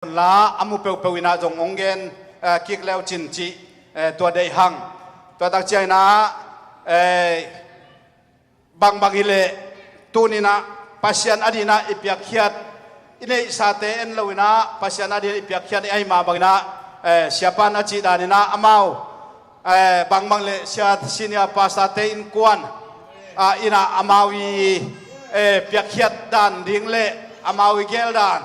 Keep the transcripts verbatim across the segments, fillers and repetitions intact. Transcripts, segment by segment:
la a mu peuhpeuh inah zong hong gen, eh, kik leu cin cih, eh, tua deih hang. Tua tak ciang inah, eh, bangbang hi leh tuni inah Pasian a dinah i piakkhiat i neihsate en lo inah Pasian a dinah i piakkhiat i ahi mah bang inah, eh, siapa in a cih dan inah amau, eh, bangbang le sia senior pastor-te innkuan, ah, inah amau i, eh, piakkhiat dan ding le amau i gel dan,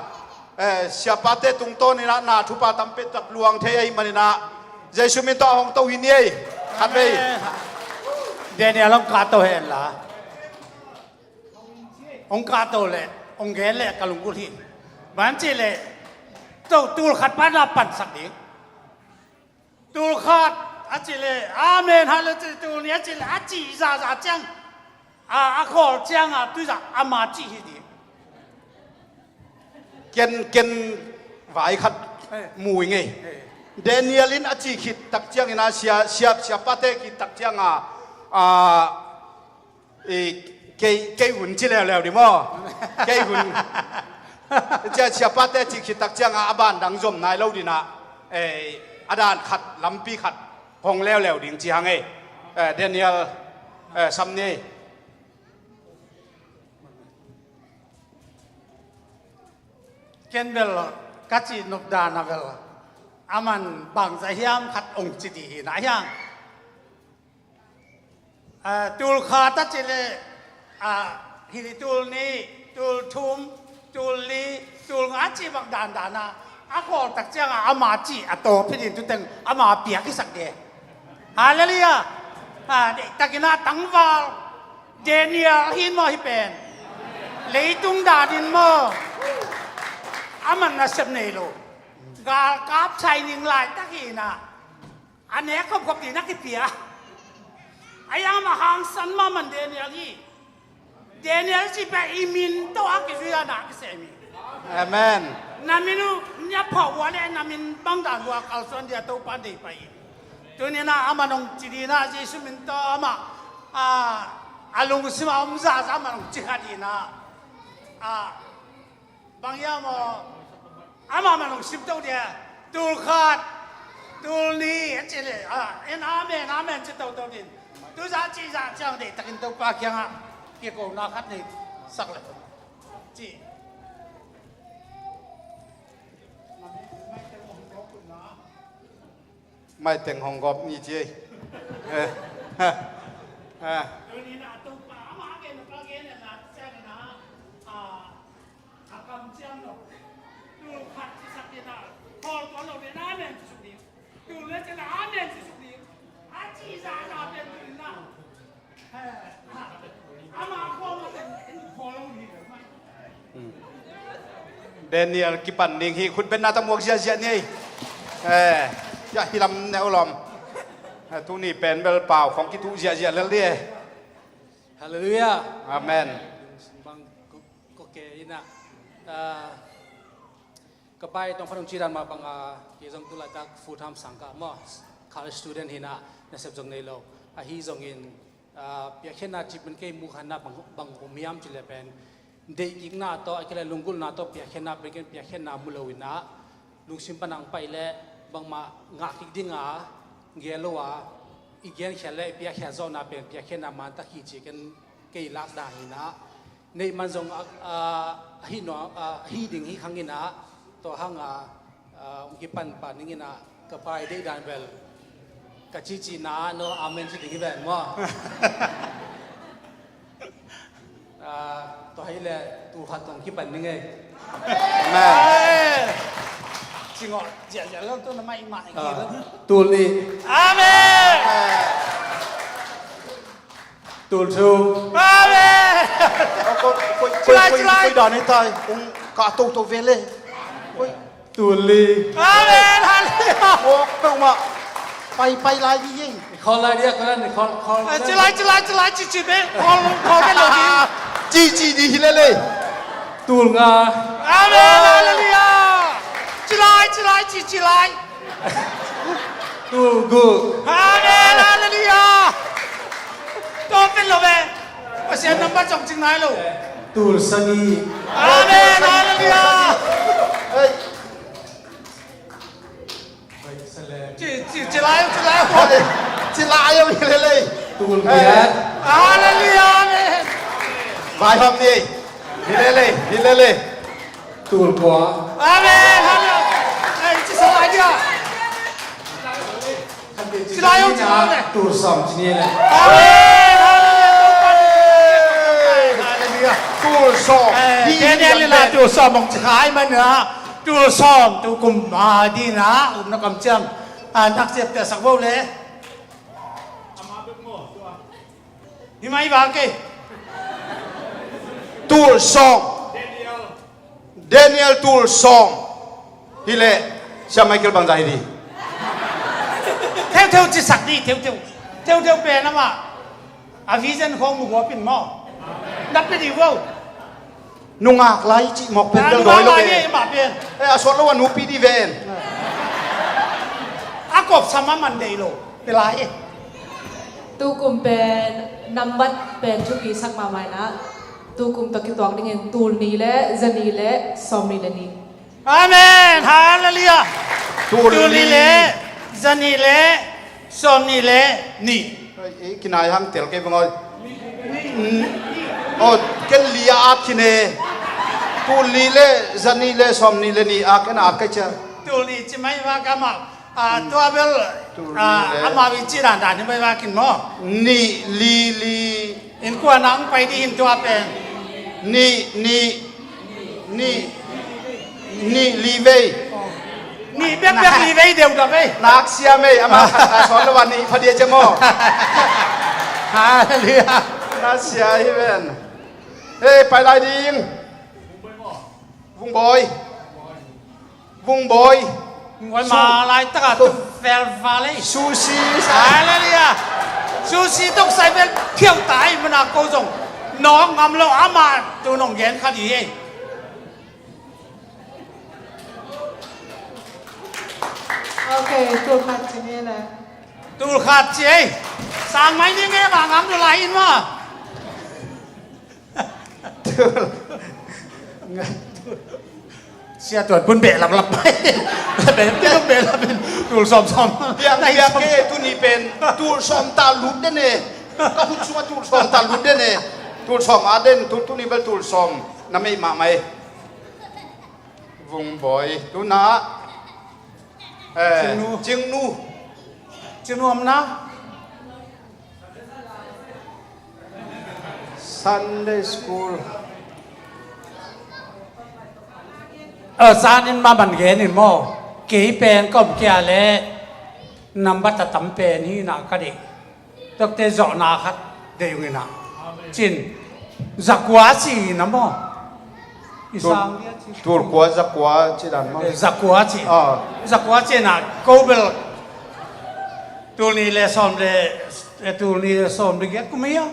eh, siapate tungtawn inah na thupha tampi tak luang thei ahih man inah Jesu min tawh hong to hi ni ei. Khatvei. Daniel hong kahto hen la. Hong kahto le hong gen le ka lunggulh hi. Ban cih le to tul khat pan la pansak ding. Tul khat a cih le amen, hallelujah, tul nih a cih le a cih zahzah ciang, a, a khawl ciang a tuizah ama cih hi ding. Ken, ken vai khat, eh, mu i ngei. Eh. Daniel in a cih khit tak ciang inah sia, sia, siapate khit tak ciang a, a, i, kei, kei hun ci leuleu ding maw? Kei hun. Cia siapate cih khit tak ciang a, a ban dang zom nai lo dinah, eh, a dan khat, lampi khat hong leuleu ding ci hang ei. Eh, Daniel, eh, sam ni. Ken bel ka cih nop dan a bel a man bangzah hiam khat hong ci dih hi na hiang. Ah, tul khat a cih le, ah, hih tul nih, tul thum, tul li, tul nga cih bang dandan a, a khawl tak ciang a ama cih a tawp hi ding, tu teng ama piak hi sak ding. Hallelujah. Ah, deihtakin a tangval Daniel hi maw hih pen? Leitung dan in maw? A man nasep nei lo. Galkap training laitak hi na. A nek khopkhop ding na kipia. A yang mah hangsan mahmah Daniel hi. Daniel cih pen i min tawh a kizui a na kisem hi. Amen. Na min uh nia phawk ua le na min bang dan ua kalsuan dia Topa deih pai hi. Tuni na amah nong ci ding na Jesu min tawh amah, a, a lungsim a om zahzah amah nong ci kha ding na. A, bang hiam aw? Amah man hong sim to dia. Tul khat, tul nih a cih le, a, en amen, amen ci toto din. Tu zah cih zah ciang deihtakin Topa kiangah kikona khat nei sak le cih. Maiteng hong gawp ni ci ei. Eh, ha, ha. Tuni na Topa amah a gen, a gen na ciang na, a, a kamciam lo. Tul khat ci sak ding na, khawl tuan lo ding na, amen ci suk ding. Tul le ci na, amen ci suk ding. A ci zahzah pen tul na. Daniel kipan ding hi, khut benna tawh muak ziahziah ni ei. Eh, ya hi lam neu lawm. Eh, tuni pen bel pau khong kituh ziahziah lel ni ei. Hallelujah. Amen. Bang ko, ko ke ina. Ah, ka pai tong khat hong ci dan mah bang a, kei zong tu laitak full time sang ka maw, college student hi na, nasep zong nei lo. Ahi zongin, a, piakkhiatna cih pen kei mukhanna bang, bang om hiam cih le pen, deihkikna tawh, a kile lunggulhna tawh piakkhiatna pen ken piakkhiatna mu lo ina, lungsim pan ang pai le, bangmah ngah kik ding a, gel lo a, i genkhia le, i piakkhiat zawhna pen piakkhiatna mantak hi ci ken kei lak dan ina, neih man zong a, a, a hi nuam, a, a hi ding hi khang ina, tua hang a, a, hong kipan pan ding ina, ka pai deih dan bel. Ka cihcihna, no, amen ci ding hi ven maw. A, tua hi le, tul khat hong kipan ding ei. Amen. Cingawh, ziahziah lo tu na mai mah. A, tul nih. Amen. Tul thum. Amen. Koi, koi, koi, koi dan hi tai. Ong ka toto ve le. Koi. Tul li. Amen. Hallelujah. Kok peuhmah. Pai, pai lai dih ing. Khawl lai dih a, khawl lai, khawl, khawl. Ci lai, ci lai, ci lai, ci, ci be. Khawl, khawl be lo dih. Ci, ci dih hi le le. Tul nga. Amen. Hallelujah. Ci lai, ci lai, ci, ci lai. Tul guk. Amen, hallelujah. Tua pen lo ve. Pasian nambat zong cing nai lo. Tul sagih. Amen, hallelujah. Hei. Ci lai om hi lele. Tul giat. Hallelujah, amen. Vaihawm ni. Hi lele, hi lele. Tul kua. Amen, hallelujah. Ei, ci sa lai dia. Ci lai om, ci lai om. Tul sawm ci ni le. Amen, hallelujah. Hallelujah. Tul sawm. Eh, hi, Daniel hi, in a tul sawm hong ci khai man a. Tul sawm tu kum a ding a, um na kamciam. Ah, nak siap te sak bo le. Hi mai bang kei. Tul sawm. Daniel tul sawm. Hi le, Sia Michael bangza hi di. Theutheu ci sak di, theutheu. Theutheu pen amah. A vision khong mu gua pin maw. Nap pe di vo. Nungak lai cih mawk pen bel dawi lo ve. Eh, a suat lo a nupi di ven. A kop sam a man deih lo. Pe lai e. Tukum pen nambat pen thupi sak mahmah inah. Tukum tawh kituak dingin tul nih le za nih le sawm nih le nih. Amen. Hallelujah. Tul nih le za nih le sawm nih le nih. Ei, kinai hang tel kei bang oi. Aw, ken li a at khin e. Tul nih le za nih le sawm nih le nih a ken a at kai cia. Tul nih ci mai va ka ma. Ah, tua bel, ah, amau i ci dandan hi mai va kin maw. Nih li li. Innkuan ah hong pai dih in tua pen. Nih nih. Nih. Nih li vei. Nih bekbek li vei deuh dah vei. Nak sia mei, amah khat a sawn lo a nih pha dia cia maw. Hallelujah. Nak sia hi ven. Hei, pai lai ding. Vungbawi. Vungbawi. Vungbawi ma lai taka tu vel vale. Susi. Hallelujah. Susi tok sai vel phiau tai mana ko zong. Nawk ngam lo ama tu nong gen kha di ei. Ok, tul khat ci ni le. Tul khat ci ei. Sang mai ni nge ma ngam lo lai in ma. Sia tuan pun behlap lap mai. Behlap, behlap in tul sawm sawm. Biang, biang ke tuni pen tul sawm ta lut den e. Ka hun sungah tul sawm ta lut den e. Tul sawm a den, tul tuni bel tul sawm. Na mei mah mai. Vungbawi tuna. Eh, Cingnu. Cingnu. Cingnu om na. Sunday school. Eh, sanin ma man genin maw. Kei pen kom kia le. Nambat a tam pen hi na ka dei. Tokte zawhna khat dei ung ina. Cin zakua ci na maw. I sang dia ci. Tul kua zakua ci dan maw. Eh, zakua ci. Ah. Zakua ci na ko bel. Tul nih le sawm le, eh, tul nih le sawm le giat kum hi a.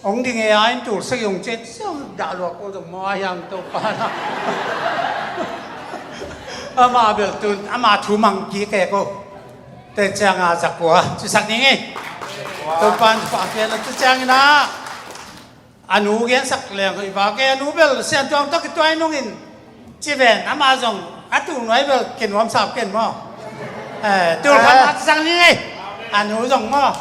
Hong ding e a in tul sak hong ciat siam dah lua ko zong maw a hiang Topa na. Ama bel tun, ama thu mang kik e ko. Te ciang a zakua, ci sak ning e. Topa in pahpia na te ciang ina. A nu gen sak leng i vak e, a nu bel sian tuang tawh kituai nungin. Ci ven, ama zong a tul nuai bel ken nuam sap ken maw. Eh, tul khat a sang ni ngei. A nu zong maw.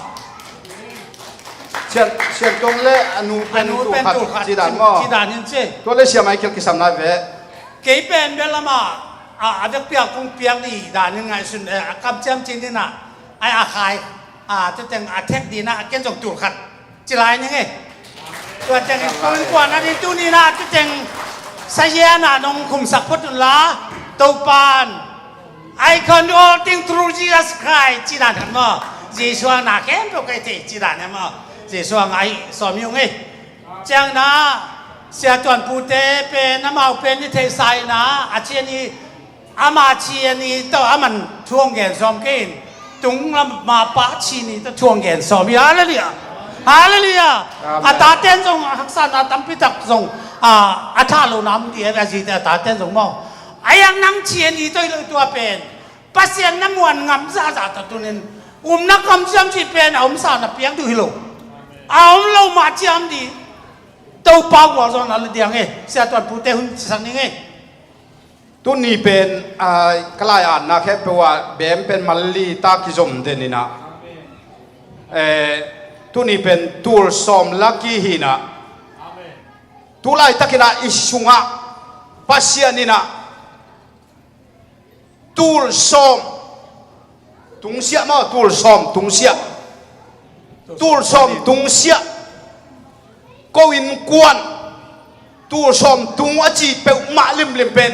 Sian, sian tong le a nu pen tul khat ci dan maw. Ci dan in ci. Tua le siam ai kial kisam lai ve. Kei pen bel ama a, a vek piak kong piak ni dan in ngaihsun, eh, a kamciam cin in a. Ai a khai. A, tu teng a thek dina a ken zong tul khat. Ci lai ni ngei. Tua teng in kong kuan a din tuni na tu teng sazian a nong khumsak phot un la Topan. I can do all things through Jesus Christ. Ci dan han maw. Jesu ang na ken tua kai te ci dan han maw. Jesu ang ai sawm yung ei. Ciang na sia tuan pute pen amau pen ni thei sai na a cian i Ama ci a ni tawh a man thu hong gen sawm kei in tung lam ma pa ci ni tawh thu hong gen sawm hi. Halleluiah. Halleluiah. Amen. A taten zong a haksatna tampi tak zong a, a tha lo nam ti a zite a taten zong maw. A yang nang ci a ni tawh hi lo tua pen Pasian na muan ngam zahzah ta tunin umna kamciam ci pen a umsa na piak duh hi lo. A um lo mah ciam di Topa gualzawhna la diang e. Sia tuan pute hun cisak ning e. Tuni pen, ah, ka lai-atna khempeuh ah bem pen malli ta kizom den inah. Eh, tuni pen tul sawm laki hinah. Tu laitakinah i sungah Pasian inah tul sawm tungsiah maw, tul sawm tungsiah. Tul sawm tungsiah. Ko innkuan tul sawm tung a ci peuhmah limlim pen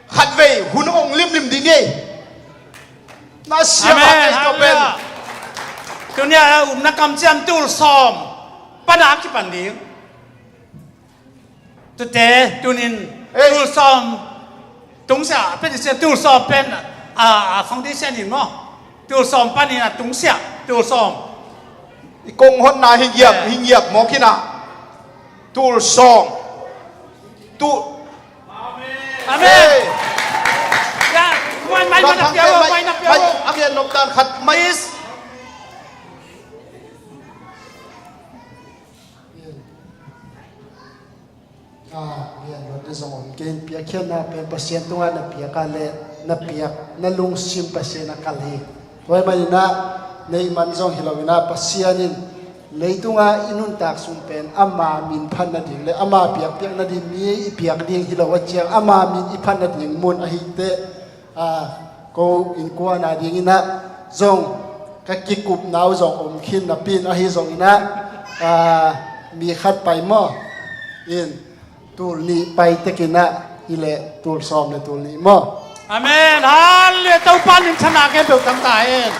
khatvei hun hong limlim ding ei. Na siam a kei to pen. Tunia upna kamciam tul sawm pana a kipan ding. Tute tunin tul sawm tungsiah pen sia, tul sawm pen a, a foundation in maw? Tul sawm panin a tungsiah, tul sawm. I kong honna hi giap, hi giap mawk inah. Tul sawm. Tu. Amen. Ya, mai, mai, mai na piau, mai na piau. A gen nop dan khat mai. A lian luat na zong om kei in, piakkhiatna pen Pasian tungah na piak a le na piak na lungsim Pasian a kal hi. Tua ahih maninah neih man zong hi loinah Pasian in leitungah i nuntak sung pen ama min phat nading le ama piakpiak nading mi i piak ding hi lo a ciang ama min i phat nading mun ahih teh, a, ko innkuan a dinginah zong ka kikupna uh zong om khin napi in ahi zonginah, a, mi khat pai maw? In tul nih pai tekinah i leh tul sawm le tul nih maw? Amen. Halleluiah. Topa min thana khempeuh tang ta hen.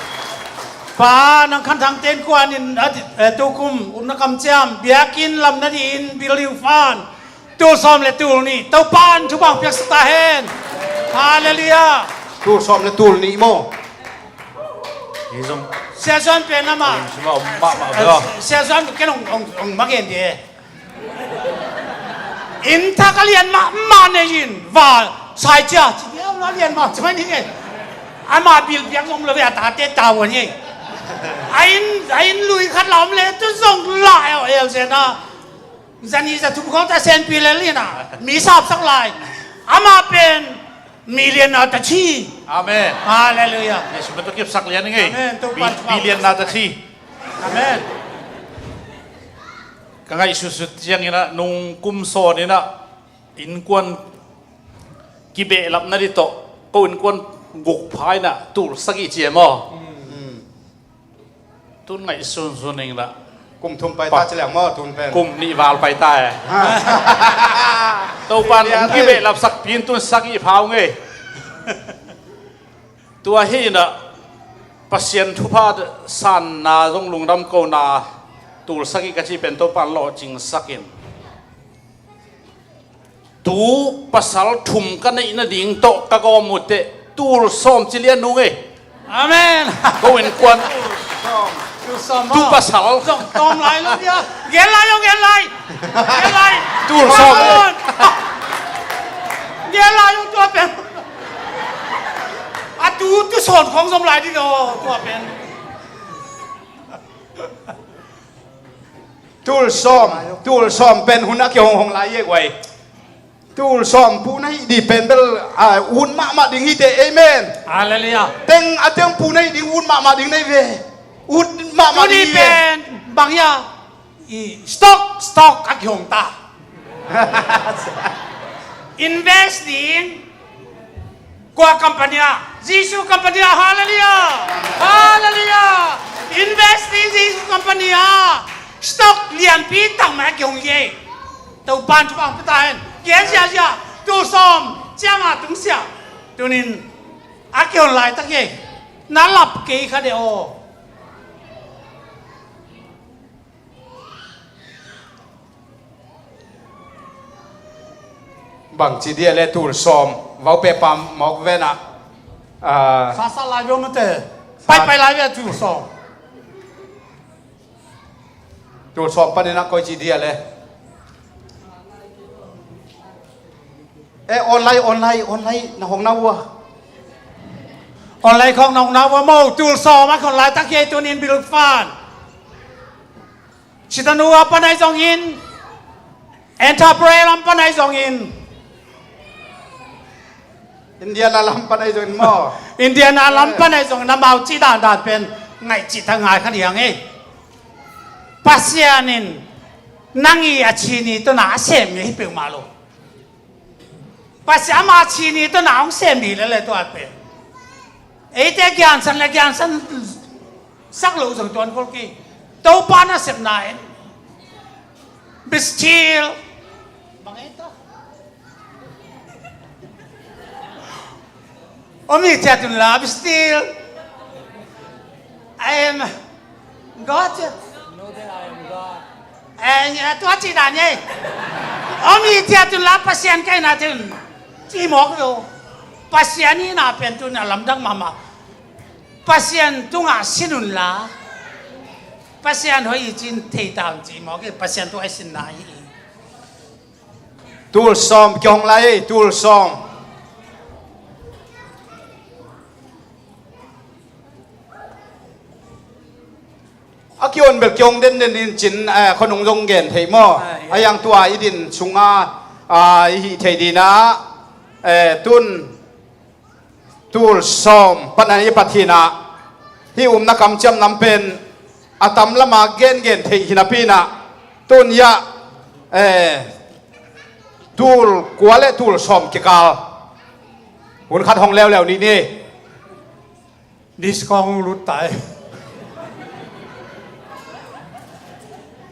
Pa nang khan thang ten kuan in a ti, eh, tukum upna kamciam biakinn lam nadingin building fund tul sawm le tul nih Topa in thupha piaksak ta hen. Halleluiah. Tul sawm le tul nih maw? Hi zong. Sia Suan pen amah. Sim a om mahmah ve aw. Sia Suan ken ong, ong, ong magen de. Inn thak a lian mahmah nei in va sai cia ci dia la lian mah ci mai ni nge. Amah bil piak om lo ve a tate ta ua ni. A inn, a inn lui khat la om le tu zong la el el zena. Zani za thum khawng ta senpi lel hi na mi sapsak lai. Amah pen milian na ta thi. Amen. Halleluiah. Jesu na to kipsak lian ngei. Amen. Topa, Topa. Milian na ta thi. Amen. Ka ngaihsutsut cianginah nung kum sawn inah innkuan kibehlap na dih tawh ko innkuan guk pha inah tul sagih ciam aw. Tun ngaihsunsun ing lah. Kum thum pai ta ci leng maw tun pen. Kum nih val pai ta e. Topan hong kibehlap sakpi in tun sagih pha ung ei. Tua hi inah Pasian thupha sanna zong lungdam kona tul sagih ka ci pen Topan lawhcing sakin. Tu pasal thum ka neih nading tawh ka gawm uh teh tul sawm ci lian nung ei. Amen. Ko innkuan. Tul sawm. Tu pasal. Sawm, sawm lai lo dia. Gen lai lo, gen lai. Gen lai. Tul sawm. Gen lai lo tua pen. A tu, tu sawm khong zom lai di lo tua pen. Tul sawm, tul sawm pen hun a kihonghong lai e guai. Tul sawm puh na hih dih pen bel, a, ut mahmah ding hi teh, amen. Halleluiah. Teng a teng puh na hih ding ut mahmah ding na hi ve. Ut mahmah ding hi ve. Tuni pen bang hia, i stock, stock a kihong ta. Invest ding. Kua company ah? Jesu company ah. Halleluiah. Halleluiah. Invest in Jesu company ah. Stock lianpi tak mai a kihong hi ei. Topan thupha pia ta hen. Gen ziahziah. Tul sawm ciang a tungsiah. Tunin a kihon laitak hi ei. Na lap kei kha de aw. Bangci dia le tul sawm vau pehpam mawk vena. Sasa lai veu mate. Paipai lai veu tul sawm. Tul sawm paninah koici dia le. E online, online, online na hong na ua. Online khawng na hong na ua maw, tul sawm a khon laitak hi ei tunin bil fan. Citadel a pan ahi zongin, Enterprise lam pan ahi zongin, India na lam pan ahi zongin maw? India na lam pan ahi zongin amau cih dandan pen ngaih cih tak ngai kha ding hi. Pasian in nang i a cini tawh na a sem ngei hi peuhmah lo. Pasian ama cini tawh na hong sem ding lel e tua pen. Eite giansan le giansan sak lo zong tuan khol kei. Topa nasepna in. Be still. Bang e ta. Om hi ciat un la, be still. I am God. Know that I am God. Eh, tua cih dan hi. Om hi ciat un la, Pasian ka hihna thei un. Ci mawk lo. Pasian hihna pen tu-in a lamdang mahmah. Pasian tungah sin un la, Pasian hoih hi ci-in thei ta un ci mawk hi. Pasian tungah i sinna hi. Tul sawm kihong lai hi, tul sawm. A kihon bel kihong denden in cin, eh, khuanung zong gen thei maw? Ah, ya. A yang tua i din sunga, ah, i hih thei ding a, eh, tun tul sawm pana i pat hi na, hih upna kamciam nam pen a tam lama gengen theih hi napi na, tun ya, eh, tul kua le tul sawm kikal hun khat hong leuleu ni ni. Discount hong lut tai.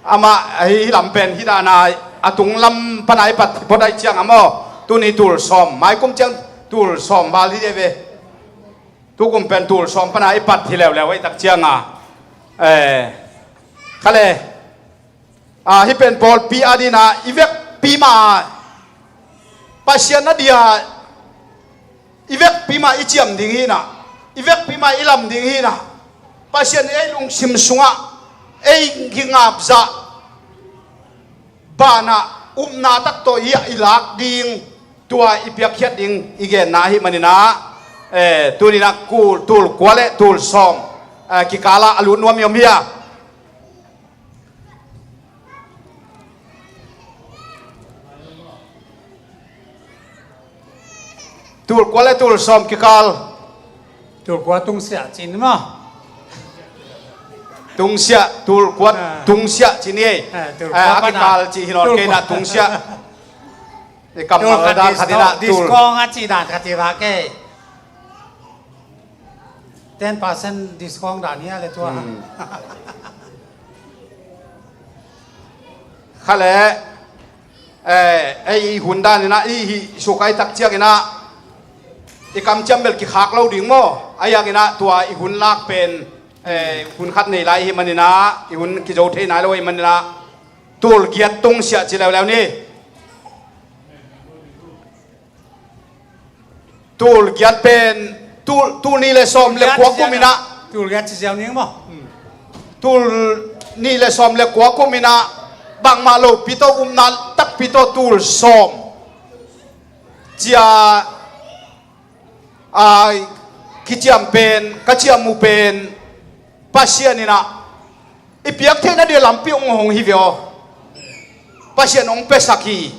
Amah hih lam pen hih dana a tung lam pana i pat hi phot ahih cianga maw, tuni tul sawm, maikum ciang tul sawm val hi ve. Tukum pen tul sawm pana i pat hi leuleu ahih tak cianga, eh, kha le, ah, hih pen pawlpi a dina i vekpi mah Pasian a dia i vekpi mah i ciam ding hi na, i vekpi mah i lam ding hi na, Pasian ei lungsim sungah ei kingapzah banah upna tak tawh i, i lak ding, tua i piakkhiat ding i genna ahih maninah, eh, tuninah kul, tul kua le tul sawm, eh, kikalah a lut nuam i om hi a. Tul kua le tul sawm kikal. Tul kua tungsiah cin maw? Tungsiah, tul kua, ah, tungsiah cin ei. Ah, tul kua, ah, a pana kikal cih hi nawn kei na, tungsiah. I kammal dan khat hi na, tul kua a cih dan khat hi va kei. Ten percent discount dan hi a le tua. Hmm. Kha le, eh, ei i hun dan inah, i hih suk ahih tak cianginah, i kamciam bel kikhak lo ding maw? A yakinah tua i hun lak pen, eh, hun khat nei lai ahih maninah, i hun kizo thei nai lo ahih maninah, tul giat tungsiah ci leuleu ni. Tul giat pen, tul, tul nih le sawm le kua kum inah. Tul giat ci ziau ning maw? Hmm. Tul nih le sawm le kua kum inah, bangmah lopi tawh upna takpi tawh tul sawm cia, a, kiciam pen, ka ciam uh pen, Pasian inah i piak theihna ding lampi hong hong hi ve aw. Pasian hong piasak hi.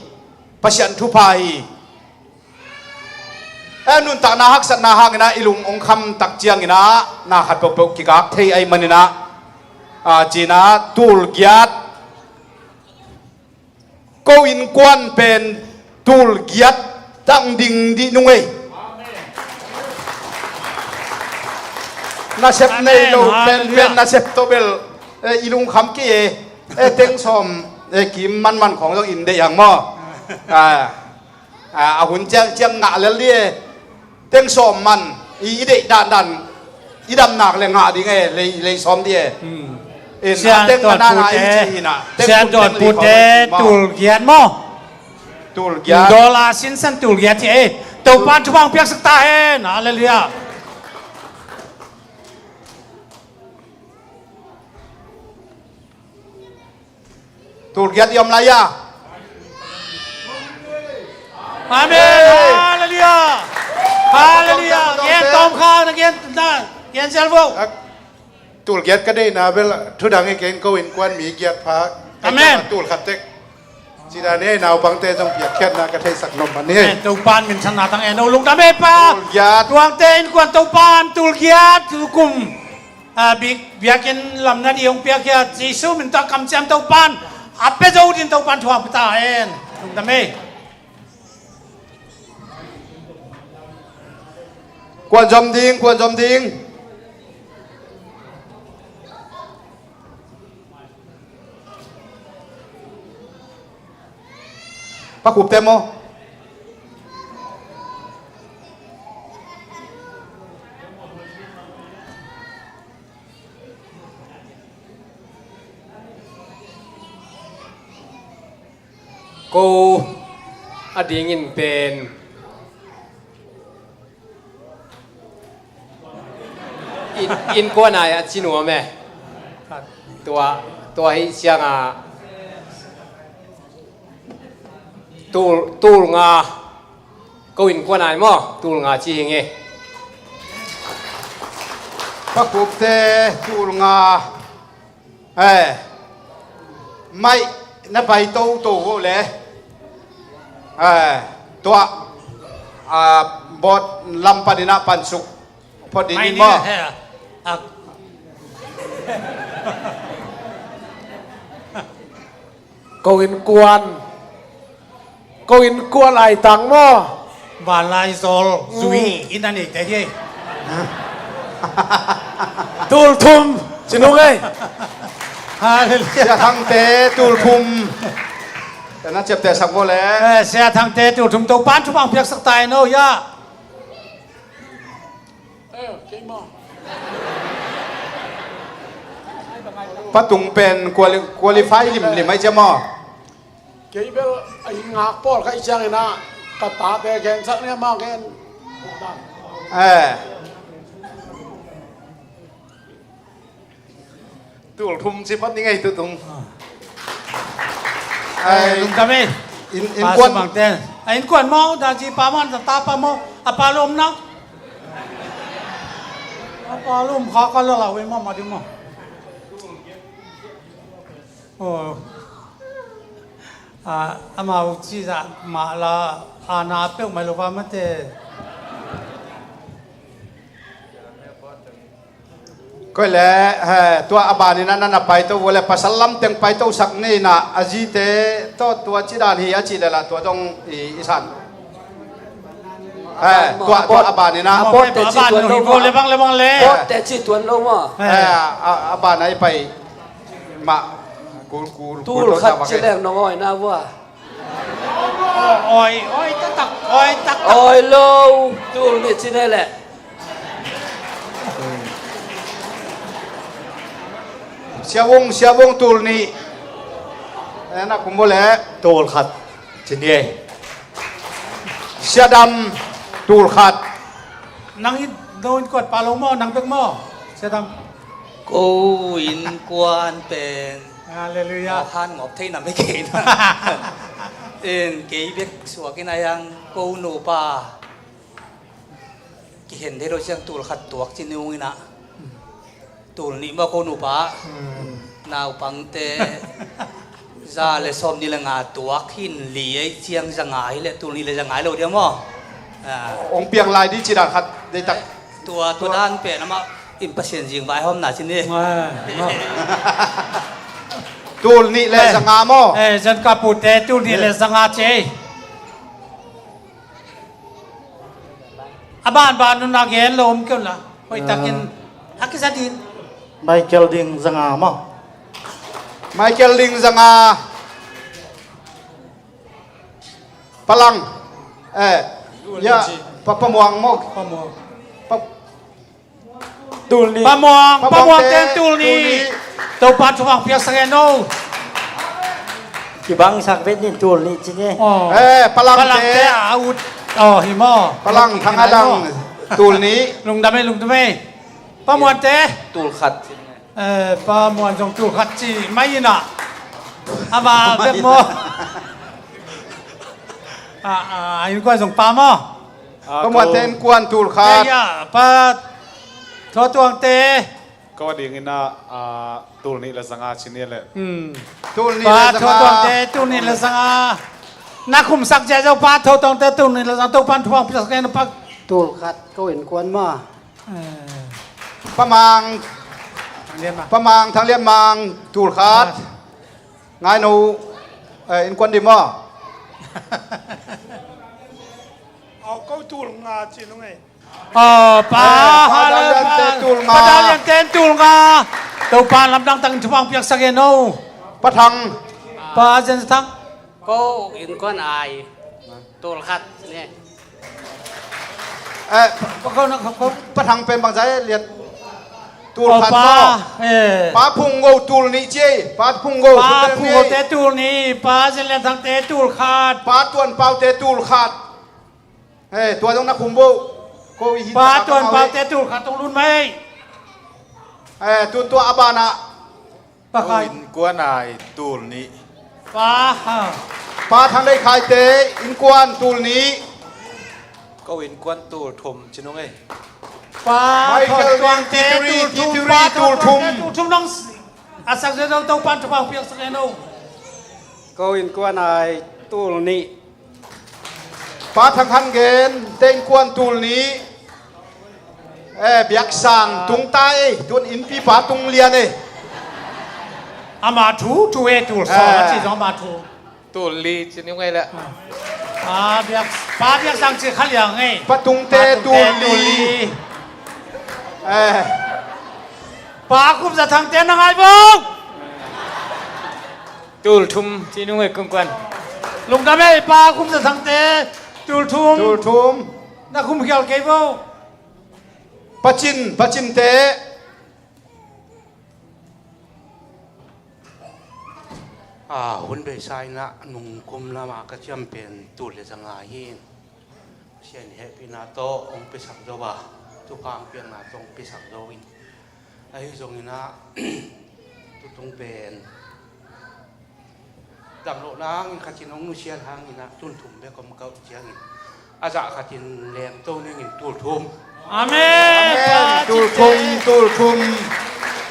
Pasian thupha hi. E, nuntakna haksatna hanginah i lung hong kham tak cianginah na khat peuhpeuh kigak thei ahih maninah, a, cinah tul giat. Ko innkuan pen tul giat tang ding dih nung ei. Nasep nei lo pen, pen nasep tawh bel, eh, i lungkham kei e. Eh, teng sawm, eh, kim manman khawng zong in deih hang maw? Ah, ah, a hun ciang, ciang ngah lel dih e. Teng sawm man, i, i deih dandan, i dam nak le ngah ding e, lei, lei sawm dih e. Hmm. In, Sian a teng Tuan manana Pute, i ci inah, teng Sian kun Tuan teng li Pute, khawng tul giat maw? Tul giat. Dollar sinsan tul giat hi e. Topa thupha piaksak ta hen. Halleluiah. Tul giat i om lai a. Amen. Hey. Halleluiah. Halleluiah. Gen tom khang na gen na gen sel vo. Tul giat ka deihna bel thudang i gen ko innkuan mi giat pha. Amen. Tul khat tek. Ci dan hi, naupangte zong piakkhiatna ka theisak nop man hi. Eh, Topan minthanna tang en o, lungdam e pa. Tul giat. Tuangte innkuan Topan tul giat kum, ah, bi-, biakinn lamna ding hong piakhia Jesu min tawh kamciam Topan a pia zo ding Topan thuak pia ta hen. Lungdam e. Kuan zom ding, kuan zom ding. Pa Khup te maw? Ko a dingin pen in, innkuan ai a ci nuam e. Tua, tua hi cianga tul, tul nga. Ko innkuan ai maw, tul nga ci hi nge. Pa Khup te tul nga. Eh, mai na pai toto vo le. Eh, tua, ah, bot lam panin a pansuk. Pho din mai in ni maw. Eh, ah. Ko innkuan. Ko innkuan ai tang maw? Vanlai zawl zui inn a neite hi. Tul thum ci nung ei. Halleluiah. Sia Thangte tul thum. Tena ciapteh sak vo le. Eh, Sia Thangte tul thum Topan thupha piaksak ta hen o ya. Patung pen quali-, qualify limlim ai cia maw? Kei bel a hi ngak pawl ka i ciangin ah ka tate gensak nia ma gen. Eh. Tul thum ci phot ni ngei tu tung. Ai, lungdam e. In, in kuan. Innkuan maw, da ci pa man, ta pa maw, a pa lom na. A pa lom kha ka la la we maw, ma di maw. Oh. A, amau ci zah mah la, a na peuh mai lo va mate. Koi le, he, tua a banin a na na paito vua le pasal lam teng paito sak ni na a zite tawh tua ci dan hi a ci le la tua dong i, i san. He, tua, tua a banin a. Pawt te ci tuan lo maw. Pawt te ci tuan lo maw. He, a, a ban a i pai mah. Kul, kul, kul to sa va ke. Tul khat ci leng nong oi na vua. Oi, oi taktak, oi taktak. Oi lo, tul nih ci ne leh. Sia Vung, Sia Vung tul nih. Eh, na kum bo leh. Tul khat ci ni. Sia Dam tul khat. Nang in, no in kuat pa lo maw, nang bek maw. Sia Dam. Ko innkuan pen. Halleluiah. Ngawk han ngawk thei nam hi kei na. In kei bek suak in a yang ko nupa. Kihen thei lo ciang tul khat tuak ci ni ung in a. Tul nih maw ko nupa. Hmm. Naupangte. Za le sawm ni le nga tuak hin li ei ciang za nga hi le tul nih le za nga hi lo dia maw. Ah. Ong piang lai di ci dan khat dei tak. Tua, tua dan pen amah in Pasian zing vaihawmna ci ni. Ah, ah. Tul nih le za nga maw. Eh, zan ka pute tul nih le za nga ci. A banban nun a gen lo om keu la. Hoih takin a kisa din. Michael ding za nga maw. Michael ding za nga. Palang. Eh, ya, pa, Pamuang maw. Pamuang. Pa, tul nih. Pamuang, Pamuang ten tul nih. Topan thupha piaksak hen o. Kibangsak vet nin tul nih ci ni. Oh. Eh, Palang te a ut. Oh, hi maw. Palang thang adang tul nih. Lungdam e, lungdam e. Pamuang te. Tul khat ci ni. Eh, Pamuang zong tul khat ci mai ina. Ama bek maw. A, a, innkuan zong pa maw. Pamuang te innkuan tul khat. Eh, ya, Pa Tho Tuang te. Ko a dingin ah, ah, tul nih le zanga ci ni le. Hmm. Tul nih le zanga. Pa Tho Tuangte tul nih le zanga. Na khumsak ziahziah uh Pa Tho Tuangte tul nih le zanga, Topa'n thupha hong piaksak hen uh Pa. Tul khat ko innkuan maw. Eh. Pa Mang. Thang Lian Mang. Pa Mang, Thang Lian Mang, tul khat. Ah. Ngai no, eh, innkuan dim maw. Aw, ko tul nga ci nung ei. Aw, Pa, eh, Pa Dal Lian te tul nga. Pa Dal Lian te tul nga. Topa'n lamdang takin thupha hong piaksak hen aw. Pa Thang. Pa Zen Thang. Ko innkuan ai tul khat ni. Eh, Pa Thang pen bangzah e, Lian? Tul khat maw. Pa Phung Ngo tul nih ci. Pa Phung Ngo. Pa Phung Ngo te tul nih, Pa Zen Lian Thang te tul khat. Pa Tuan Pau te tul khat. Eh, tua zong na khum bo. Ko i hin Pa Tuan Pau te tul khat tong lun mai. Eh, tun tua a banah. Pa Khai. Ko innkuan ai tul nih. Pa, ha. Pa Thang Lei Khai te innkuan tul nih. Ko innkuan tul thum ci nung ei. Pa Michael Thon Tuang te tul thum, Pa Thon Tuang te tul thum nong a sak zia zo Topa'n thupha hong piaksak hen aw. Ko innkuan ai tul nih. Pa Thang Khan Gen te innkuan tul nih. Eh, biaksang tung ta ei, tun innpipa tung lian ei. Ama thu, thu e tul sawm a ci zong ama thu. Tul li ci ni ngei le. Pa biak, pa biaksang ci kha liang ngei. Pa Tung te tul li. Eh. Pa Kum Za Thang te na ngai bo. Tul thum ci nung ei kungkuan. Lungdam ei, Pa Kum Za Thang te tul thum. Tul thum. Na khum khial kei bo. Pa Cin, Pa Cin te. A hun beisa in ah nung kum lamah ka ciam pen tul le zanga hi in. Pasian hehpihna tawh hong piasak zo a, thupha hong piakna tawh hong piasak zo in. Ahi zongin ah tutung pen dam loh nangin khatin hong nusiat hangin ah tul thum bek om ka uh ciangin a zah khatin lem to ningin tul thum. Amen. Amen. Tul thum, tul thum.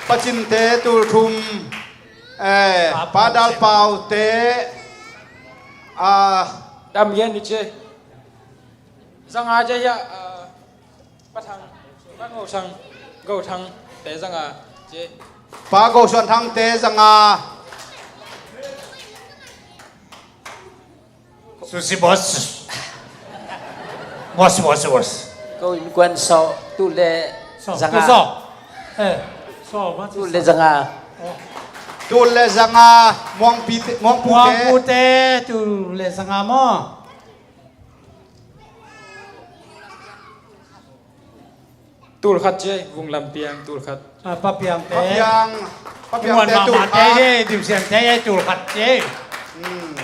Pa Cin te tul thum. Eh, Pa Dal Pau te. Ah. Dam lian ni ce. Zanga ce ya. Ah. Pa Thang, Pa Go Thang, Go Thang te zanga ci. Pa Go Suan Thang te zanga. Susi boss. Boss, boss, boss. Ko innkuan Saw, tul le zanga. Saw, tul Saw. Eh, Saw, boss. Tul le zanga. Oh. Tul le zanga, Muang Pi te, Muang Pu te. Muang Pu te, tul le zanga maw. Tul khat ci, Vung Lam Piang tul khat. Ah, Pa Piang te. Pa Piang, Pa Piang te tul khat. Muan Mama te, Dim Sian te, tul khat ci. Hmm.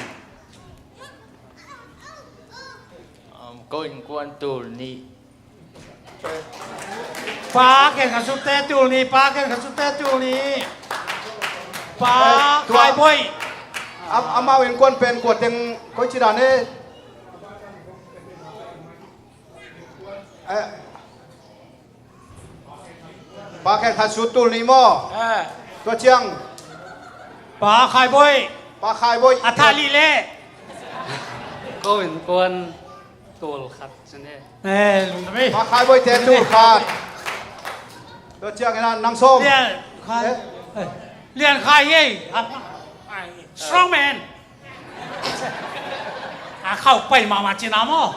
Um, ko innkuan tul nih. Pa Ken Kha Sut te tul nih, Pa Ken Kha Sut te tul nih. Pa Khai Boi. Am-, amau innkuan pen kua teng koi ci dan e. Eh. Pa Khen Khan Sut tul nih maw? Eh. Tua ciang. Pa Khai Boi. Pa Khai Boi. A thah lih leh. Ko innkuan tul khat ci ni. Eh, lungdam ei. Pa Khai Boi te tul khat. Tua ciang ina nang sawm. Lian Khai. Eh. Eh. Lian Khai ngei. Strong man. A khauh pai mahmah cina maw?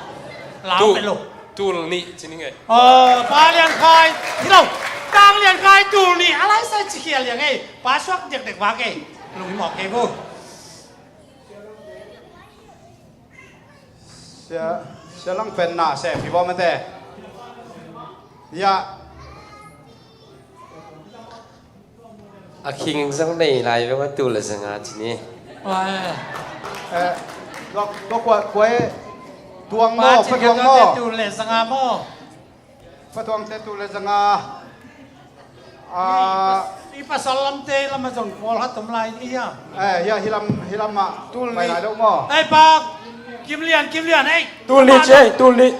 Lau pen lo. Tul nih cini ngei. Aw, Pa Lian Khai. Hi lo. Tang Lian Khai tul nih. A lai sai ci khial liang ngei. Pa suak dekdek vak ngei. Lung hi mawk kei bu. Sia, sia lang pen na se phi bawm ate. Ya. A khing zong nei lai ve ma tul le zanga ci ni. Eh, tua, tua kua, kua e. Tuang maw, Pa Tuang maw. Tul le zanga maw. Pa Tuang te tul le zanga. Ah. I pasal lam te lam a zong pawl ha tom lai ni ya. Eh, ya hi lam, hi lam ma. Tul ni. Lai lo maw. Eh, Pa Kim Lian, Kim Lian, eh. Tul ni ce, tul ni.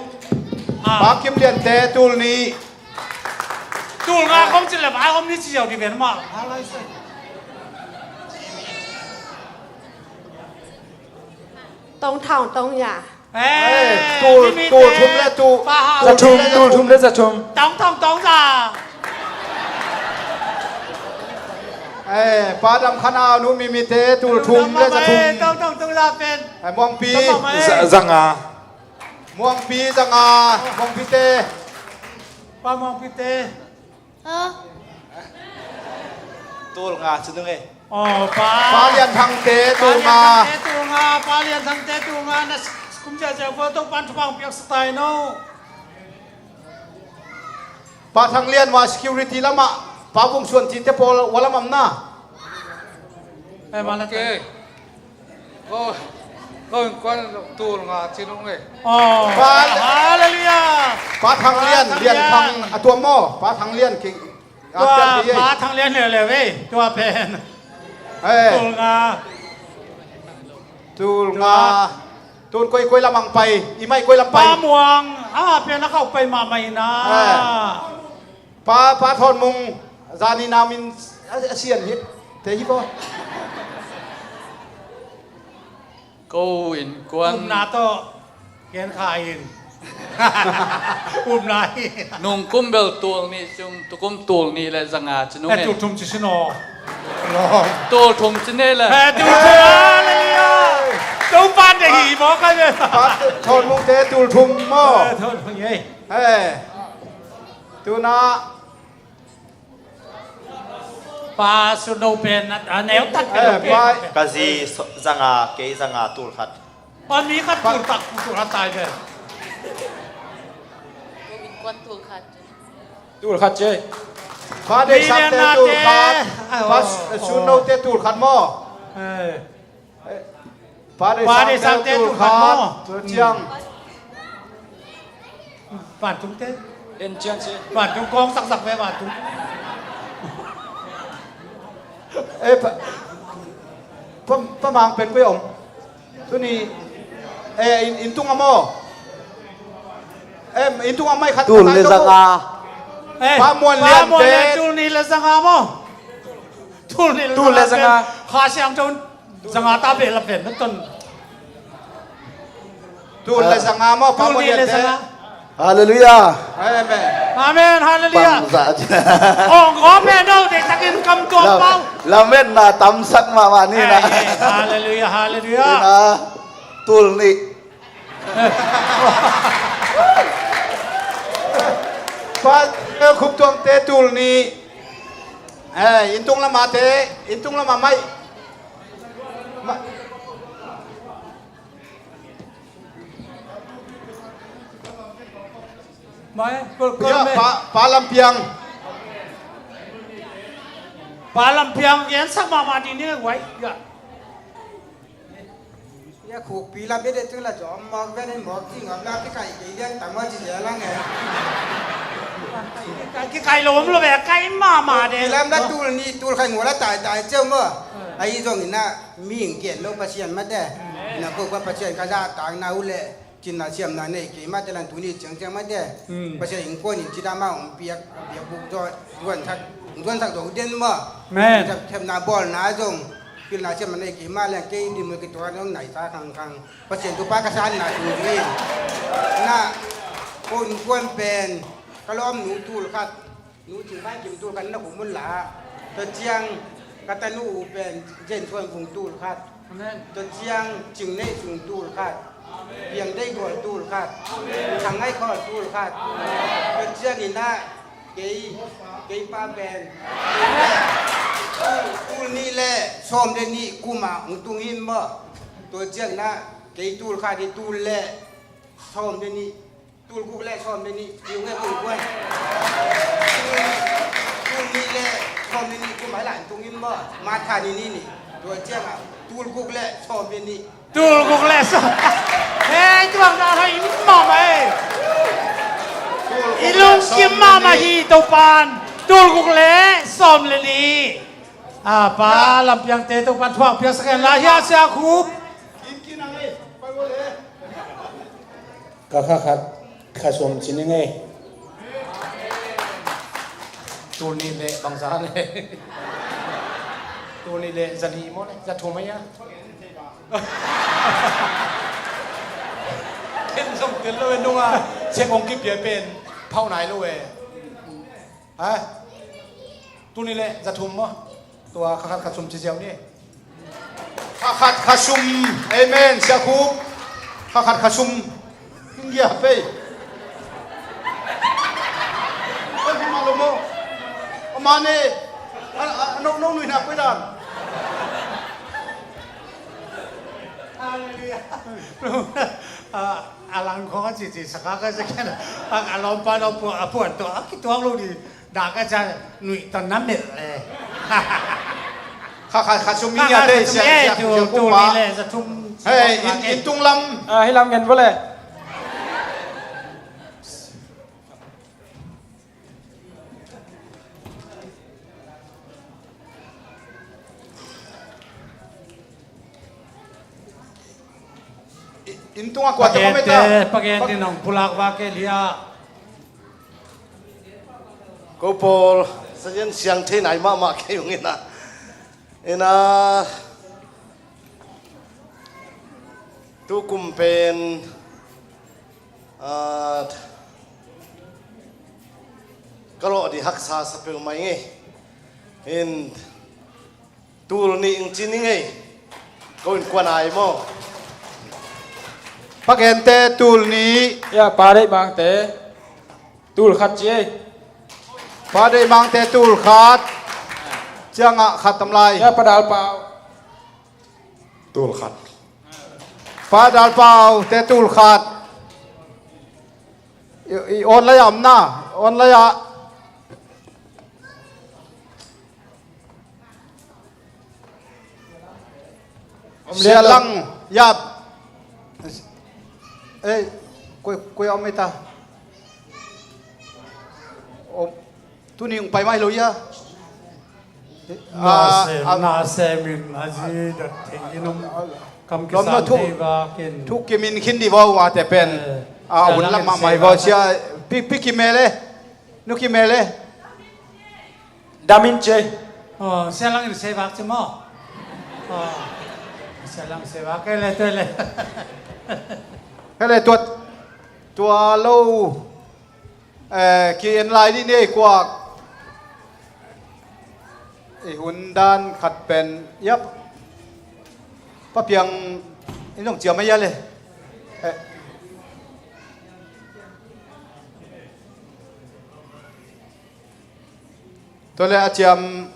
Ah. Pa Kim Lian te tul ni. Tul nga kong ci le vai om ni ci ziau di ven mah. Tong thong tong ya. Eh, tul, tul thum le tul. Za thum, tul thum le za thum. Tong thong tong za. Eh, Pa Dam Khan Au, Nu Mimi te tul thum le za thum. Tong thong tong za pen. Eh, Muangpi. Za, za nga. Muangpi za nga, Muangpi te. Pa Muangpi te. Tul nga ci nung e. Oh, pa. Pa Lian Thang te tul nga. Pa Lian Thang te tul nga, Pa Lian Thang te tul nga, na kum cia cia ko to pan thupang piak sa tai no. Pa Thang Lian wa security lama, Pa Vung Suan ci te pawl wa lamam na. Eh, mana te. Ko, ko innkuan tul nga ci nung e. Oh, Pa, hallelujah. Pa Thang Lian, Pa Thang Lian Thang a tuam maw? Pa Thang Lian ki. Tua Pa Thang Lian leuleu e, tua pen. Eh. Tul nga. Tul nga. Tun koi koi lamang pai, i mai koi lam pai. Pa Muang, a pen a khauh pai mahmah ina. Eh. Pa, Pa Thawn Mung, zani na min a, a sian hi, te hi ko. Ko innkuan. Upna tawh gen kha in. Upna hi. Nung kum bel tul nih sung, tukum tul nih le za nga ci nung e. Eh, tul thum ci sin aw. Tul thum ci ne le. Eh, tul thum, hallelujah. Topa deih hi maw ka ve. Pa Thawn Mung te tul thum maw. Eh, tul thum hi. Eh. Tuna Pa Suno pen a, a neu tak. Eh, pen. Pa. Ka zi so-, za nga, kei za nga tul khat. Pa mi khat tul tak, tul khat tai ve. Tul khat ce. Pa Dei Sang te tul khat. Pa Suno te tul khat maw. Eh. Pa Dei Sang te tul khat. Tua ciang. Vantung te. En ciang ci. Vantung kong saksak ve vantung. Eh, pa, pa, pa Mang pen koi om. Tuni, eh, in, in tung a maw. Eh, in tung a mai khat. Tul le za nga. Eh, Pa Muan Lian te. Tul nih le za nga maw. Tul nih le za nga. Kha siang ton. Zanga ta beh la pen na ton. Tul le zanga maw, Pa Muan Lian te. Hallelujah. Amen. Amen, hallelujah. Ong ko pen no, de takin kam tuang pau. Lametna tamsak mahmah ni na. Hallelujah, hallelujah. Tul nih. Pa Khup Tuang te tul nih. Eh, inntung lama te, inntung lama mai. Ma-, mai, kol, kol, ya, me. Pa, Pa Lam Piang. Pa Lam Piang, yan sak mahmah ni ne, wai, ya. Ya, khukpi lam i de tu la zom mawk ven in mawk ci ngam la kikai kei lian tang wa ci zel lang e. Kikai lo om lo ve, kai mahmah de. Khukpi lam la tul nih, tul khat ngol a tai tai ceu maw. Ahi zongin a mihing gen lo Pasian mah de. Na ko pa Pasian ka zahtakna uh leh cinna siamna nei kei mah de, lan tuni ciangciang mah de. Pasian innkuan in cidam a hong piak, piak buk zaw, zuansak, zuansak zo den maw. Amen. Thep-, thepna bawlna zong pilna siamna nei kei mah leng kei dim kituak zong naisa khangkhang. Pasian thupha ka sanna tung ding in. Na ko innkuan pen ka lawmnu tul khat, Nu Cing Vai Kim tul khat na kum un la. Tua ciang ka tanu uh pen Zen Suan Vung tul khat. Amen. Tua ciang Cing Nei Sung tul khat. Piang Dei Gual tul khat. Thang Ngai Khawl tul khat. Tua ciang in ah kei, kei pa pen tul, tul nih le sawm le nih kum ah hong tung in maw. Tua ciang in ah kei tul khat hi, tul le sawm le nih. Tul guk le sawm le nih, tiu nge tul guai. Tul nih le sawm le nih kum hai lan tung in maw. Matha ni ni ni. Tua ciang a, tul guk le sawm le nih. Tul guk le sawm. Hei, tuang na hai in maw mai. I lungkim mahmah hi Topan. Tul guk le sawm le nih. A, Pa Lam Piang te Topan thuak piak sak hen la hia Sia Khup. Ka kha khat, kha sawm ci ning ei. Tul nih le bangza le. Tul nih le za nih maw le za thum ahi a. Ken zong tel lo e nunga, sek hong kipia pen phauh nai lo e. Ha? Tul nih le za thum maw? Tua kha khat kha sum ci ziau ni. Kha khat kha sum. Amen. Siakhup. Kha khat kha sum. Hingia pei. Oi, hi ma lo mo. Amane. A, a, no, no, nui na pei dan. Hallelujah. A, a lang khong a cici saka ka sa kian a, a lawmpa no pu, a puan to a kituak lo di. Dah ka ca nuih ton na melh le. Kha kha kha sum mi nia te sia sia tu sia tu kupa. Ni le za thum. Hei, in, in tung lam. Ah, hi lam ngen vole. In tunga kua te pagente, pagente nong pulak va ke lia. Ko Paul, sajen siang thei nai mahmah kei ung ina. Ina, tu kum pen, ah, ka lawh di haksa sa peuhmah i ngei. In, tul nih ing ci ni ngei. Ko in kuan ai maw? Pagente tul nih. Ya, Pa Deih Mangte tul khat ci ei. Pa Deih Mangte tul khat. Ciangah khat tam lai. Ya, Pa Dal Pau tul khat. Pa Dal Pau te tul khat. I, i online ah om na, online ah. Sia Lang Yap. Eh, koi, koi om ita. Om, tuni ung pai mai lo ya. Na sem, na sem in a zi dat thei in om. Kam kisam thei vakin. Thu kimin khin di vau a te pen. A hun lam mah mai vau sia. Pi, pi ki mele. Nu ki mele. Damin ce. Oh, sia Lang in sei vak ce maw. Oh, sia Lang sei vak ke le te le. Hele tuat. Tua lo. Eh, ki en lai dih ni ei kuak. I hun dan khat pen, yap. Pa Piang, in zong ciam a ya le. Eh. Tua le a ciam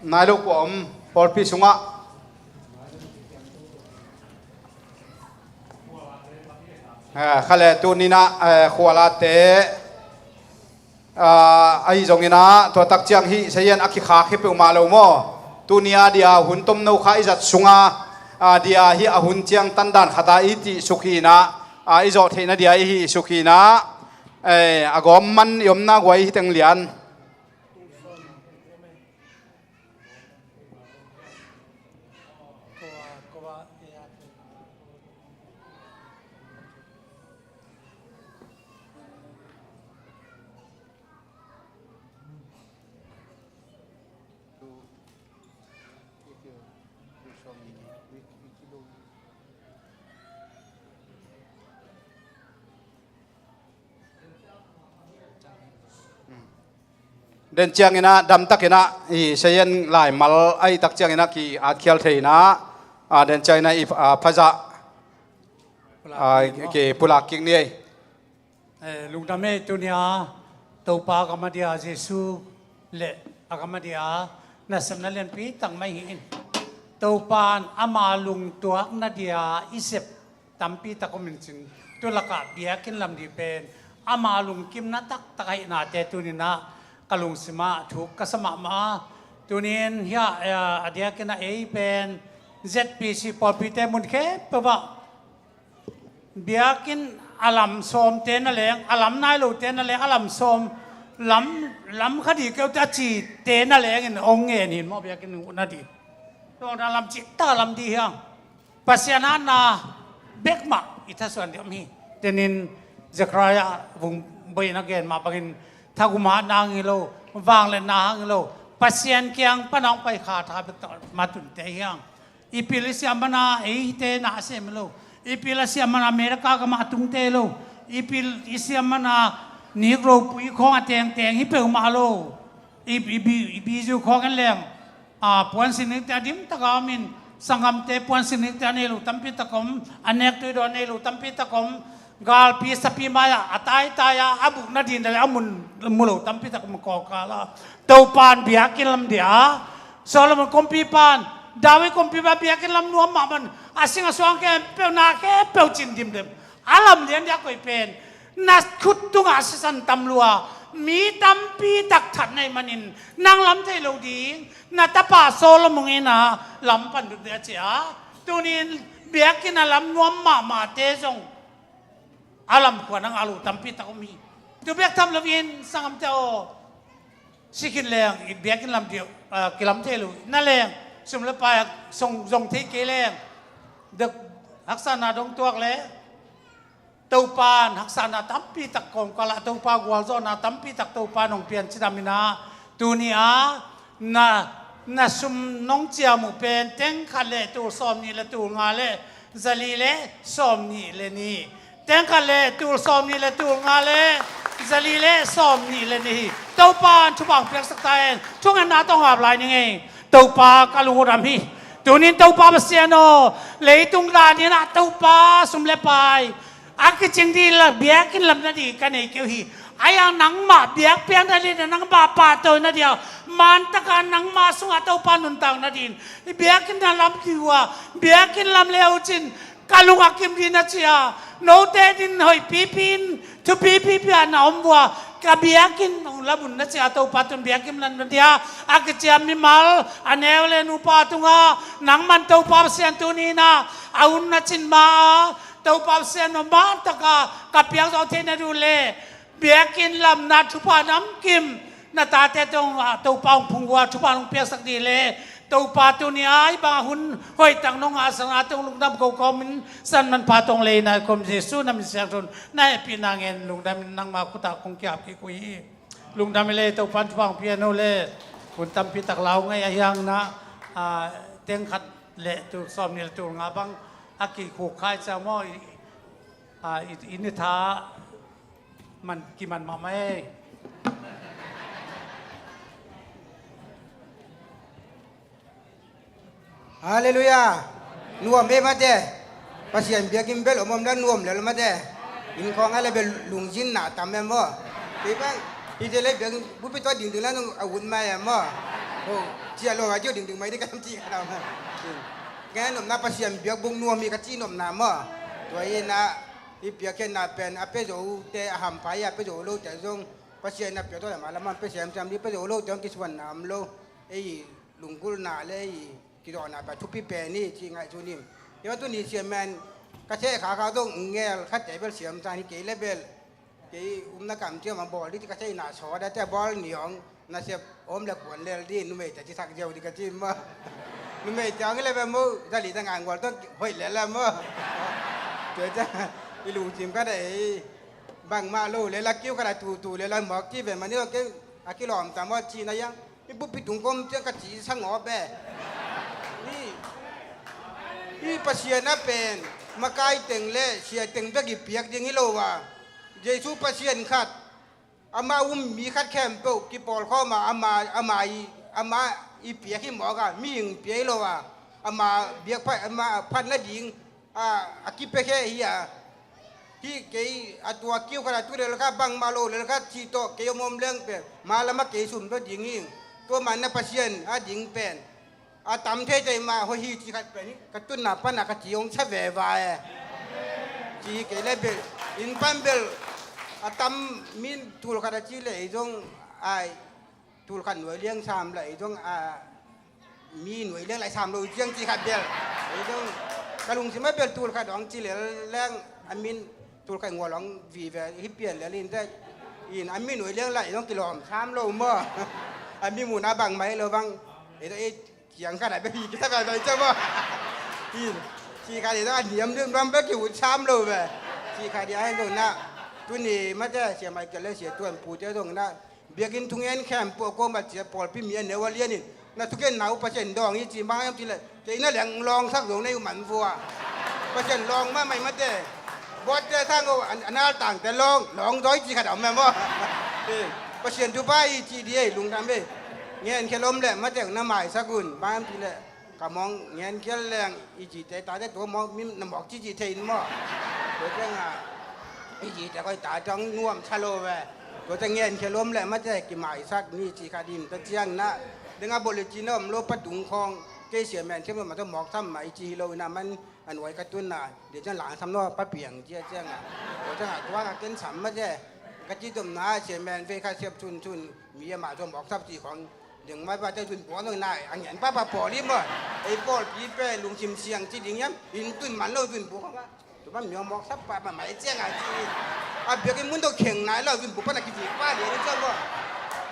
nai lo kua om, pawlpi sungah. Eh, kha le tuninah, eh, khualate, ah, ahi zonginah, tua tak ciang hih sayan a kikhak hi peuhmah lo maw? Tuni a dia hun tomno kha i zat sunga, ah, dia hih a hun ciang tandan khata i tih suk hinah, ah, i zawh theihna dia i hih suk hinah, eh, a gawm man i omna guai hi teng lian. Den cianginah damtakinah i sayan laimal a i tak cianginah ki atkhial theinah, ah, den cianginah i, ah, phazah, ah, ki pulak kik ni ei. Eh, lungdam ei tunia Topa a gam a dia Jesu le a gam a dia nasepna lianpi tak mai hi in. Topa in ama lungtuakna dia i sep tampi tak om in cin, tu lakah biakinn lam dih pen ama lungkimna taktak ahihnate tuninah ka lungsimah thuk ka sa mahmah a, tunin hiah, eh, a diakin a ei pen Z P C pawlpite mun khempeuh ah biakinn a lam sawmte na leng, a lam nai lote na leng, a lam sawm lam, lam kha dih keuhte a cite na lengin hong ngen hin maw biakinn uh na dih. Tua lam cihtak a lam dih hiang. Pasian atna bek mah i thasuan ding om hi. Tenin Zechariah vung boih in a gen mah bangin Thagum hatna hang hi lo, vangliatna hang hi lo, Pasian kiang pan a hong pai kha tha bek tawh mah tunte hi hang. I pil i siam mana ei hite na a sem hi lo. I pil a siam mana America gam a tungte hi lo. I pil i siam mana Nik Ropui khawng a tengteng hi peuhmah lo. I, i, bi- i bizu khawng en leng, a, puansilh nikte a dim taka om in, sanggamte puansilh nikte a nei lo tampi tak om, a nek tui dawn a nei lo tampi tak om, galpi sapi mai-ah a taitai a, a buk nadin le a mun mu lo tampi tak om kawkal a. Topan biakinn lam dia, Solomon kumpipan, David kumpipan biakinn lam nuam mahmah in, a sing a suang khempeuh na khempeuh cin dimdem. A lam lian dia koih pen na khut tungah sisan tam lua, mi tampi tak that nei manin nang lam thei lo ding, na tapa Solomon in a lam pan dut dia cia. Tunin biakinn a lam nuam mahmahte zong a lam khua nang a lo tampi tak om hi. Tu bek tham loin sanggamte aw, si khin leng i biakinn lam diau, a, kilam thei lo na leng, sum le pai a song zong thei kei leng, dek haksana dong tuak le Topan haksana tampi tak kawmkal ah Topa gualzawhna tampi tak Topa nong pian cidam in a, tuni a na, na sum nong ciam uh pen teng khat le tul sawm nih le tul nga le zali le sawm nih le nih. Teng khat le tul sawm nih le tul nga le zali le sawm nih le nih hi. Topa in thupha hong piaksak ta hen. Thungetna tawh hong ap lai ning ei. Topa ka lungdam hi. Tunin Topa Pasian aw, leitung dan in a Topa sum le pai a kicing ding la biakinn lam nading ka nei kei uh hi. Ahi hang nangmah biakpiak nading, nangmah pahtawi nading, man taka nangmah sungah Topa nuntak nading biakinn a lam ding uh a, biakinn lam le uh cin ka lung a kim ding na ci a, note din hoih pipi in thupi pipi a na om uh a, ka biakinn hong lam un na ci a, Topa tun biakinn lam nading a kiciam mimal a neu le nupa tungah nangman Topa Pasian tuni in a, a hun na cin ma a, Topa Pasian aw, man taka ka piak zawh theih na duh leh biakinn lamna thupha namkim na tate tawh, ah, Topa hong phungvuah thupha hong piaksak dih leh Topa tuni a hih bang a hun hoihtak nong ngahsak na tawh lungdam ko kawmin san manpha tawh hong lei na kom Jesu na min siangtho in na hehpihna ngen lungdam in nangma khut ah kong ki-ap kik uh hi. Lungdam hi leh Topa in thupha hong pia no leh hun tampi tak lau ngei ahi hang na, ah, teng khat le tul sawm nih le tul nga bang a kikhuk khai cia maw, i, a, i, i ni tha man kiman mahmah ei. Halleluiah. Nuam ei mate. Pasian biakinn bel om om dan nuam lel mate. Inn khawng a le bel lungzinna tam em maw. Kei bang hite le biakinn bupi tawh dingding la nung a ut mai em maw. Ho, cia lo a cio dingding mai di ka tam ci ka tam. Ka nopna Pasian biakbuk nuam hi ka ci nopna maw. Tua hi na i piakkhiatna pen a pia zote a hampha hi a, pia zo lote zong Pasian na pia tawh lam a lam a pia siamsiam di, pia zo lote zong kisuanna om lo. Ei lunggulhna le ei kidawhna pen thupi pen hi ci ngaihsun hi. Hi ma tuni siam men ka theh kha kha zong ngel khate bel siamsan hi kei le bel. Kei umna kam ciang a bawl ding ci ka theihna sawt a, cia bawl ni hong nasep om le kuan lel ding, numeite ci sak ziau ding ka ci maw. Numeite hong hi le ve maw, zali ta ngan gual tawh hoih lel le maw. Tua ciang i lungsim khat a ei bangmah lo lel a kiu khat a tutu lel a mawk ci ve mah ni lo kei a kilawm ta maw ci na hiang. Hih bupi tung kom ciang ka ci sangawp e. Hih, hih Pasian a pen makai teng le sia teng bek i piak ding hi lo a. Jesu Pasian khat, ama um mi khat khempeuh kipawlkhawm a, ama, ama i, ama i piak hi mawk a, mihing pia hi lo a. Ama biak phat, ama phat nading a, a kipiakhia hi a. Hih kei a tua kiu khat a tu lel khat bangmah lo lel khat cih tawh kei om om leng pen ma lamah kei sum tawh ding hi. Tua man na Pasian a ding pen a tam theithei mah hoih hi cih khat pen hi ka tunna pan a ka ci hong sa veva e. Ci hi kei le bel inn pan bel a tam min tul khat a ci le ei zong ai tul khat nuai liang sam la ei zong a mi nuai liang lai sam lo ciang ci khat bel. Ei zong ka lungsim a bel tul khat hong ci lel leng a min tul khat ngual hong vive hi pian lel in te in a mi nuai liang lai zong kilawm sam lo maw. A mi mun a bang mai lo bang. Ei zong ei ciang khat a bel hi kisa bel bai cia maw. In ci khat ei zong a niam lim ram bel ki ut sam lo ve. Ci khat ei a hei zong na Tuni mate, Sia Michael le Sia Tuan pute zong na biakinn thungen khempeuh a kuamah cia pawlpi mi a neu a lianin na thugenna uh Pasian dawng hi ci mai hiam cih leh, kei na leng lawngsak zong na hi uh man vua. Pasian lawng mahmah hi mate. Bawtte sang uh a naltangte lawng, lawng zaw hi ci khat a om e maw? Eh, Pasian thupha hi ci di ei, lungdam ei. Ngenkhial om leh mate na maisak un, mai hiam cih leh ka mawng ngenkhial leng i cite tate tua mawng mi na mawk cici thei in maw? Tua ciangah i cite koi tate hong nuam sa lo ve. Tua ciang ngenkhial om leh mate kimaisak ni ci khat in, tua ciang na dengah bawlh i ci na om lo, patung khawng kei Sia Men Thiam lo mah tua mawk sam mah i ci hi lo in a man a nuai ka tun a, dia ciang langsam lo pa piang cia ciangah. Tua ciangah tua ka ken sam mate ka ci domna Sia Men vei kha siap sunsun mi a mah tua mawk sap ci khawng ding mai pa te zun buang dong nai, a ngen pa pa pawl hi maw? Ei pawlpi pen lungsim siang ci ding hiam? Inn tun man lo zun buang a. Tu man mi hong mawk sap pa pa mai ciang a ci. A biakinn mun tawh kheng nai lo zun bu pan a kivik pa lian in ciang maw?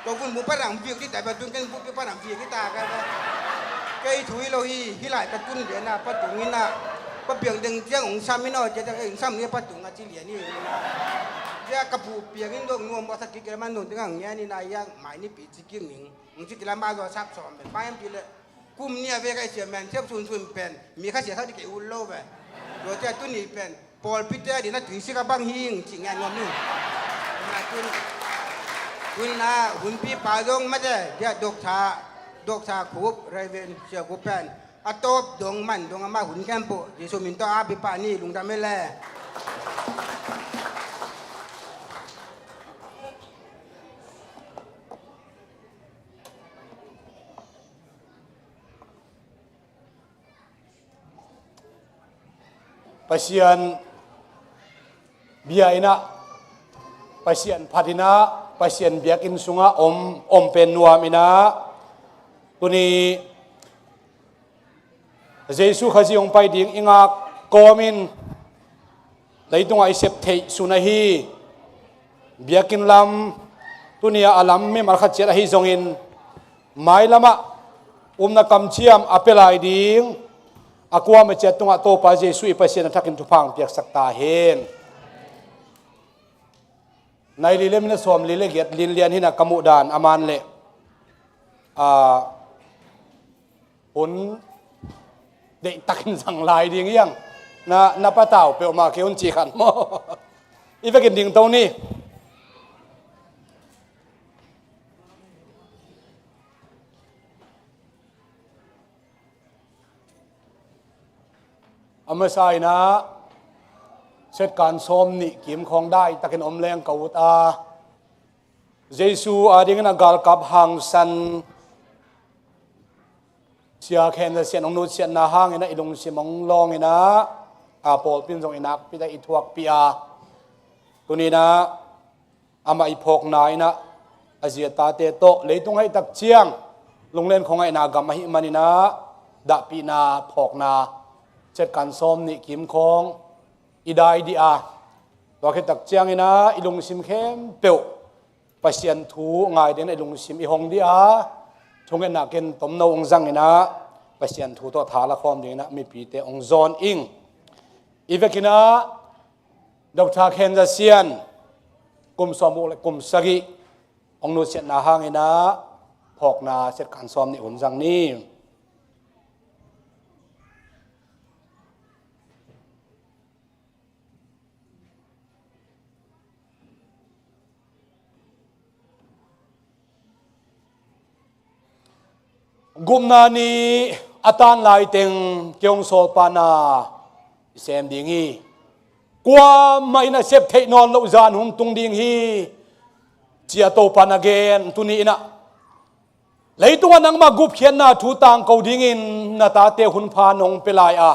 Tua zun bu pan a hong vik ding tai pa tun ken bu pan a hong vik ding ta ka. Kei thu hi lo hi, hih lai ka tun lian a pa tung in a. Pa piang ding ciang hong sam in aw, cia ciang hong sam ni pa tung a ci lian hi. Cia ka bu piang in dong nuam mawk sa kik kei man dong ding a hong ngen in a, yang mai ni pi ci kim ning. Hong ci kila mah zaw sak sawm pen, pa hiam cih leh kum nih a vei kha i Sia Men Thiam sunsun pen mi kha sia sak ding kei ut lo ve. Tua ciang tuni pen pawlpite a ding na tuisik a bang hing cih ngen nuam ning. Tun, tun a hunpipa zong mate dia Doctor, Doctor Khup, Reverend Sia Khup pen a tawp dong man dong amah hun khempeuh Jesu min tawh a pi pah ni, lungdam ei le. Pasian bia in a, Pasian phat in a, Pasian biakinn sungah om, om pen nuam in a, tuni Jesu Khazih hong pai ding i ngak kawmin leitungah i sep theih sun ahi. Biakinn lam, tuni a a lam mimal khat ciat ahi zongin mailamah upna kamciam a pia lai ding a kuamah ciat tungah Topa Jesu i Pasian a thakin thupha hong piaksak ta hen. Nai li le minute sawm li le giat linlian hi in a, ka muh dan a man leh, ah, hun deihtakin zang lai ding hi hang. Na, na patau peuhmah kei un ci khan maw? I vekin dingto ni. A masa in a, setkan sawm nih kim khawng daitakin om leng ka ut a, Jesu adingin a galkap hangsan Sia Khen Za Sian hong nutsiatna hangin a i lungsim hong lawng in a, a pawlpi in zong i nakpi tak i thuakpih a, tuni in a amah i phawkna in a, a zi a tate tawh leitung a hih tak ciang lunglen khuangaihna gam ahih manin a, dahpihna phawkna setkan sawm nih kim khawng i dai dih a, tua khit tak ciangin a i lungsim khempeuh Pasian thu ngai dingin a i lungsim i hong dih a, thungetna ken tomno hong zang in a, Pasian thu tawh tha la khawm dingin a mipite hong zawn ing. I vekin a Doctor Khen Za Sian, kum sawm guk le kum sagih hong nutsiatna hangin a, phawkna setkan sawm nih hun zang ni. Gupna ni a tan laiteng kei hong sawlpana i sem ding hi. Kuamah in a sep theih nawn loh zan hong tung ding hi, ci a Topa na gen tuni in a. Leitungah nangmah gupkhiatna thu tangko dingin na tate hunpha nong pia lai a,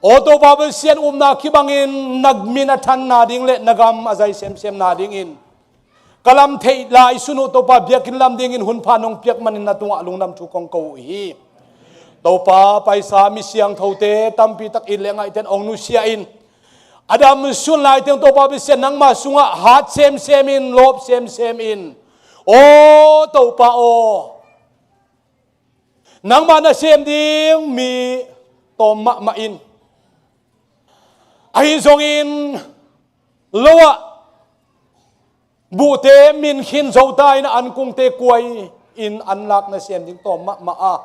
aw Topa Pasian, upna kibangin na min a thanna ding le na gam a zai semsemna dingin ka lam theih lai sun uh Topa, biakinn lam dingin hunpha nong piak manin na tungah lungdam thu kong ko uh hi. Topa, paisa mi siangthote tampi tak it le ngaihten hong nusia in, a dam sun laiteng Topa Pasian nangma sungah hat semsem in, lawp semsem in, aw Topa aw, nangma nasem ding mi tawm mahmah in, ahi zongin lo ah buhte min khin zo ta in, an kungte kuai in an lak nasem ding tawm mahmah a.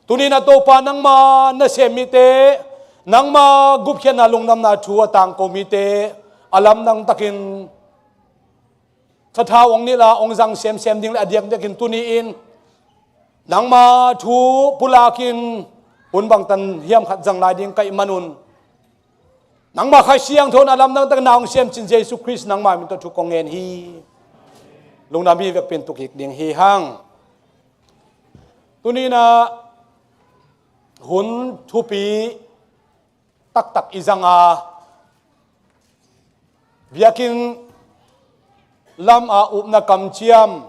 Tuni-in a Topa, nangma nasem mite, nangma gupkhiatna lungdamna thu a tangko mite a lamdang takin sathau hong nilh a hong zang semsem ding le a diakdiakin tuni-in nangma thu pulakin hun bangtan hiam khat zang lai ding ka hih manun, nangma Kha Siangtho in a lamdang takin na hong siamcin Jesu Khrist nangma min tawh thu kong ngen hi. Lungdam hi, vekpi in tu kik ding hi hang. Tuni-in a hun thupi taktak i zang a, biakinn lam a upna kamciam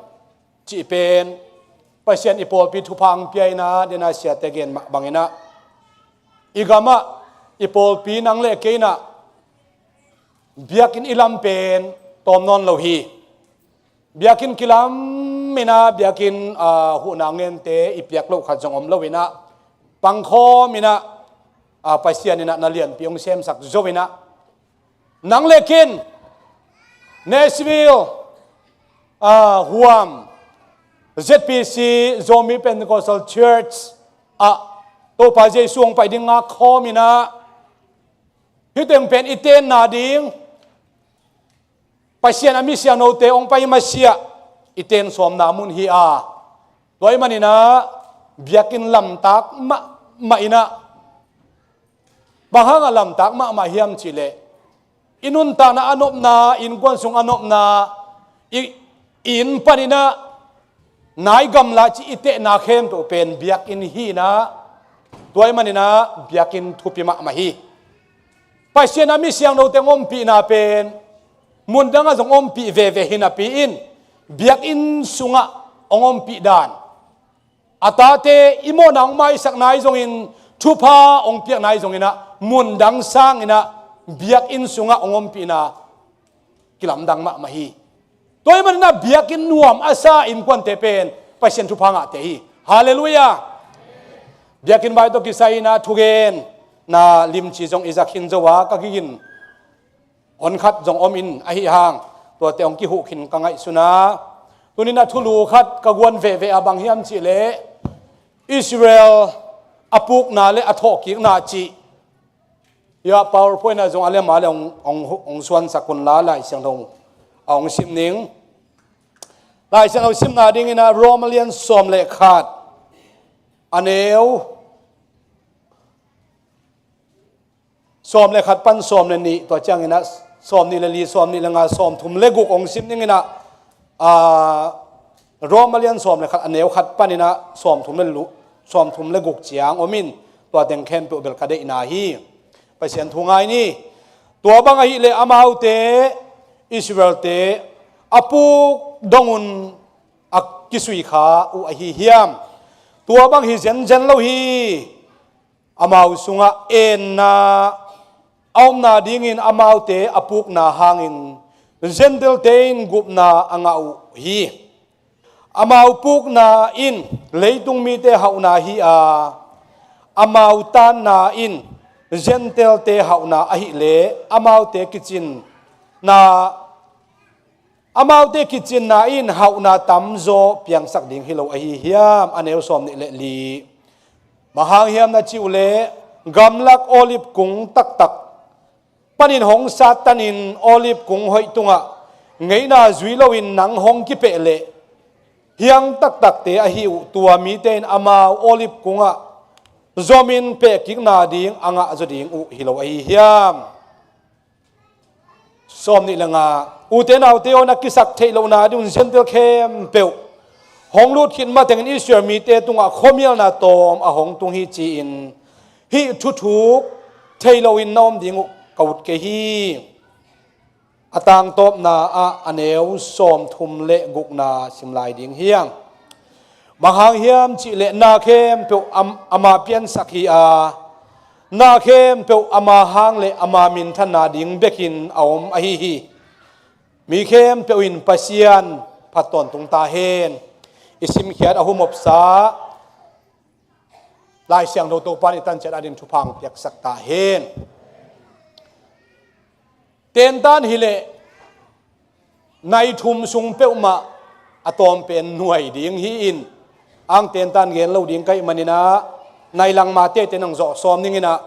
cih pen Pasian i pawlpi thupha hong pia in a, den a siate gen mah bangin a, i gam ah i pawlpi nang le kei in a biakinn i lam pen tawm nawn lo hi. Biakinn kilam in a, biakinn, aa, huhna ngente i piak loh khat zong om lo in a, pangkhawm in a, aa, Pasian in a na lianpi hong semsak zo in a, nang le kei in Nashville, aa, huam Z P C, Zomi Pentecostal Church ah Topa Jesu hong pai ding ngak khawm in a, hih teng pen i tenna ding, Pasian a mi siangthote hong pai masiah i ten sawmna mun hi a, tua ahih manin a biakinn lamtak mahmah in a, bang hang a lamtak mahmah hiam cih leh, i nuntakna a nopna, innkuan sung a nopna, i, i inn panin a nai gamla cih i tehna khempeuh pen biakinn hi in a, tua ahih manin a biakinn thupi mahmah hi. Pasian a mi siangthote hong ompihna pen mundang ah zong ompih veve hi napi in, biakinn sungah hong ompih dan, a tate i mawhna hong maisak nai zongin, thupha hong piak nai zongin a, mundang sangin a biakinn sungah hong ompihna kilamdang mahmah hi. Tua ahih manin a biakinn nuam a sa innkuante pen Pasian thupha ngahte hi. Halleluiah. Biakinn vai tawh kisai in a thugenna limci zong i za khin zo a, ka gigin hon khat zong om in ahih hang, tuate hong kihuh khin ka ngaihsun a, tuni-in a thulu khat ka guan veve a, bang hiam cih leh Israel a pukna le a thawhkikna cih. Hiah PowerPoint ah zong a lem a le hong, hong, hong suansak un la, Lai Siangtho a hong sim ning. Lai Siangtho simna dingin a Roma lian sawm le khat, a neu sawm le khat pan sawm le nih, tua ciangin a sawm nih le li, sawm nih le nga, sawm thum le guk hong sim dingin a, aa, Roma lian sawm le khat, a neu khat panin a sawm thum le lu-, sawm thum le guk ciang om in, tua teng khempeuh bel ka deihna hi. Pasian thu ngai ni. Tua bang ahih leh amaute, Israelte a puk dongun a kisui kha uh ahi hiam? Tua bang hi zenzen lo hi. Amau sungah enna a omna dingin amaute a pukna hangin Gentailte in gupna a ngah uh hi. Amau pukna in leitung mite hauhna hi a, amau tanna in Gentailte hauhna ahih leh amaute kicinna, amaute kicinna in hauhna tamzaw piangsak ding hi lo ahi hiam? A neu sawm nih le li. Bang hang hiam na cih uh leh, gamlak olive kung taktak panin hong sattanin olive kung hoih tungah ngeina zui loin nang hong kipeh leh, hiang taktakte ahi uh tua mite in amau olive kungah zomin pehkikna ding a ngah zaw ding uh hi lo ahi hiam? Sawm nih le nga. Ute naute aw, na kisak theih lohna ding un Gentail khempeuh hong lut khit matengin Israel mite tungah khuamialna tawm a hong tung hi ci-in hih thu thuk thei loin na om ding uh ka ut kei hi. A tangtawpna ah a neu sawm thum le gukna sim lai ding hi hang. Bang hang hiam cih leh na khempeuh am-, ama piansak hi a, na khempeuh ama hang le ama minthanna ding bekin a om ahi hi. Mi khempeuh in Pasian phat tawntung ta hen. I simkhiat a humopsa Lai Siangtho Topa in i tanciat adingin thupha hong piaksak ta hen. Tentan hi leh, nai thum sung peuhmah a tawm pen nuai ding hi-in, ang tentan gen lo ding ka hih maninah, nai langmah tete nang zawh sawm ninginah,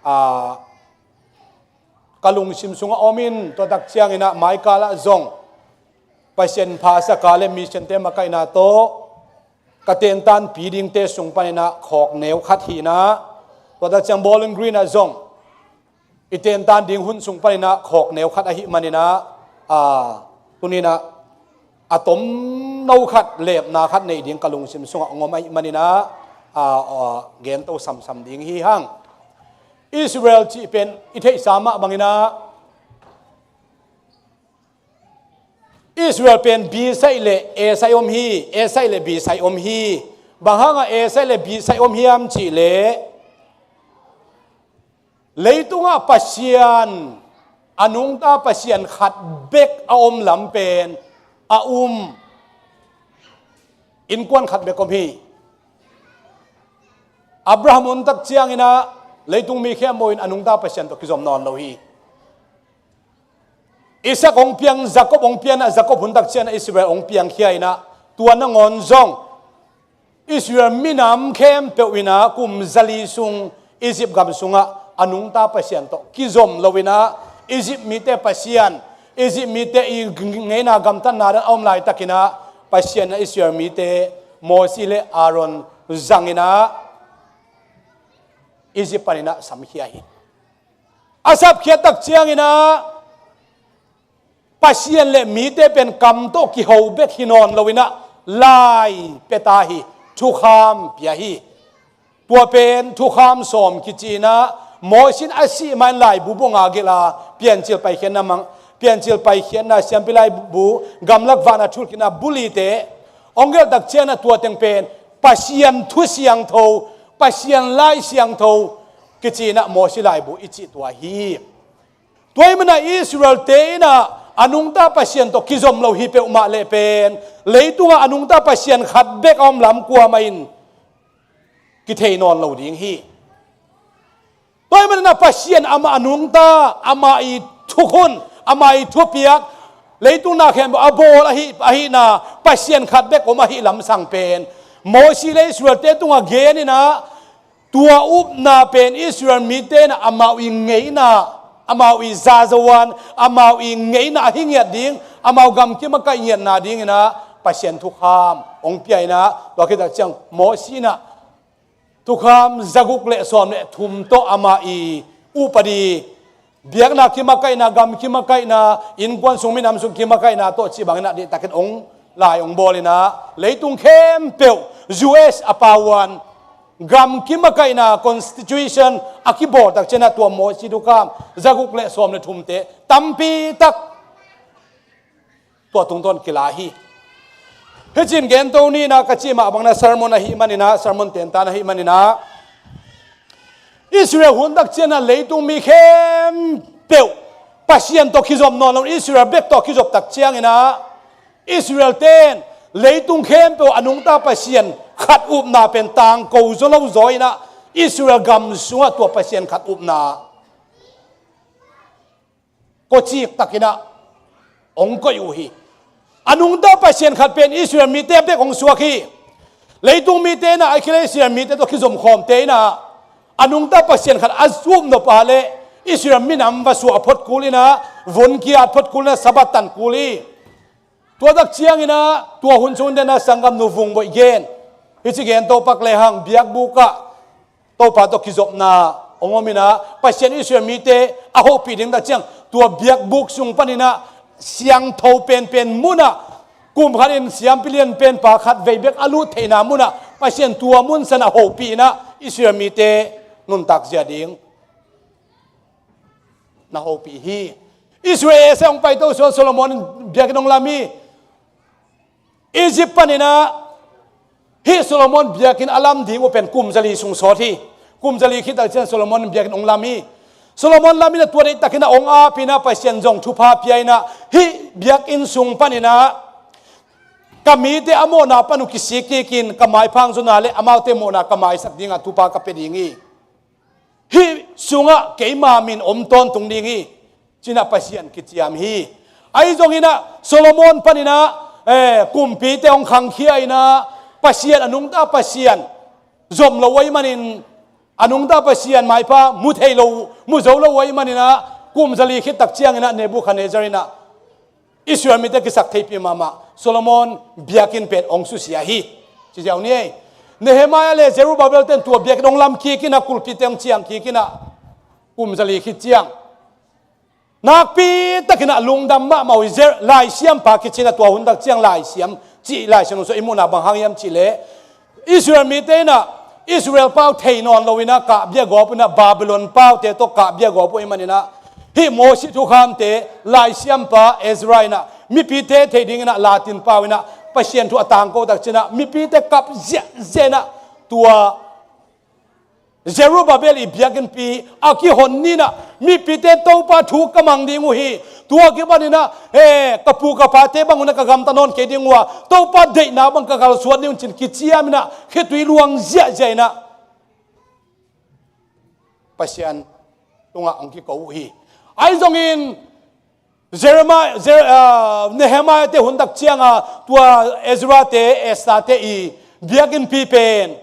aa, ka lungsim sungah om in, tua tak cianginah maikalah zong Pasian phasaka le missionte makaihna tawh ka tentanpi dingte sung paninah khawk neu khat hinah, tua tak ciang Bowling Green ah zong i tentan ding hun sung paninah khawk neu khat ahih maninah, aa, tuninah a tomno khat, lepna khat neih ding ka lungsim sungah hong om ahih maninah, aa, aa, gento samsam ding hi hang. Israel cih pen i theihsa mah banginah Israel pen B side le A side om hi, A side le B side om hi. Bang hangah A side le B side om hiam cihleh, leitungah Pasian, a nungta Pasian khat bek a om lam pen a um, innkuan khat bek om hi. Abraham hun tak cianginah leitung mi khempeuh in a nungta Pasian tawh kizom nawn lo hi. Isak hong piang, Jacob hong pianah, Jacob hun tak cianah Israel hong piangkhia inah, tua nangawn zong Israel minam khempeuh inah kum zali sung Egypt gam sungah a nungta Pasian tawh kizom lo inah, Egypt mite Pasian, Egypt mite i ngeina gamtatna dan a om laitakinah Pasian inah Israel mite Mosi le Aaron zanginah Egypt paninah samkhia hi. A sapkhiat tak cianginah Pasian le mite pen kam tawh kiho bek hi nawn loinah lai pia ta hi, thukham pia hi. Tua pen thukham sawm kici inah, Mosi in a sih ma-in laibu bawng a gelh a, Piancil Paikhiatna mang, Piancil Paikhiatna, Siampi Laibu, Gamlak Vahna Thulkitna bul ite hong gelh tak cianginah tua teng pen Pasian thu siangtho, Pasian lai siangtho kici inah Mosi laibu i cih tua hi. Tua ahih manin Israel-te inah a nungta Pasian tawh kizom lo hi peuhmah leh pen, leitungah a nungta Pasian khat bek a om lam kuamah in kithei nawn lo ding hi. Tua ahih manin ah Pasian amah a nungta, amah i thukhun, amah i thupiak, leitung na khempeuh a bawl ahi, ahihna Pasian khat bek om ahih lamsang pen Mosi le Israel-te tungah gen inah, tua upna pen Israel mite inah amau i ngeina, amau i zazoan, amau i ngeina ahi ngiat ding, amau gamkim a kaih ngiatna dinginah Pasian thukham hong pia inah, tua khit tak ciang Mosi inah thukham zaguk le sawm le thum tawh amah i upadi, biakna kim a kaihna, gam kim a kaihna, innkuan sung minam sung kim a kaihna tawh cih banginah dihtakin hong lai hong bawl inah, leitung khempeuh U S a pauan gam kim a kaihna constitution a kibawl tak cianginah tua Mosi thukham zaguk le sawm le thumte tampi tak tua tungtawn kila hi. Hicin gento ni inah ka cih mah bangin ah sermon ahih maninah, sermon tentan ahih maninah, Israel hun tak cianginah leitung mi khempeuh Pasian tawh kizom nawn lo, Israel bek tawh kizop tak cianginah, Israel-te in leitung khempeuh a nungta Pasian khat upna pen tangko zaw lo zaw inah, Israel gam sungah tua Pasian khat upna kawcik takinah hong koih uh hi. A nungta Pasian khat pen Israel mite bek hong suak hi. Leitung mite inah, a khile Israel mite tawh kizom khawmte inah a nungta Pasian khat a zup nop a leh Israel minam va suah phot kul inah, vun kiat phot kul inah, Sabbath tan kul hi. Tua tak cianginah tua hun sung denah sanggamnu Vung Boih gen, hici gen to pak lehang, biakbuk ah Topa tawh kizopna hong om inah, Pasian Israel mite a hopih ding tak ciang, tua biakbuk sung paninah siangtho penpen munah, kum khatin siampi lianpen pa khat vei bek a lut theihna munah Pasian tua mun sanah hopih inah Israel mite nuntak zia ding na hopih hi. Israel ese hong paito suan Solomon in biakinn hong lam hi. Egypt paninah hih Solomon biakinn a lam ding uh pen kum zali sung sawt hi. Kum zali khit tak ciang Solomon in biakinn hong lam hi. Solomon lam inah tua deihtakinah hong ap inah, Pasian zong thupha pia inah, hih biakinn sung paninah ka mite a mawhna pan uh kisik kikin ka maiphang zonna le amaute mawhna ka maisak dingah thupha ka pia ding hi. Hih sungah keima min om tawntung ding hi, cinah Pasian kiciam hi. Ahi zongin ah Solomon panin ah, eh, kumpite hong khangkhia in ah, Pasian a nungta Pasian zom lo ahih manin, a nungta Pasian maipha mu thei lo, mu zo lo ahih manin ah, kum zali khit tak ciangin ah Nebuchadnezzar in ah Israel mite kisaktheihpih mahmah Solomon biakinn pen hong susia hi, ci ziau ni ei. Nehemiah le Zerubbabel ten tua biakinn hong lam kik in ah, kulpite hong ciang kik in ah, kum zali khit ciang nakpi takin ah lungdam mahmah uh hi. Zer-, laisiampa kici in ah, tua hun tak ciang laisiam, cih laisiam uh sung i muhna bang hang hiam cih leh, Israel mite in ah Israel pau thei nawn lo in ah, kahbia gawp in ah, Babylon paute tawh kahbia gawp uh ahih manin ah, hih Moses thukhamte laisiampa Ezra in ah mipite theih dingin ah Latin pau in ah Pasian thu a tangko tak ciangin ah, mipite kap ziahziah in ah, tua Zerubbabel i biakinnpi a kihon ni in ah, mipite Topa thu ka mang ding uh hi. Tua kipan in ah, eh, ka pu ka pate bang un ah ka gamta nawn kei ding uh a, Topa deihna bang ka kalsuan ding uh, ci-in kiciam in ah, khitui luang ziahziah in ah Pasian tungah hong kiko uh hi. Ahi zongin Jeremiah, Jer-, ah, Nehemiah te hun tak ciang a, tua Ezra te, Esther te i biakinnpi pen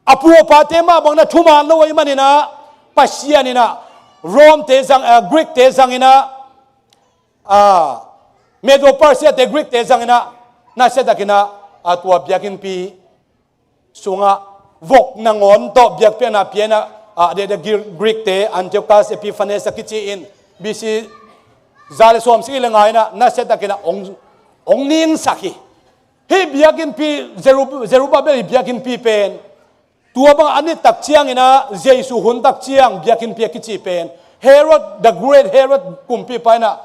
a pu a pate mah bangin ah thuman lo ahih manin ah, Pasian in ah Rome te zang, ah, Greek te zang in ah, ah, Medo Persia te Greek te zang in ah, nasia takin ah, ah, tua biakinnpi sungah vok nangawn tawh biakpiakna pia in ah, ah, a dede Gir-, Greek te Antiochus Epiphanes a kici in, B C za le sawmsagih le nga in ah nasia takin ah hong, hong ningsak hi. Hih biakinnpi Zeru-, Zerubbabel i biakinnpi pen, tua bang a nit tak ciangin ah, Jesu hun tak ciang biakinnpi a kici pen, Herod, the Great Herod kumpipa in ah,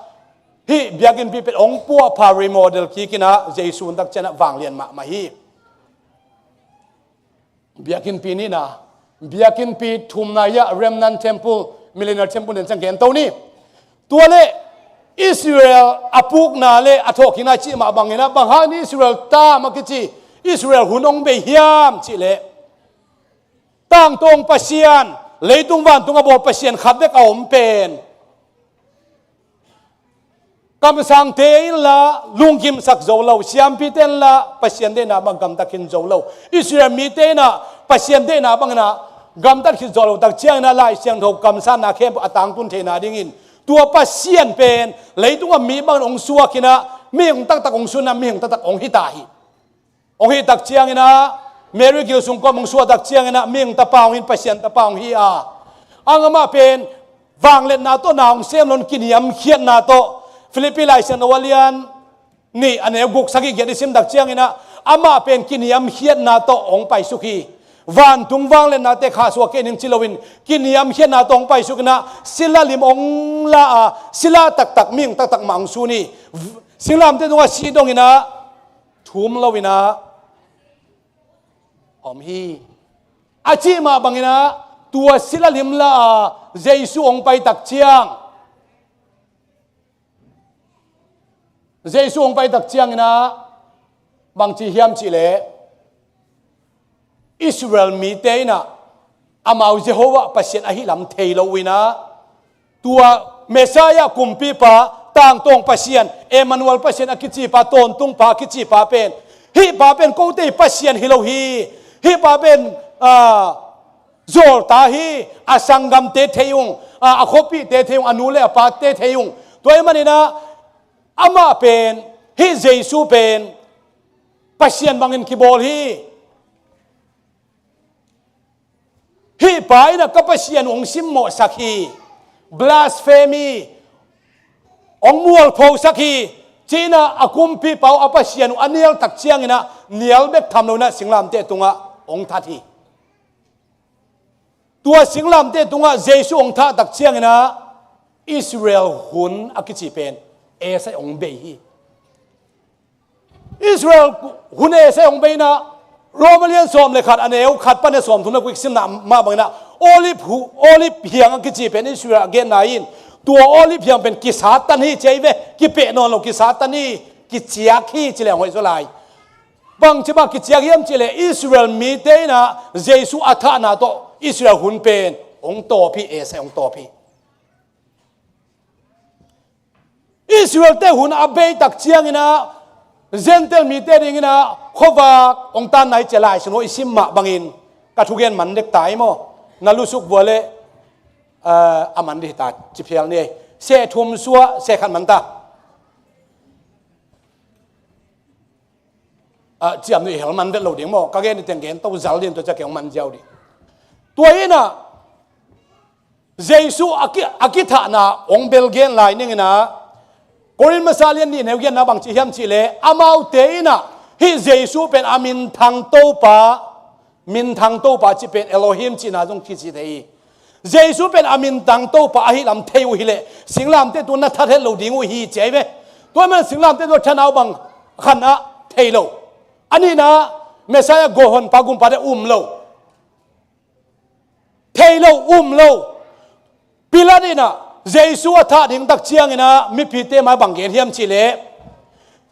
hih biakinnpi pen hong puahpha, remodel kik in ah, Jesu hun tak ciang ah vanglian mahmah hi. Biakinnpi nihna, biakinnpi thumna hi a, remnant temple, millennial temple den ciang gen to ni. Tua leh Israel a pukna le a thawhkikna cih mah bangin ah, bang hang in Israel tam a kici, Israel hun hong bei hiam cih leh, tangtawng Pasian, leitung vantung a bawl Pasian khat bek a om pen, kamsangte in lah lunggimsak zo lo, siampite in lah Pasian deihna bang gamtat khin zo lo, Israel mite in ah Pasian deihna bangin ah gamtat khit zo lo tak ciangin ah, Lai Siangtho kamsanna khempeuh a tangtun theihna dingin, tua Pasian pen leitungah mi bangin hong suak in ah, mihing taktak hong suak in ah, mihing taktak hong hi ta hi. Hong hih tak ciangin ah, Mary gil sung kawm hong suah tak ciangin ah, mihing tapa hong hi in, Pasian tapa hong hi a, ang amah pen vangliatna tawh na hong sem lo in, kiniamkhiatna tawh, Philippi Lai Siangtho a lian nih, a neu guk, sagih, giat i sim tak ciangin ah, amah pen kiniamkhiatna tawh hong paisuk hi. Vantung vangliatnate khahsuah kei ning ci loin, kiniamkhiatna tawh hong paisuk in ah, sila lim hong la a, sila taktak, mihing taktak mah hong sun hi. V-, singlamteh tungah si dongin ah, thum lo in ah om hi. A cih mah bangin ah, tua sila lim la a, Jesu hong pai tak ciang, Jesu hong pai tak ciangin ah, bangci hiam cih leh, Israel mite in ah, amau Jehovah Pasian ahih lam thei lo uh in ah, tua Messiah kumpipa, tangtawng Pasian, Emmanuel Pasian a kicipa, tawntungpa a kicipa pen, hih pa pen kote i Pasian hi lo hi. Hih pa pen, ah, zawlta hi, a sanggamte thei ung, ah, a khuapihte thei ung, a nu le a pate thei ung. Tua ahih manin ah, amah pen, hih Jesu pen Pasian bangin kibawl hi. Hih pa in ah ka Pasian uh hong simmawhsak hi, blasphemy, hong mualphosak hi, ci-in ah a kumpipa uh a Pasian uh a nial tak ciangin ah, nial bek tham lo in ah singlamteh tungah hong that hi. Tua singlamteh tungah Jesu hong thah tak ciangin ah, Israel hun a kici pen, esai hong bei hi. Israel hun esai hong bei in ah, Rom a lian sawm le khat, a neu khat pan a sawmthum le kua i sim mah bangin ah, Olive hu-, Olive hiang a kici pen Israel a genna in, tua Olive hiang pen kisatan hi ci hi ve, kipeh nawn lo, kisatan hi, kiciak hi ci leng hoih zaw lai. Bangci mah kiciak hiam cih leh, Israel mite in ah Jesu a thahna tawh Israel hun pen hong tawp hi, esai hong tawp hi. Israel-te hun a bei tak ciangin ah Gentile mite dingin ah khuavak hong tanna hi ci a, Lai Siangtho i sim mah bangin ka thugen man dek ta hi maw? Na lusuk vua le, eh, a man dih ta ci phial ni. Seh thum suah seh khat man ta. Ah, ciam nih hel man vet lo ding maw? Ka gen ni teng gen to zal ding, tua ciang kei hong man ziau ding. Tua in ah Jesu a ki, a kithahna hong bel gen lai ning in ah, Korin masa lian nih neu genna bang ci hiam cih leh, amaute in ah hih Jesu pen a minthang Topa, minthang Topa cih pen Elohim cihna zong kici thei hi. Jesu pen a minthang Topa ahi lam thei uh hi leh singlamteh tungah na that het lo ding uh hi ci ahi ve. Tua man singlamteh tungah thatna uh bang khat ah thei lo. A nihna, Messiah gawhhonpa, gumpate um lo. Thei lo, um lo. Pilat in ah Jesu a thah ding tak ciangin ah mipite mai bang gen hiam cih leh,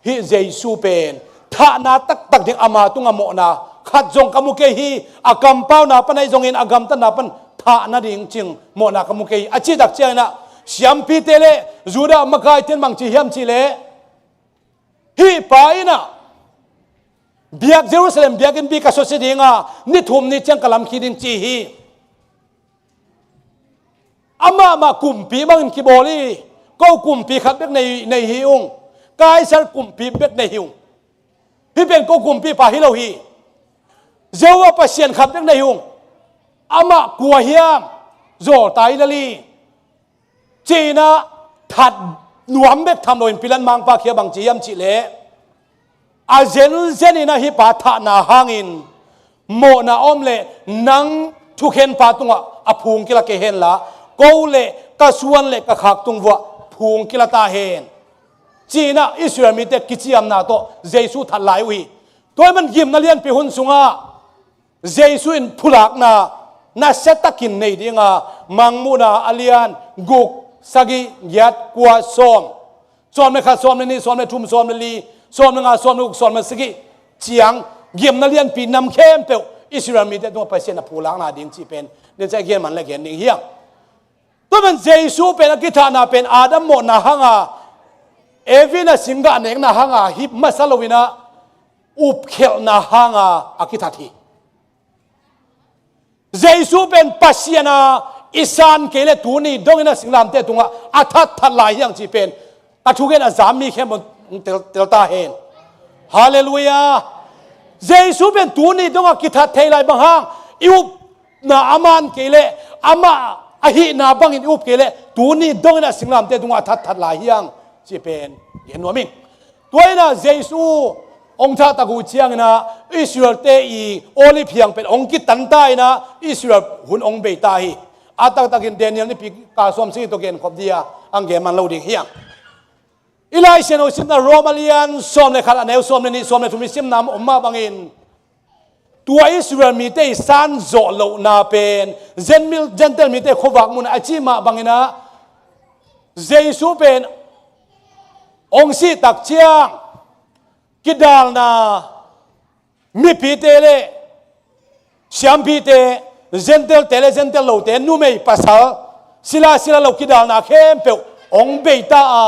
hih Jesu pen thahna taktak ding, ama tungah mawhna khat zong ka mu kei hi. A kampauna pan ahi zongin a gamtatna pan thah nading cing mawhna ka mu kei hi, a cih tak ciangin ah siampite le Judah makaite in bang ci hiam cih leh, hih pa in ah biak, Jerusalem biakinn bik ka susia ding a, ni thum ni ciang ka lamkhia ding ci hi. Amah mah kumpi bangin kibawl hi. Ko kumpi khat bek nei, nei hi ung. Kaisar kumpi bek nei hi ung. Hih pen ko kumpipa hi lo hi. Jehovah Pasian khat bek nei hi ung. Amah kua hiam? Zawltai lel hi. Ci-in ah that nuam bek tham loin Pilat mangpa kiang bang ci hiam cih leh, a zenzen in ah hih pa thahna hangin mawhna om leh nang thukhenpa tungah a phung kila kei hen la, ko le ka suan le ka khak tung vuah phung kila ta hen, ci-in ah Israel mite kiciamna tawh Jesu that lai uh hi. Tua ahih man gimna lianpi hun sungah Jesu in phulakna nasia takin nei ding a, Mangmuhna a lian guk, sagih, giat, kua, sawm, sawm le khat, sawm le nih, sawm le thum, sawm le li, sawm le nga, sawm le guk, sawm le sagih ciang gimna lianpi nam khempeuh Israel mite tungah Pasian a phulakna ding cih pen tua ciang gen man le gen ding hi hang. Tua pen Jesu pen a kithahna pen Adam mawhna hanga, Evi in a singgah nekna hanga hi masa lo-in ah, upkhelhna hanga a kithat hi. Jesu pen Pasian a i san kei leh tuni dongin ah singlamteh tungah a thatthat lai hi hang cih pen a thugen a zam mi khempeuh in tel, tel ta hen. Halleluiah. Jesu pen tuni dongah kithat thei lai. Bang hang? I upna a man kei leh, amah a hihna bangin i up kei leh tuni dongin ah singlamteh tungah a thatthat lai hi hang cih pen gen nuam ing. Tua in ah Jesu hong thah tak uh ciangin ah Israel-te i Olive hiang pen hong kitan ta in ah Israel hun hong bei ta hi. A taktakin Daniel nipi ka sawm sing i tawh genkhop ding a, hong gen man lo ding hi hang. I Lai Siangtho simna Rom a lian sawm le khat, a neu sawm le nih, sawm le thum i simna om mah bangin, tua Israel mite i san zawh lohna pen Zenmil-, Gentile mite khuavak mun a cih mah bangin ah Jesu pen hong sih tak ciang kidalna mipite le siampite, Gentile-te le Gentile lote, numei pasal, sila sila lo kidalna khempeuh hong bei ta a,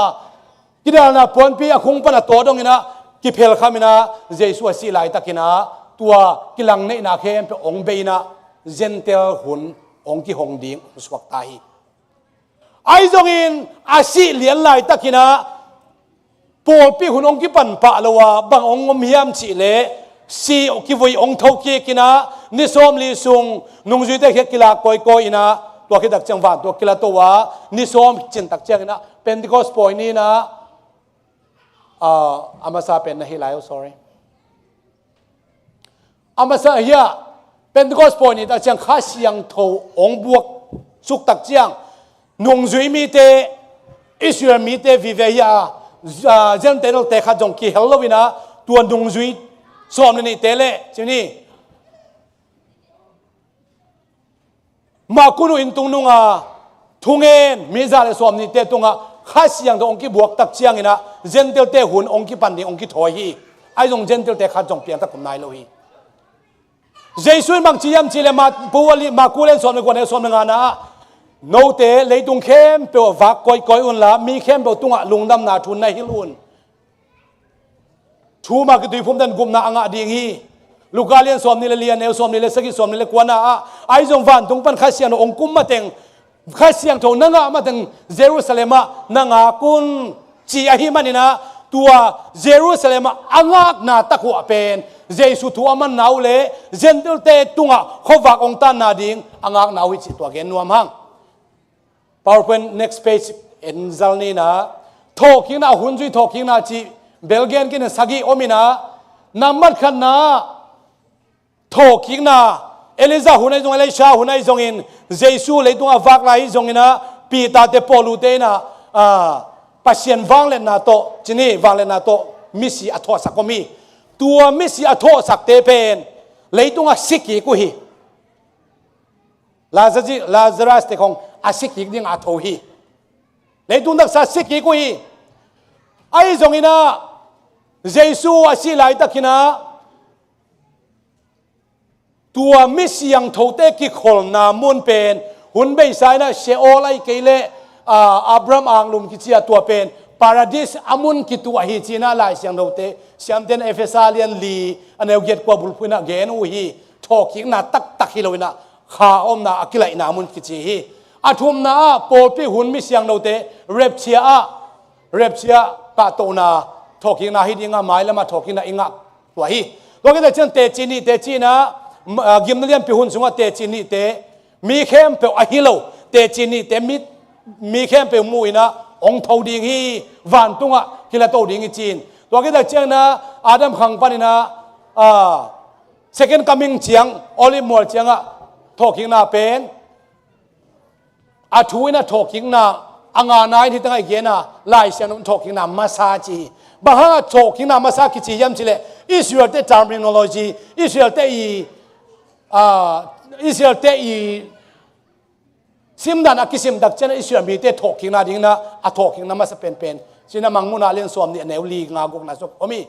kidalna puanpi a khung pan a tawh dongin ah kiphel kham in ah Jesu a sih laitakin ah tua kilangneihna khempeuh hong bei in ah Gentile hun hong kihong ding hong suak ta hi. Ahi zongin a sih lian laitakin ah pawlpi hun hong kipan pah lo a, bang hong om hiam cih leh, si kivui hong thokik in ah ni sawmli sung nungzuite kiang kilak kawikawi in ah, tua khit tak ciang vantung ah kila to a, ni sawm cin tak ciangin ah Pentecost pawi ni in ah, ah, a masa pen na hi lai, oh, sorry. A masa hi a, Pentecost pawi ni tak ciang Kha Siangtho hong buak suk tak ciang nungzui mite, Israel mite vive hi a, ah, Gentile-te khat zong kihel lo in ah, tua nungzui sawm le nihte le, ci ni, Makunu inn tung nunga thungen mi za le sawm nihte tungah Kha Siangtho hong kibuak tak ciangin ah Gentile-te hun hong kipan ding hong kithawi hi. Ahi zong Gentile-te khat zong piangthak khum nai lo hi. Jesu in bang ci hiam cih leh, Ma-, Pu a li-, Maku lian sawm le kua, neu sawm le ngana ah, Note leitung khempeuh ah vak koikoi unla, mi khempeuh tungah lungdamna thu na hilh un. Thu mah kituiphum ten gupna a ngah ding hi. Luka lian sawmnih le li, a neu sawmnih le sagih, sawmnih le kuana ah, ahi zong vantung pan Kha Siangtho hong kum mateng, Kha Siangtho na ngah mateng Jerusalem ah na ngak un, ci ahi manin ah, tua Jerusalem ah a ngakna takhuah pen Jesu thu a manna uh le Gentile-te tungah khuavak hong tanna ding a ngakna uh hi cih tua gen nuam hang. PowerPoint next page en zal ni in ah, thawhkikna, a hun zui thawhkikna cih bel gen kei in, sagih om in ah, nambat khatna ah thawhkikna, Elijah hun ahi zong, Elisha hun ahi zongin, Jesu leitungah vak lai ahi zongin ah, Peter-te, Paulu-te in ah, ah, Pasian vangliatna tawh, ci ni, vangliatna tawh misi a thawhsak om hi. Tua misi a thawhsakte pen leitungah si kik uh hi. Lazarus, Lazarus-te khong a si kik dingah a tho hi. Leitung taksa si kik uh hi. Ahi zongin ah, Jesu a sih laitakin ah, tua mi siangthote kikholna mun pen, hun beisa in ah Sheol ahih kei leh, ah, Abraham anglum kici a, tua pen Paradis a mun kituh ahi ci-in ah Lai Siangthote, siamten Efesa lian li, a neu giat kua bulphuh in ah gen uh hi. Thawhkikna taktak hi lo in ah, kha omna a kilaihna mun kici hi. A thumna ah, pawlpi hun mi siangthote rapture ah, rapture ah kahtohna, thawhkikna hi ding a, mailam ah thawhkikna i ngah tua hi. Tua khit ciang teci nihte ci-in ah, m-, ah, gimna lianpi hun sungah teci nihte, mi khempeuh ahi lo, teci nihte mi, mi khempeuh mu in ah hong tho ding hi, vantungah kilahto ding hi ci-in. Tua khit ciangin ah Adam khang panin ah, ah, second coming ciang, Olive mual ciangah thawhkikna pen, a thu in ah thawhkikna a ngahna in hi tangah i gen a, Lai Siangtho in thawhkikna masa ci hi. Bang hangah thawhkikna masa kici hiam cih leh, Israel-te terminology, Israel-te i, ah, Israel-te i simdan a kisim tak ciang ah Israel mite thawhkikna dingin ah a thawhkikna masa penpen ci-in ah Mangmuhna lian sawmnih, a neu li, nga, gukna sung om hi.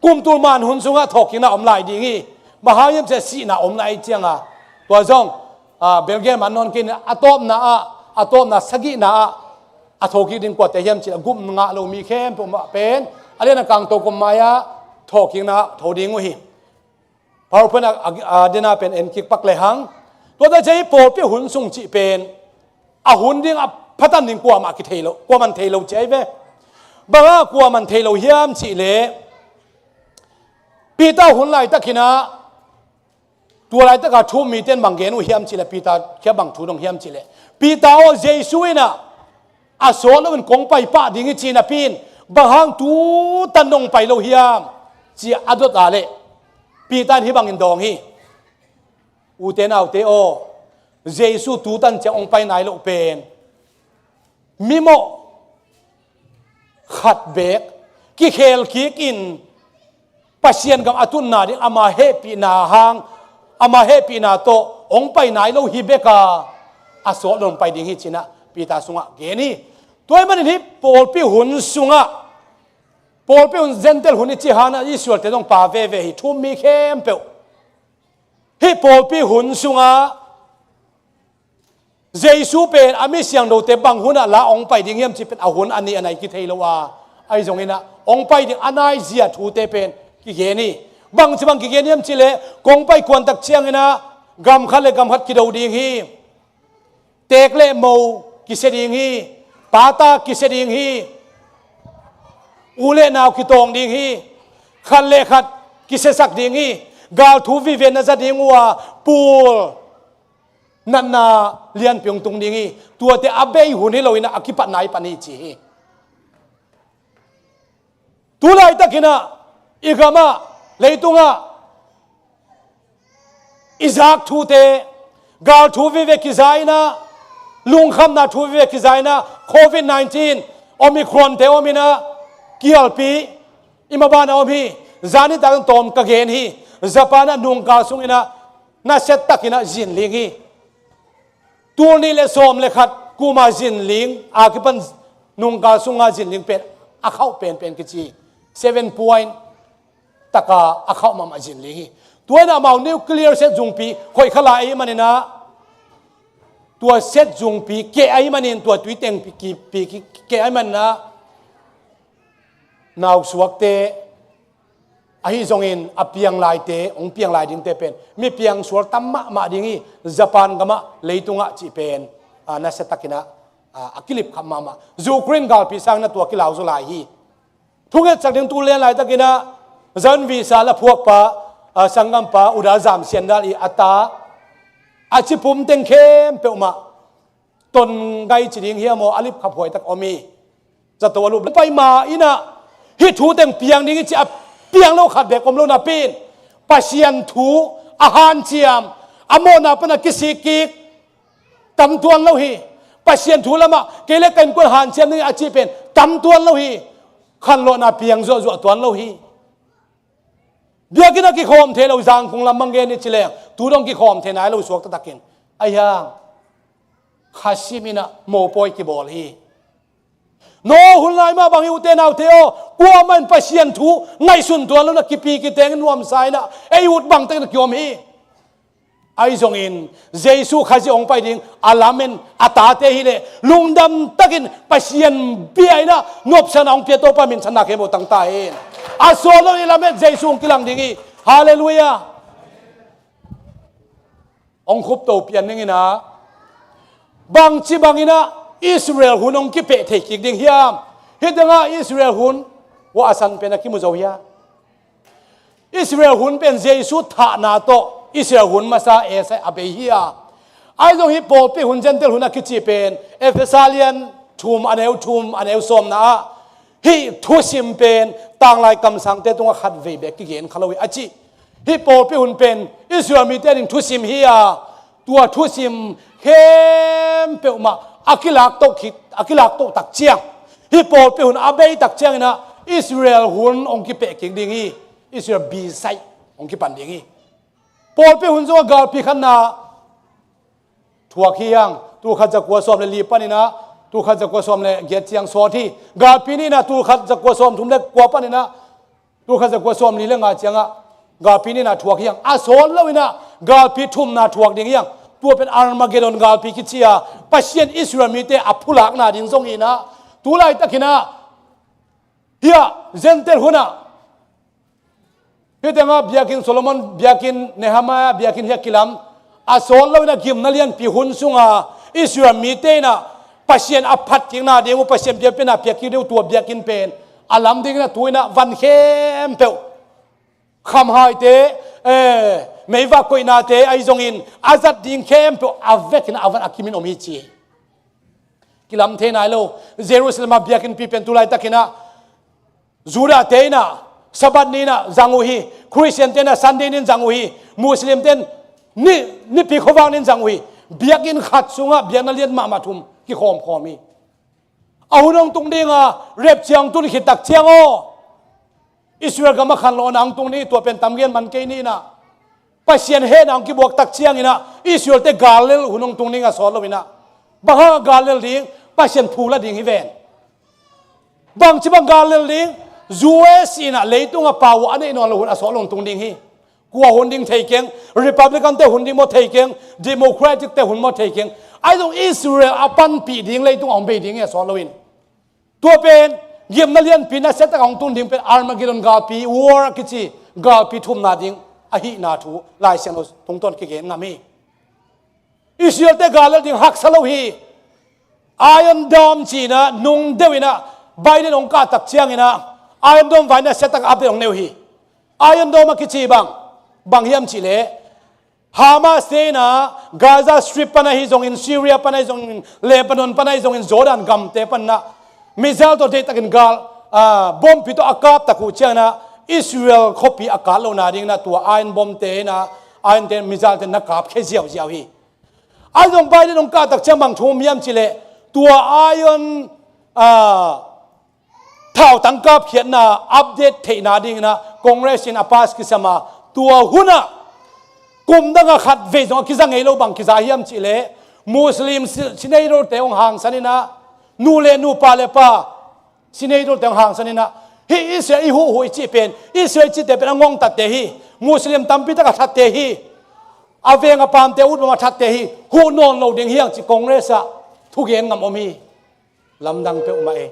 Kum tul man hun sungah thawhkikna om lai ding hi. Bang hang hiam cih leh sihna om lai ciang a. Tua zong, ah, bel gen man nawn kei in, a tawpna ah, a tawpna sagihna ah a thokik ding kuate hiam cih leh, gup ngah lo mi khempeuh mah pen a lian a kangto kom mai-ah thawhkikna tho ding uh hi. PowerPoint a, a, a dena pen en kik pak le hang. Tua ta cih pawlpi hun sung cih pen a hun ding a phatan ding kuamah kithei lo, kuaman thei lo ci ahi ve. Bang hang kuaman thei lo hiam cih leh, Peter hun laitakin ah, tua laitaka thu-um mite in bang gen uh hiam cih leh, Peter kiang bang thu dong hiam cih leh, Peter aw, Jesu in ah a sawt loin kong pai pah ding hi ci napi-in, bang hang tu tan dong pai lo hiam, ci-a a dot a leh, Peter in hih bangin dawng hi. Ute naute aw, Jesu tu tan ciang hong pai nai loh pen mimawh khat beek kikhel kikin, Pasian gam a tunna ding ama hehpihna hang, ama hehpihna tawh hong pai nai lo hi bek a, a sawt lo hong pai ding hi ci-in ah Peter sungah gen hi. Tua ahih manin hih pawlpi hun sungah, pawlpi hun, Gentile hun i cih hangin ah Israel-te zong pha veve hi, thu-um mi khempeuh. Hih pawlpi hun sungah Jesu pen a mi siangthote bang hunah la hong pai ding hiam cih pen a hun a nih a nai kithei lo a, ahi zongin ah hong pai ding a naizia thute pen kigen hi. Bangci bang kigen hiam cih leh, kong pai kuan tak ciangin ah gam khat le gam khat kido ding hi. Teek le mo kisia ding hi. Pata kisia ding hi. U le nau kitawng ding hi. Khat le khat kisiasak ding hi. Gal thu vive na za ding uh a, pul natna lianpi hong tung ding hi. Tuate a bei hun hi loin ah a kipat nai pan hi ci hi. Tu laitakin ah i gamah, leitungah i zak thute, gal thu vive kiza in ah, lungkhamna thu vive kiza in ah, covid nineteen, Omicron-te om in ah, kialpi i maban a om hi. Zan nitak tawm ka gen hi. Japan ah nungkal sungin ah nasia takin ah zinling hi. Tul nih le sawm le khat kuma zinling, a kipan nungkal sunga zinling pen a khauh penpen kici, seven point taka a khauh mahmah zinling hi. Tua in ah amau nuclear set zungpi khoih kha lai ahih manin ah, tua set zungpi keh ahih manin, tua tui tengpi ki, pi ki, keh ahih manin ah, nausuakte ahi zongin a piang laite, hong piang lai dingte pen mi piang sual tam mahmah ding hi. Japan gamah, leitungah cih pen, ah, nasiatakin ah, ah, a kilip khap mahmah. Ukraine galpi sangin ah tua kilau zaw lai hi. Thungetsak ding tu lian laitakin ah, Zion Visa la phuakpa, ah, sanggampa, Udal Zam Sian Dal i a ta, a cipum teng khempeuh mah, Tongai ci ding hiam aw, a lip khaphuai tak om hi. Zato a lup pai ma in ah, hih thu teng piang ding hi ci a piang lo khat bek om lo napi in, Pasian thu a hanciam, a mawhna pan a kisik kik, tam tuan lo hi. Pasian thu lamah kei le ka innkuan hanciam ding a cih pen tam tuan lo hi. Khanlawhna piang zuahzuah tuan lo hi. Biakinn ah kikhawm thei lo, Zangkong lam bang gen ni ci leng, tu dong kikhawm thei nai lo suak taktakin. Ahi hang, khasim in ah mopawi kibawl hi. No hun lai mah bang hi, ute naute aw, kuamah in Pasian thu ngaihsun tuan lo in ah, kipi kiteng in nuamsa in ah, ei ut bang takin a kiom hi. Ahi zongin Jesu Khazih hong pai ding a lamen a tate hi leh, lungdam takin Pasian bia in ah nopsakna hong pia Topa minthanna khempeuh tangta hen. A sawt lo in i lamet Jesu hong kilang ding hi. Halleluiah. Hong khupto pian ning in ah, bangci bangin ah Israel hun hong kipeh thei kik ding hiam? Hih tengah Israel hun, hua a san pen a kimu zo hiam? Israel hun pen Jesu thahna tawh Israel hun masa Esai a bei hi a. Ahi zong hih pawlpi hun, Gentile hun a kici pen Efesa lian thum, a neu thum, a neu sawmna ah hih thusim pen tanglai kamsangte tungah khatvei bek kigen kha lo hi a ci. Hih pawlpi hun pen Israel mite ding thusim hi a, tua thusim khempeuh mah a kilaktoh khit, a kilaktoh tak ciang, hih pawlpi hun a bei tak ciangin ah Israel hun hong kipeh kik ding hi. Israel bisaih hong kipan ding hi. Pawlpi hun zong a galpi khatna thuak hi hang, tul khat za kua sawm le li panin ah tul khat za kua sawm le giat ciang sawt hi. Galpi nihna tul khat za kua sawm thum le kua panin ah tul khat za kua sawm li le nga ciangah galpi nihna thuak hi hang. A sawt lo in ah galpi thumna thuak ding hi hang. Tua pen Armageddon galpi kici a, Pasian Israel mite a phulakna ding zong hi in ah, tu laitakin ah, hih ah Gentile hun ah, hih tengah biakinn, Solomon biakinn, Nehemiah biakinn hih a kilam, a sawt lo in ah gimna lianpi hun sunga Israel mite in ah Pasian a phat kikna ding uh, Pasian biakpiakna piak kik ding uh, tua biakinn pen a lam ding in ah tu in ah van khempeuh, khamhaite, eh, meivak koihnate ahi zongin a zat ding khempeuh a vekin a van a kimin om hi ci. Kilam thei nai lo. Jerusalem ah biakinnpi pen tu laitakin ah Judah-te in ah Sabbath ni in ah zang uh hi. Khristian-te in ah Sunday ni in zang uh hi. Muslim-te in ni, Nipi khuavak ni in zang uh hi. Biakinn khat sungah biakna lian mahmah thum kikhawmkhawm hi. A hun hong tung ding a, rapture hong tun khit tak ciang aw, Israel gam ah khanlawhna hong tung ding hi. Tua pen tam gen man kei ni in ah, Pasian hehna hong kibuak tak ciangin ah Israel-te gal lel hun hong tung ding a, sawt lo in ah. Bang hang a gal lel ding? Pasian phu la ding hi ven. Bangci bang gal lel ding? U S in ah leitung a power a neih nawn lo hun a sawt lo hong tung ding hi. Kua hun ding thei keng, Republican-te hun ding maw thei keng, Democratic-te hun maw thei keng. Ahi zong Israel a panpih ding leitung a hong bei ding hi a sawt lo in. Tua pen gimna lianpi nasia tak a hong tun ding pen Armageddon galpi, war a kici galpi thumna ding ahihna thu Lai Siangtho tungtawn kigen ngam hi. Israel-te gal lel ding haksa lo hi. Iron Dome ci in ah nung deuh in ah Biden hong kah tak ciangin ah Iron Dome vai nasia tak a update hong nei uh hi. Iron Dome a kici bang, bang hiam cih leh, Hamas-te in ah Gaza Strip pan ahi zongin, Syria pan ahi zongin, Lebanon pan ahi zongin, Jordan gamte pan ah missile tawh deihtakin gal, ah, bompi tawh a kap tak uh ciangin ah Israel khuapi a kat lohna dingin ah tua Iron Bomb-te in ah, Iron-te, missile-te na kapkhia ziauziau hi. Ahi zong Biden hong kah tak ciang bang thu om hiam cih leh, tua Iron, ah, thautang kapkhiatna update theihna dingin ah Congress in a pass kisam a, tua hun ah kum dang a khatvei zong a kiza ngei lo. Bang kiza hiam cih leh, Muslim si-, senator-te hong hangsan in ah, nu le nu, pa le pa, senator-te hong hangsan in ah, hih Israel i huhhuh i cih pen, Israel i cihte pen a ngongtatte hi, Muslim tampi tak a thatte hi. a veng a paamte, ut bang a thatte hi, huh nawn lo ding hi hang ci Congress ah thugen ngam om hi. Lamdang peuhmah e.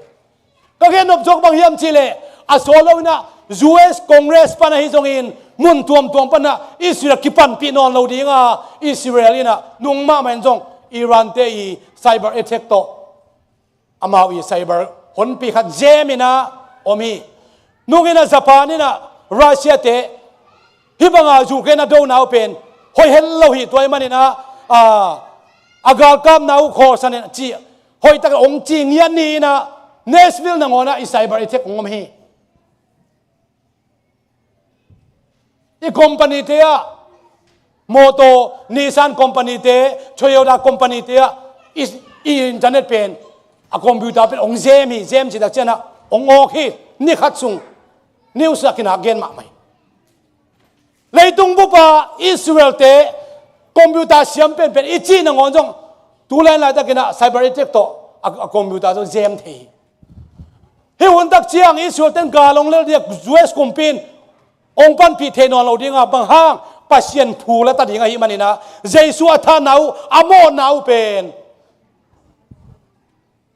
Ka gen nop zawk bang hiam cihleh, a sawt lo inah U S Congress pan ahi zongin mun tuamtuam panah Israel kipanpih nawn lo dinga, Israel inah nung mahmah in zong Iran te i cyber attack tawh amau i cyber honpi khat zem inah om hi. Nung inah Japan inah Russia te hih banga Ukraine a dona uh pen hoih het lo hi, tua ahih maninah, a, a galkapna uh khawlsan in ci, hoih takin hong ci ngiat ni inah Nashville nangawnah i cyber attack hong om hi. I company te ah, mawtaw, Nissan company te, Toyota company te ah, i, i internet pen, a computer pen hong zem hi, zem citak cianah hong awk hi, ni khat sung. News ah kinak gen mahmah hi. Leitung bupa Israel te computer siam penpen i cih nangawn zong tu lain laitakinah cyber attack tawh a, a computer zong zem thei hi. Hih hun tak ciang Israel ten gal hong lel ding, U S kumpi in hong panpih thei nawn lo dinga, bang hang, Pasian phu la ta ding ahih maninah Jesu a thahatna uh, a mawhna uh pen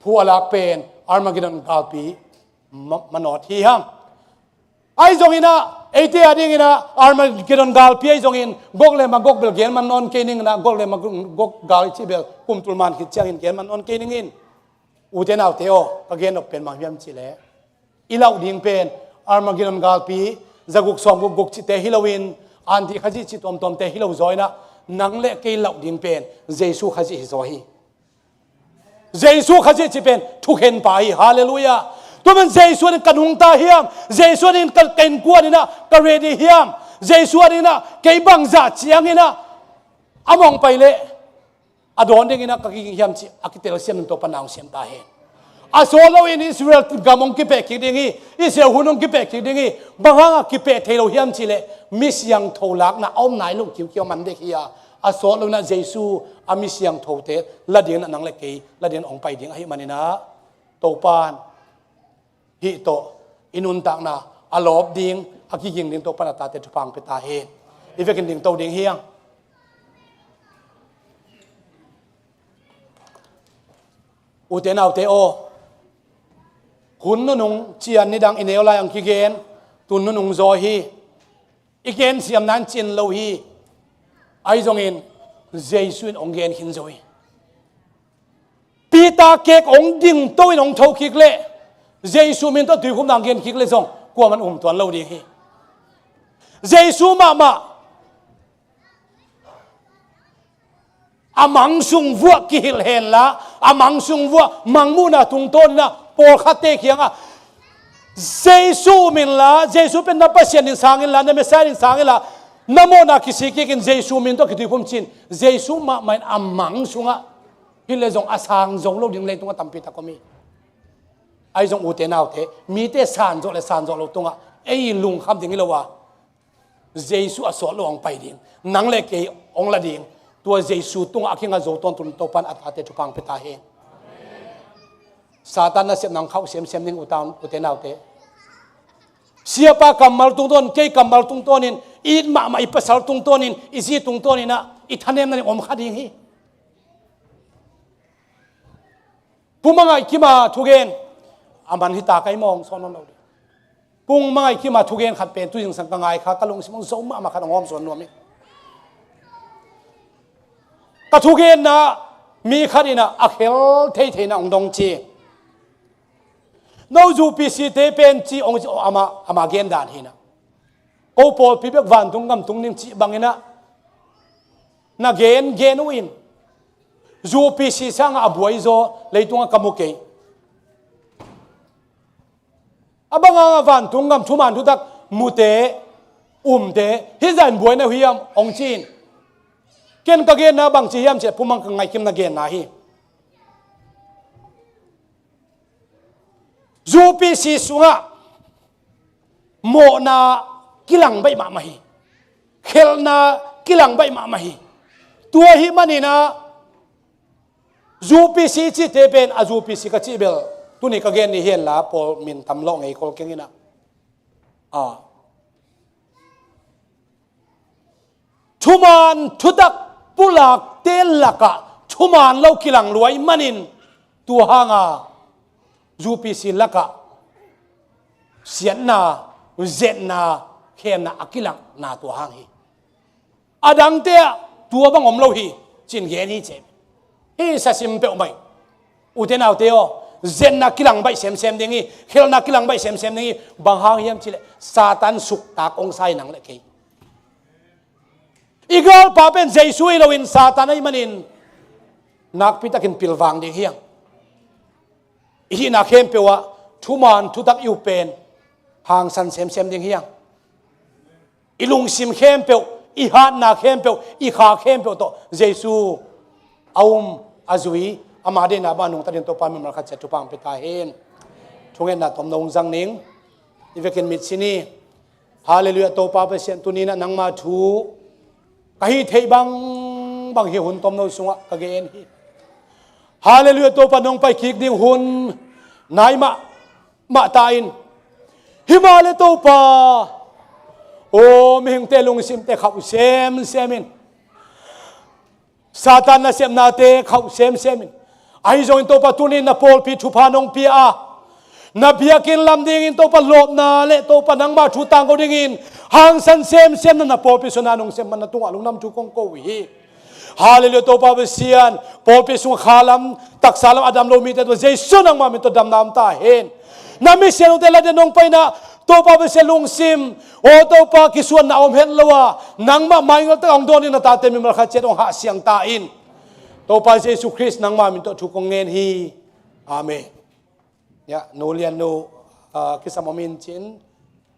phu a lak pen Armageddon galpi ma-, manawt hi hang. Ahi zonginah eite a dinginah Armageddon galpi ahi zongin Gog le Magog bel gen man nawn kei ninginah, Gog le Magog gal i cih bel kum tul man khit ciangin gen man nawn kei ningin. Ute naute aw, ka gen nop pen bang hiam cihleh, i lauh ding pen Armageddon galpi zaguk sawmguk guk cihte hi loin, anti Khazih cih tuamtuamte hi lo zaw inah, nang le kei lauh ding pen Jesu Khazih hi zaw hi. Jesu Khazih cih pen thukhenpa hi. Halleluiah. Tua man Jesu ading ka nungta hiam? Jesu ading ka, ka innkuan inah ka ready hiam? Jesu adinginah kei bangzah cianginah a mawngpai leh a dawn dinginah ka kiging hiam cih a kitelsiam in Topa na hong siam ta hen. A sawt loin Israel gam hong kipeh kik ding hi. Israel hun hong kipeh kik ding hi. Bang hangah kipeh thei lo hiam cihleh, mi siangtho lakna a om nai lo kiukiau man dek hi a, a sawt loinah Jesu a mi siangthote la dinginah nang le kei la dingin hong pai ding ahih maninah Topa in hih tawh i nuntakna a lawp ding, a kiging ding Topa in a tate thupha hong pia ta hen. I vekin dingto ding hi hang. Ute naute aw, hun nunung cian nidang i neu lai ang kigen, tun nunung zaw hi. I gensiamna in cin lo hi. Ahi zongin Jesu in hong gen khin zo hi. Peter kek hong dingto in hong tho kik leh, Jesu min tawh tuikhupna hong gen kik leh zong kuaman um tuan lo ding hi. Jesu mahmah a mang sung vuah kihilh henla, a mang sung vuah mangmuhna tungtawninah pawlkhatte kiangah Jesu um inla, Jesu pen na Pasian in sang inla, na Messiah in sang inla, na mawhna kisik kikin Jesu min tawh kituiphum cin, Jesu mahmah in a mang sungah hileh zong a sang zo lo ding leitungah tampi tak om hi. Ahi zong ute naute, mite sanzawh le sanzawh lo tungah ei lungkham ding hi lo a, Jesu a sawt lo hong pai ding, nang le kei hong la ding, tua Jesu tungah a kinga zo tawntung Topa in a tate thupha hong pia ta hen. Satan nasepna hong khauh semsem ding, uta, ute naute. Siapa kammal tungtawn, kei kammal tungtawnin, i it mahmah i pasal tungtawnin, i zi tungtawninah i thanemna ding om kha ding hi. Pu Mangaih Kim a thugen, a man hi ta kei maw, hong sawn nuam lo ding. Pu Mangaih Kim a thugen khat pen tu zingsang ka ngai kha, ka lungsim hong zo mahmah khat hong hawm sawn nuam hi. Ka thugenna mi khat inah a khel theitheina hong dong ci. No U P C te pen ci hong ci, amah, amah gen dan hinah. Ko pawlpi bek vantung gam tung ning cih banginah na gen gen uh in, U P C sangah a buai zaw leitungah ka mu kei. A bangah vantung gam thuman thutak mute, umte, hih zah in buai na uh hiam hong ci in. Ken ka genna bangci hiam cih Pu Mangaih Kim na genna hi. U P C sungah mawhna kilang baih mahmah hi. Khelhna kilang baih mahmah hi. Tua ahih maninah U P C cihte pen a U P C ka cih bel tuni ka gen ni hi henla, pawl min tam lawh ngei kol keng inah. A. thuman thutak pulakte lakah thuman lo kilang lua ahih manin, tua hanga U P C lakah siatna, zetna, khenna a kilangna tua hang hi. A dangte ah tua bang om lo hi, ci-in gen hi ci. Hih sasim peuhmah hi. Ute naute aw, zetna kilang baih semsem ding hi, khelhna kilang baih semsem ding hi. Bang hang hiam cih leh Satan suktak hong sa hi, nang le kei. I galpa pen Jesu hi loin Satan ahih manin nakpi takin pilvang ding hi hang. I hihna khempeuh ah thuman thutak i up pen hangsan semsem ding hi hang. I lungsim khempeuh, i hatna khempeuh, i kha khempeuh tawh Jesu a um, a zui, ama deihna bang nungta dingin Topa mimal khat ciat thupha hong pia ta hen. Thungetna tomno hong zang ning. I vekin mitsi ni. Halleluiah, Topa Pasian, tuni-in ah nangma thu ka hih theih bangbang hih hun tomno sungah ka gen hi. Halleluiah, Topa, nong pai kik ding hun nai mahmah ta in, himahleh Topa, aw, mihingte lungsimte khauh semsem in, Satan nasepnate khauh semsem in, ahi zongin Topa, tuni-in na pawlpi thupha nong pia a, na biakinn lam dingin Topa lawpna le Topa nangma thu tangko dingin hangsan semsem na, na pawlpi sungah nong sem man na tungah lungdam thu kong ko uh hi. Halleluiah, Topa Pasian, pawlpi sungah kha lam, taksa lam a dam lo mite tawh Jesu nangma min tawh damna om ta hen. Na mi siangthote laitak nong paina, Topa Pasian, lungsim, aw Topa, kisuanna om het lo a, nangmah maingal tak hong dawn in, na tate mimal khat ciat hong hahsiang ta in. Topa Jesu Khrist nangma min tawh thu kong ngen hi. Amen. Ya, Nu Lian Nu, ah, kisam om in ci-in,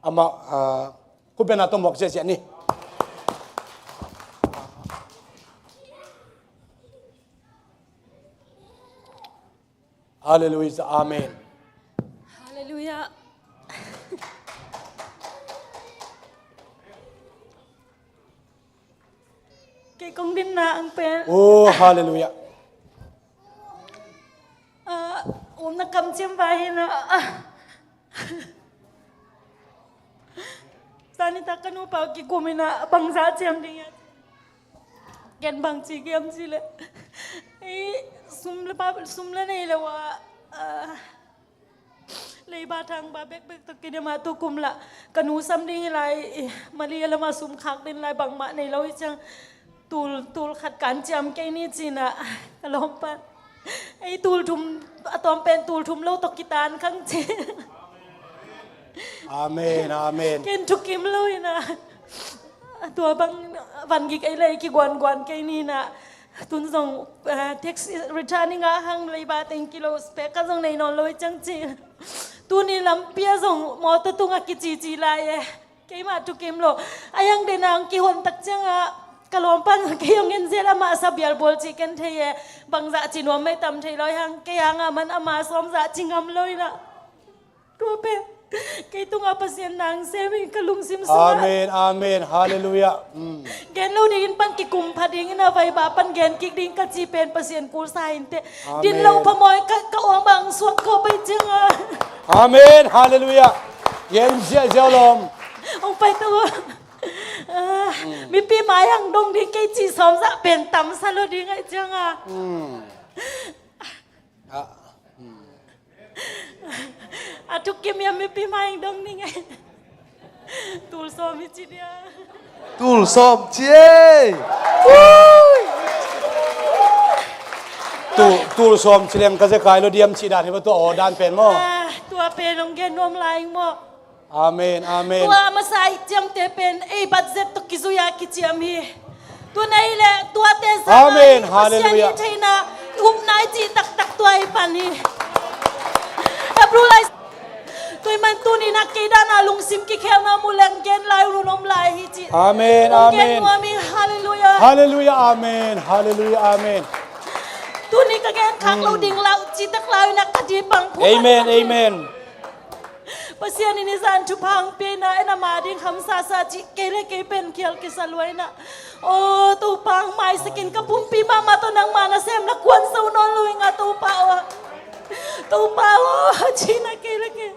amah, ah, khutbetna tawh muak ziahziah ni. Halleluiah, amen. Halleluiah. Kei kong dinna ang pen. Oh, halleluiah. Ah, umna kamciam vai hi na. Ah. Zanitak ka nupa kikum in ah bangzah ciam ding hiam? Ken bangci kiam cih leh, ei, sum le pa, sum le nei lo ah, ah, leiba thangba bekbek tawh kidem ah, tukum lah ka nu sam ding hi lai, Malaysia lamah sum khak ding lai, bangmah nei lo hi ciang, tul, tul khat kan ciam kei ni ci-in ah ka lawmpa in, ei, tul thum, a tawm pen tul thum lo tawh kitan khang ci. Amen, amen. Ken thukim lo hi na. Tua bang van gik ei leh kiguanguan kei ni na. Tun zong, eh, taxi returning ah hang leiba teng kilo spek ka zong nei nawn lo hi ciang ci. Tuni lampi ah zong mawtaw tungah kicici lai e. Keimah thukim lo. A yang den ang kihon tak ciangah ka lawmpa in kei hong en zel, amah sa bialbual cih ken thei e. Bangzah ci nuam mei tam thei lo hi hang, kei hangah man ama sawmzah ci ngam lo hi na. Tua pen kei tungah Pasian na hong sem hi, ka lungsim sungah. Amen, amen. Halleluiah. Mm. Gen lo dingin pan kikum pha dingin a vaiba pan gen kik ding ka cih pen Pasian kulsa hi inteh. Amen. Din lo phamawh ka, ka uang bang suak khawm pai ciangah. Amen. Halleluiah. Gen ziahziah lawm. Hong pai to. Ah, mm. Mipi mai hang dong ding kei cih sawmzah pen tamsa lo ding ahih ciangah. Mm. Ah, hmm. A thukim hiam, mipi mai hang dong ning ei. Tul sawm hi ci dia. Tul sawm ci ei. Tul, tul sawm ci leng ka zekai lo diam cih dan hi maw, tua aw dan pen maw? Ah, tua pen hong gen nuam lai ing maw? Amen, amen. Tua masa i ciamte pen ei budget tawh kizui-a kiciam hi. Tua nei le tuate zang, amen, Pasian, halleluiah, i theihna, i upna i cih taktak tua i pan hi. Hebrew lai. Tua i man tuni-in ah kei dan a lungsim kikhelna mu leng gen lai un om lai hi ci. Amen, amen. Gen nuam hi, halleluiah. Halleluiah, amen. Halleluiah, amen. Tuni ka gen khak lo ding lau ci tak lai un ah ka dipang phu. Amen, amen. Pasian in i zan thupha hong pia in ah, en ama ding hamsa sa cih kei le kei pen khial kisa lua in ah. Aw, Topa hong maisak in, ka pumpi mahmah tawh nangma nasem na kuan zo nawn lo ing a, Topa aw. Topa aw, ci in ah kei le kei.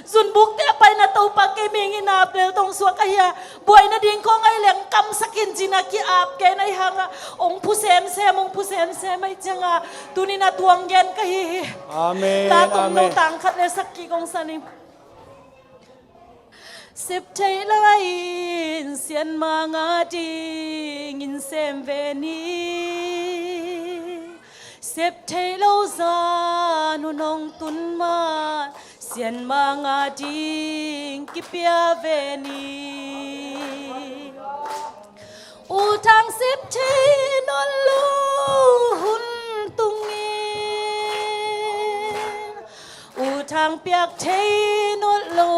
Zunbukte a paina Topa kei mihing in ap lel tong suak ahi a, buaina ding kong ahi leng kamsak in ci-in a ki-ap kei na hi hang a, hong phu semsem, hong phu semsem ahih ciang a, tuni-in a tuang gen ka hi hi. Amen, amen. La tomno tang khat le sak kik hong sa ning. Sep theih lai-in sianmang a dingin sem ve ni. Sep theih loh zan hun hong tun ma-in sianmang a ding kipia ve ni. U Thang sep thei nawn lo hun tung in, U Thang piak thei nawn lo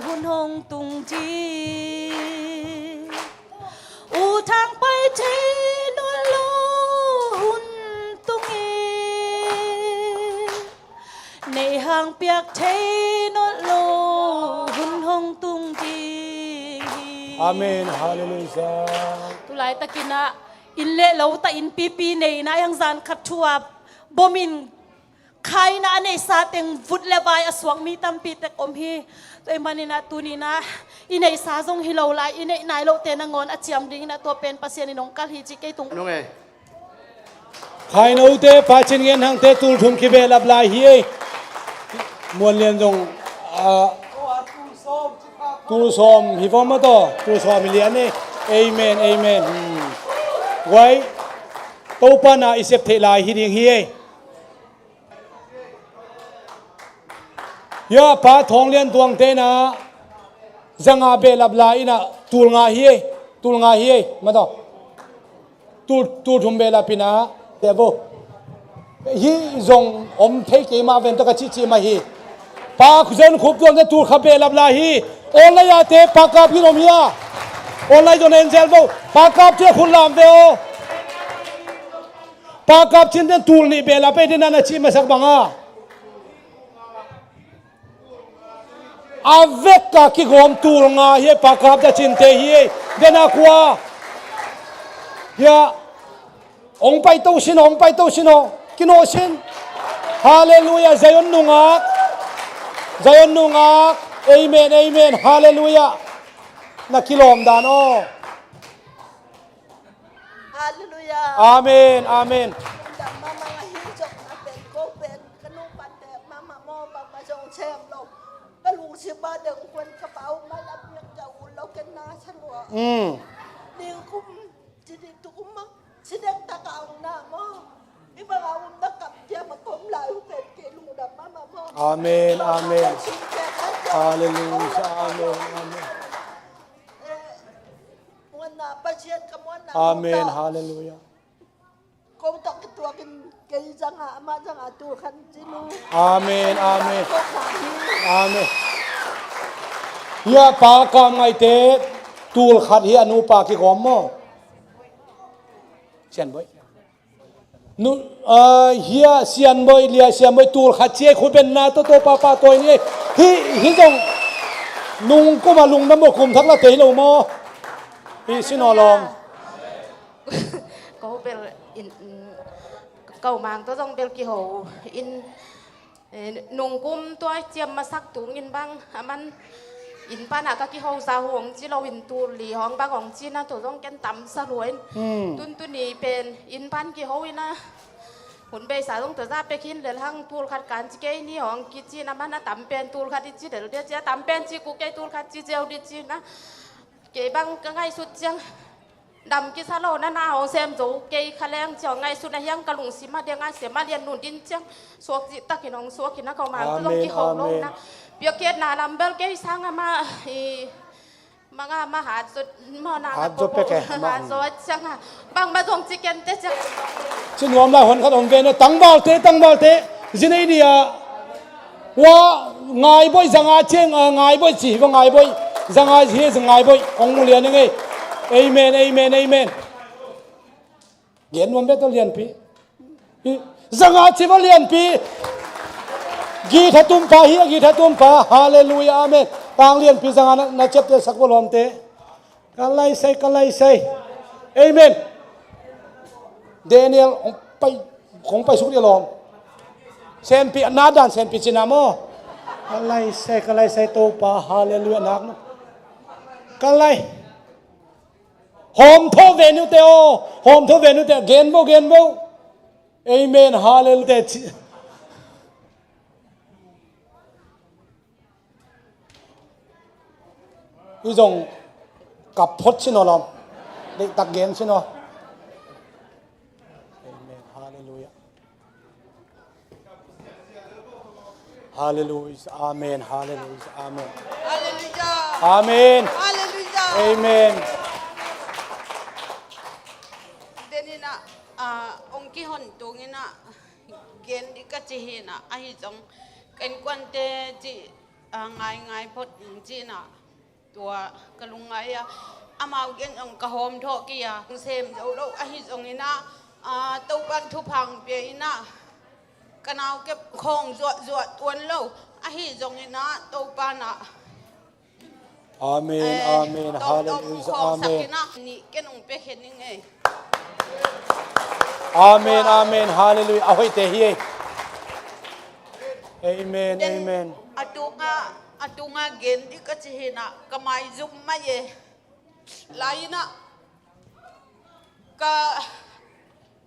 hun hong tung ding. U Thang pai thei nawn lo hun tung in, Nei Hang piak thei nawn lo hun hong tung ding hi. Amen. Halleluiah. Tulaitak in ah inn le lo ta, innpipi nei in ah, hih hang zan khat thu-a bom in khaina a neihsa teng vut le vai a suak mi tampi tek om hi. Tua ahih manin ah tuni-in ah i neihsa zong hi lo lai, i neih nai lohte nangawn a ciam dingin ah tua pen Pasian in hong kalh hi ci kei tung. Nung e. Khainote, Pa Cin Ngen Hangte tul thum kibehlap lai hi ei. Muan Lian zong, ah, tul sawm hi vua maw taw, tul sawm hi lian ei. Amen, amen. Hmm. Guai, Topa na i sep theih lai hi ding hi ei. Hia Pa Thawng Lian Tuangte in ah zanga behlap lai in ah tul nga hi ei, tul nga hi ei, maw taw. Tul, tul thum behlap in ah, te vo. Hih zong om thei kei mah ven tawh ka cihcih mah hi. Pa Zen Khup Tuangte tul khat behlap lai hi. Online-a te Pa Kap Cin om hia? Online zong en zel vo. Pa Kap Cin a khut lam ve aw. Pa Kap Cin ten tul nih behlap ei, den a na cih masak bang a. A vek a kigawm tul nga hi ei, Pa Kap Cinte hi ei, den a kua. Hia, hong paito sin aw, hong paito sin aw, kinawh sin. Halleluiah, Zion nungak. Zion nungak. Amen, amen, halleluiah. Na kilawm dan aw. Halleluiah. Amen, amen. Lungdam mahmah, ahi zong a pen ko pen ka nu pate mahmah maw, bangmah zong sem lo. Ka lungsim ah deng kuan ka pau ma lam yak ka u lo ken na sa lua. Mm. Ning kum ci ding tu kum mang ci dek ta ka ong na maw. I bang a um na kam kia ma kom lai u pen ke lungdam mahmah maw. Amen, amen. Halleluiah, amen, amen. Eh, Muanna Pasian ka muanna. Amen. Halleluiah. Ko tawh kituakin kei zanga, amah zanga tul khat ci nu. Amen, amen. Amen. Hia Pa Kam Ngaihte tul khat hi, a nupa kigawm maw? Sianboi. Nu, ah, hia Sianboi, lia Sianboi tul khat ci ei, khut benna tawh tawh pahpah tawi ni ei. Hih, hih zong nung kum a lungdam bo, kum thak la tei lo maw? Hih sin aw lawm. Ko bel in, ko mang tawh zong bel kiho in. Eh, nungkum tua ciam masak tungin bang, aman inn panah ka kihosa hong ci lo in tul li hong bang hong ci na tua zong ken tamsa lua in. Hmm. Tuntuni pen inn pan kiho in a hun beisa zong tua za pek hin lel hang tul khat kan ci kei ni hong kici na man a tam pen tul khat i ci del dia ci a tam pen ci ku kei tul khat ci zeu di ci na kei bang ka ngaihsut ciang. Dam kisa lo na na hong sem zo kei kha leng ciang ngaihsut na hiang ka lungsim a deng a sem a lian nun din ciang suak zih takin hong suak hi na ko mang tu zong kihong lo na. Amen, amen. Piakhiatna lam bel kei sang a ma i mang a ma hat zot maw na. Hat zot pek e, hat zot ciang a bang ma zong ci ken te ciang. Ci nuam lai hon khat om ve na tangvalte, tangvalte. Zinei dia. Wa, Ngaiboi, zanga ciang, ah, Ngaiboi ci hi va, Ngaiboi. Zanga hi, Ngaiboi. Hong mu lian ing ei. Amen, amen, amen. Gen nuam bia tawh lianpi. Hi, zanga ci va lianpi. Githa tumpa hi, a githa tumpa. Halleluiah, amen. Tang lianpi zanga na, na ciapte sak va lawmte. Ka laisai, ka laisai. Amen. Daniel, hong pai, hong pai suk dia lawm. Senpi, na dan senpi cina maw. Ka lai sai, ka lai sai Topa, hallelujah, nak no. Ka lai. Hawm tho ve nu te aw, hawm tho ve nu te, gen bo, gen bo. Amen, hallelujah. Ci. I zong kap phot sin aw lawm. Deihtak gen sin aw. Amen. Hallelujah. Hallelujah. Amen. Hallelujah. Amen. Hallelujah. Amen. Hallelujah. Amen. Deninah, ah, ong kihon tunginah, gen di ka ci hinah, ahi zong, ka innkuante ci, ah, ngaingai phot ing cinah, tua ka lungngai a, amau gen zong ka hawm thawh kei a, sem zo lo, ahi zonginah, ah, Topan thupha pia inah, ka nau kep khawng zuahzuah tuan lo, ahi zonginah, Topanah. Amen, eh, amen, hallelujah, amen. Nih ken ong pia khen ning ei. Amen, amen, hallelujah. A hoihte hi ei. Amen, amen. A tunga, a tunga gen di ka ci hinah, ka maizum mai e. Lai inah ka,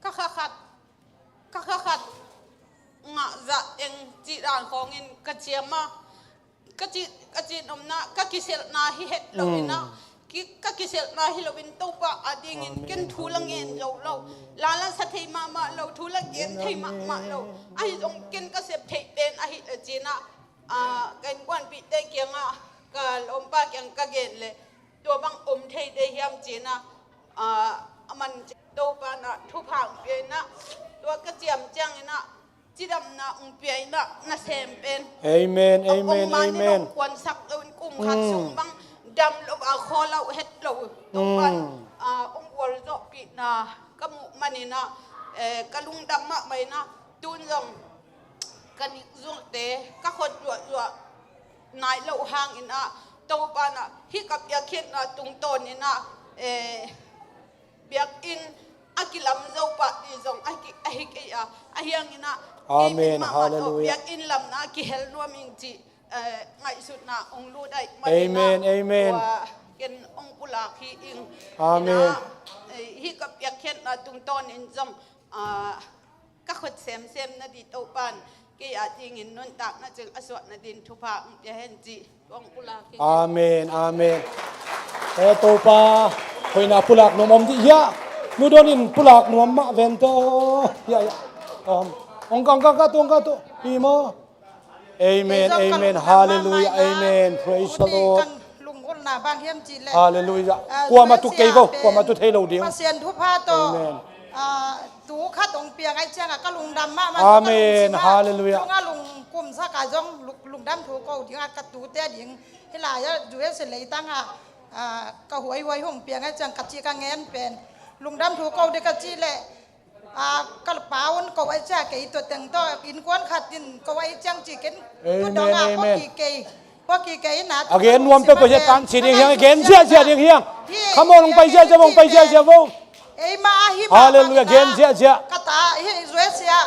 ka kha khat, ka kha khat ngah zah teng cih dan khawngin ka ciam a, ka ci, ka cih nopna, ka kiselhna hi het lo inah, ki, ka kiselhna hi loin Topa a dingin ken thu la ngen zo lo. La la sa thei mahmah lo, thu la gen thei mahmah lo. Ahi zong ken ka sep theih pen ahi a cinah, ah, ka innkuanpihte kiangah, ka lawmpa kiang ka gen leh, tua bang om thei de hiam cinah, ah, a man Topanah thupha pia inah, tua ka ciam cianginah, cidamna ong pia inah, nasem pen. Amen, amen, amen. Ong kuansak lo in kum khat sung bang dam lo a, khawl lo het lo. Topan, ah, ong gualzawhpihna ka muh maninah, eh, ka lungdam mahmah inah, tun zong ka nikzungte, ka khut zuahzuah nai lo hanginah, Topanah hih ka piakkhiatna tungtawninah, eh, biakinn a kilam zo pah dih zong a ki, a hi kei a, ahi hanginah, amen, hallelujah. Biakinn lamna a kihel nuam ing cih, eh, ngaihsutna ong lut ahih maninah, amen, amen. Tua ken ong pulak hi ing. Amen. Inah, eh, hih ka piakkhiatna tungtawnin zong, ah, ka khut semsem nadih Topan kei a dingin nuntakna cil a suah nadin thupha ong pia hen cih tua ong pulak hi. Amen, amen. Eh, Topa hoihna pulak nuam om dih hiah. Nu Don in pulak nuam mah ven tawh. Hiah, hiah. Om. Ong kang kang ka tu, ong ka tu. Hi maw? Amen, amen, hallelujah, amen. Praise the Lord. Hallelujah. Kuamah tu kei vo, kuamah tu thei lo ding. Pasian thupha tawh, amen. Ah, tu khat ong piang ai ciangah ka lungdam mahmah. Amen, hallelujah. Lunga lungkumsak a zong lungdam thu ko dingah ka tute ding. Hih lai-ah U S A leitangah, ah, ka huaihuai hong piang ai ciang ka ci ka ngen pen. Lungdam thu ko ding ka ci leh, ah, ka pa un ko ai cia kei tua teng tawh innkuan khat in ko ai ciang ci ken. Amen, amen. Tua dongah ko ki kei, ko ki kei na. A gen nuam peuhpeuh hi a, tan ci ding hiang, gen ziahziah ding hiang. Come on, hong pai ziahziah vo, hong pai ziahziah vo. Ei mah ahi mah. Hallelujah, gen ziahziah. Ka ta hi zuai sia.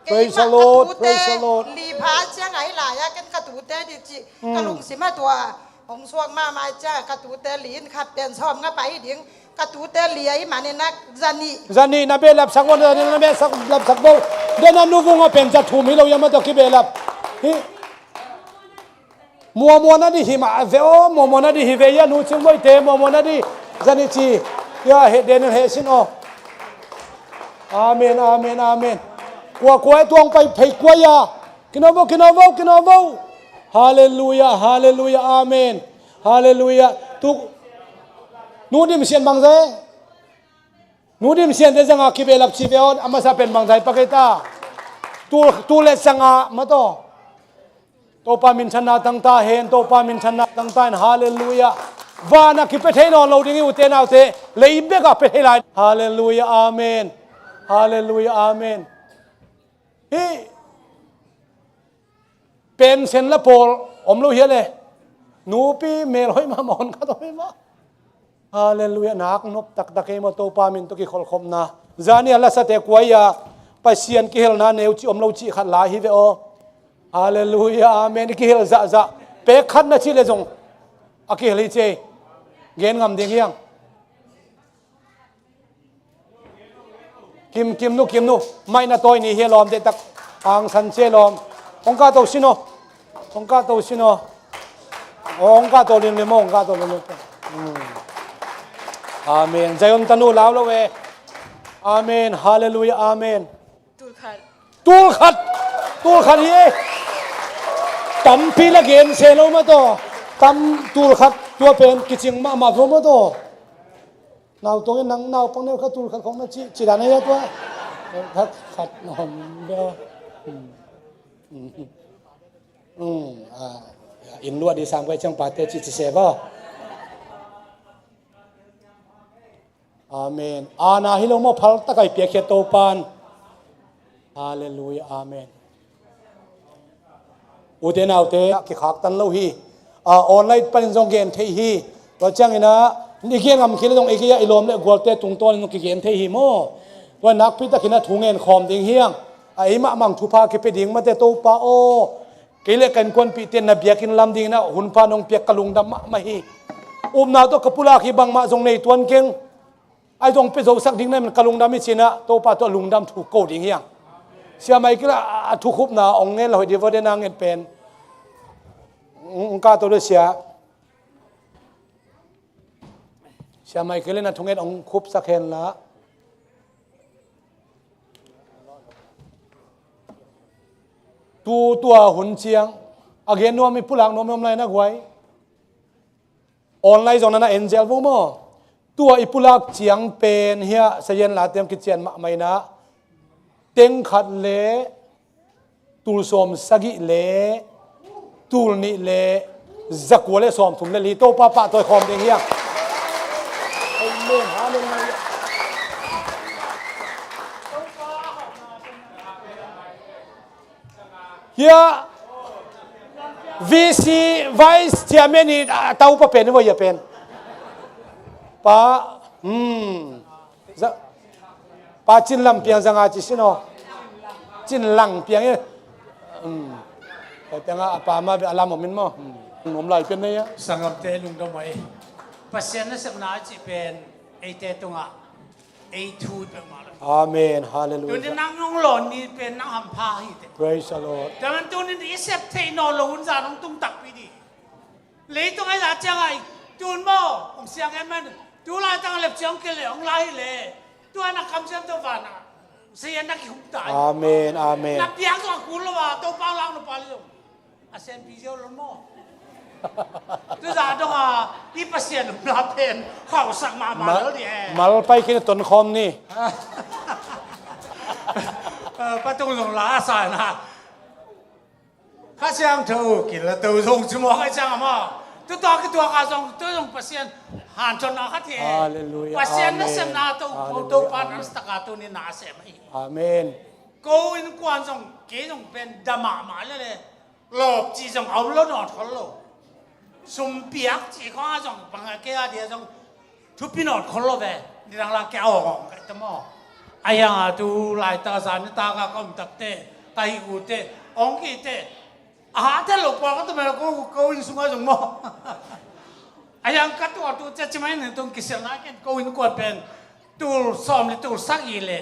Praise the Lord, praise the Lord. Li pha ciang ahi lai-ah ken ka tute di ci. Ka lungsim ah tua hong suak mahmah ciang ka tute li in khat pen sawm nga pai ding. Ka tute li ahi manin a zanih. Zanih na behlap sak vo, zanih na behlap sak vo. Den a nu vung a pen za thum hi lo, yam a tawh kibehlap hi. Muamua na dih hi mah ve aw, muamua na dih hi ve, ya nu cing boite, muamua na dih zanih ci. Ya heh den in heh sin aw. Amen, amen, amen. Kua kua e tuang pai phei kua ya. Kino vo, kino vo, kino vo. Hallelujah, hallelujah, amen. Hallelujah. Tu nu dim sian bang zai. Nu dim sian te zanga kibehlap ci ve aw, a masa pen bang zai pa kei ta. Tu, tu le zanga ma tawh. Topa minthanna tangta hen, Topa minthanna tangta hen, hallelujah. Vana kipia thei nawn lo ding hi ute naute, lei beka pia thei lai. Hallelujah, amen. Hallelujah, amen. Hi. Pension la pawl om lo hia le. Nupi melhoih mahmah hon khat om hi mah. Hallelujah, nak nop taktak ei maw, Topa min tawh kikholhkhopna. Zani a lasate kuai a, Pasian kihelna neu ci om lo ci khat lai hi ve aw. Halleluiah, amen. I kihel zahzah. Pek khat na cih le zong a kihel hi ci ei. Gen ngam ding hiang. Kim, Kim nu, Kim nu. Mai na tawi ni hi lawm, dehtak. Hangsan ci ei lawm. Hong kahto sin aw. Hong kahto sin aw. Hong kahto limlim aw, hong kahto limlim. Hmm. Amen. Zion tanu lau lo e. Amen. Halleluiah. Amen. Tul khat. Tul khat. Tul khat hi e. Tampi la gen se lo mah tawh. Tam tul khat tua pen kicing mahmah lo mah tawh. Nau tawngin nang naupang neu kha tul khat khong na ci, ci dan ahi a tua. Khat khat na hom bia. Hmm. Hmm. Hmm. Ah. Inn luah di sam kai ciang pate ci ci se va. Amen. Aana hi lo maw, phal takai piakkhiat Topan. Halleluiah. Amen. Ute naute, kikhaktan lo hi. A, online panin zong gen thei hi. Tua ciangin ah, i gen ngam khin le zong i gen a, i lawm le gualte tungtawnin zong kigen thei hi maw. Tua nakpi takin ah thu ngen khawm ding hiang. A, ei mahmah thupha kipia ding mate Topa aw. Kei le ka innkuanpihte na biakinn lam dingin ah hunpha nong piak ka lungdam mahmah hi. Upna tawh ka pulak hi bangmah zong nei tuan keng. Ai zong pia zosak ding na min ka lungdam hi cinah Topa tawh lungdam thu ko ding hiang. Sia Michael a, a thukhupna ong ngen lo hi divo den a ngen pen. Ong ka to le sia. Sia Michael in a thunget ong khupsak hen la. Tu tua hun ciang a gen nuam i pulak nuam i om lai na guai. Online zong nana en zel vo maw? Tua i pulak ciang pen hiah sayan la tiang kician mahmah inah teng khat le tul sawm sagih le tul nih le zakua le sawm thum le li Topa pahtawi khawm ding hiang. Amen. Hallelujah. Hiah V C Vice Chairman i a taupa pen i voi a pen. Pa, hmm. Za, pa Cin Lam Piang zanga ci sin aw. Cin Lang Piang i. Hmm. Piang a pa ma a lam om in maw. Hmm. Om lai pen nei a. Sangamte lungdam ahi. Pasian nasepna a cih pen eite tungah ei thu peuhmah lo. Amen. Hallelujah. Tunin nang hong lawn ni pen nang hampha hi te. Praise the Lord. Tunin i sep theih nawn lo hun zan hong tung takpi dih. Leitung ai zah ciang ai tun maw hong siang em man. Tu lai tang lep ciang kei le hong lai hi le. Tu ai na kamsiam to van a. Sian na kihum ta ai. Amen. Amen. Na piang zong a kul lo a Topa lak no pa le zong. A senpi ziau lo maw? Tuzah dong a i Pasian umna pen khauhsak mahmah lo di e. Mal pai khin a tonkhawm ni. Patung zong la a sa na. Kha Siangtho kilato zong ci mawk a ciang a maw? Tutua kituak a zong tu zong Pasian hanthotna khat hi e. Hallelujah. Pasian nasepna to Topa nasepna tunin na a sem ahi. Amen. Ko innkuan zong kei zong pen da mahmah lele. Lawp cih zong a om lo nawn khol lo. Sum piak cih khong a zong bang a kei a dia zong thupi nawn khol lo ve. Nidang la kei a awng awng kai ta maw? A hiang a tu laitak a zan nitak a ka om takte ka hih ute awng kihte a hahtel lo pua ka tumel ko ko inn sungah zong maw? A hiang ka tuah tu cia cimai ning tung kiselna ken ko innkuan pen tul sawm le tul sagih le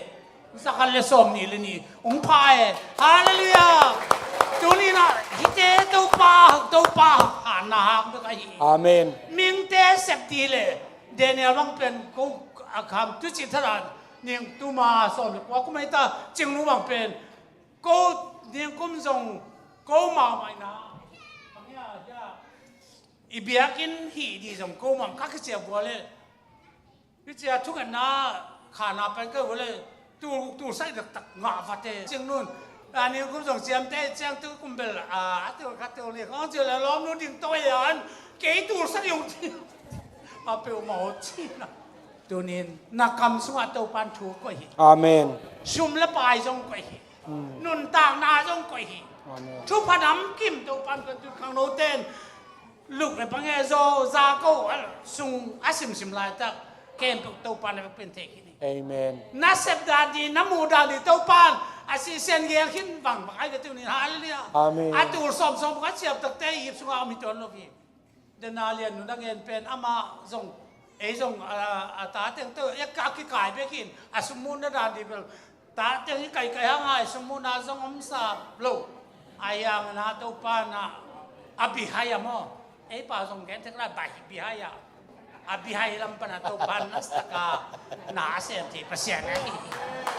zakhat le sawm nih le nih hong pha e. Halleluiah. Tuninah hihte Topa Topa hanna hang bek ahi. Amen. Mingte sep ti le Daniel bang pen ko a kham tucih thadan ning tuma sawm le kua kum ahi ta cingnu bang pen ko ning kum zong ko mahmah ina i biakinn hih di zong ko mahmah ka kiciak bua le Hi cia thungetna khana pen ka hule tul tul sai taktak ngah vate. Ciangnun a ni kum zong ciamte ciang tu kum bel a a tul kha tul ni khong cia le lawm nu ding toi an kei tul sai ung ci. A peuhmah aw cina. Tunin na kam sungah Topan thu koih hi. Amen. Sum le pai zong koih hi. Nuntakna zong koih hi. Amen. Thupha namkim Topan kan tu khang no ten Luk le pang e zo za ko a sung a simsim laitak khempeuh Topa na vekpi in thei khin hi. Amen. Na sep dan ding, na muh dan ding Topa in a sihsen gel khin vang bang ai ve tu ni. Halleluiah. Amen. A tul sawm sawm khat siap takte i ip sungah om hi tuan lo hi. Denarian nu na gen pen amah zong, ei zong a, a ta teng tawh a kikai bek in a sum muhna dan ding bel ta teng i kaikai hang a i sum muhna zong om sa lo. Ahi hangin a Topa na a bihai a maw? Ei pa zong gen tek lai, bai bihai a. A bihai lam pan a Topa na stak a na a sem thei Pasian ahi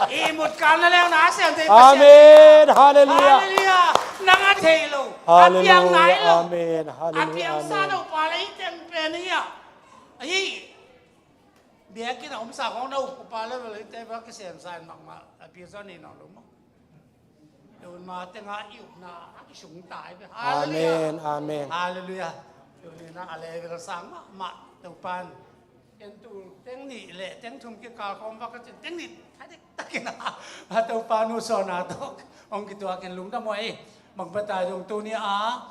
hi. I mut kal na leng na a sem thei Pasian. Amen. Halleluiah. Halleluiah. Nang a thei lo. A piang nai lo. Amen. A piang sa lo pa le i teng pen hi a. Ahi. Biakinn a om sa khong na up pa le vel i te ba kisem sa in makmah a piang sa ni nong lo maw? Tun ma tengah i upna a kisung tai ve. Amen, amen. Halleluiah. Tuni na a level sang mahmah Topan. Ken tul teng nih le teng thum kikal khawm vak ka cin teng nih thai dek takin a Topa nu sawn a tawh hong kituak in lungdam uh ei. Bang bata zong tuni a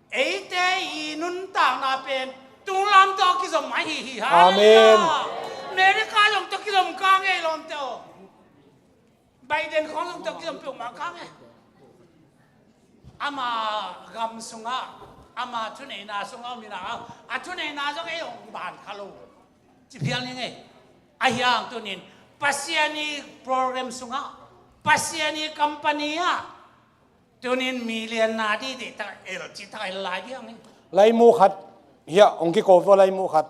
eite i nuntakna pen tunglam tawh kizom ahi hi. Amen. Halleluiah. America zong tawh kizom ka ngei lawmte aw. Biden khawng zong tawh kizom peuhmah kang e. Ama gam sungah, ama thuneihna sungah om inah a thuneihna zong ei hong ban kha lo. Ci phial ning ei. Ahi hang tunin Pasian i program sungah, Pasian i company ah tunin million na didih tak el ci tak el lai diang ni. Lai mu khat hiah hong kiko vua lai mu khat.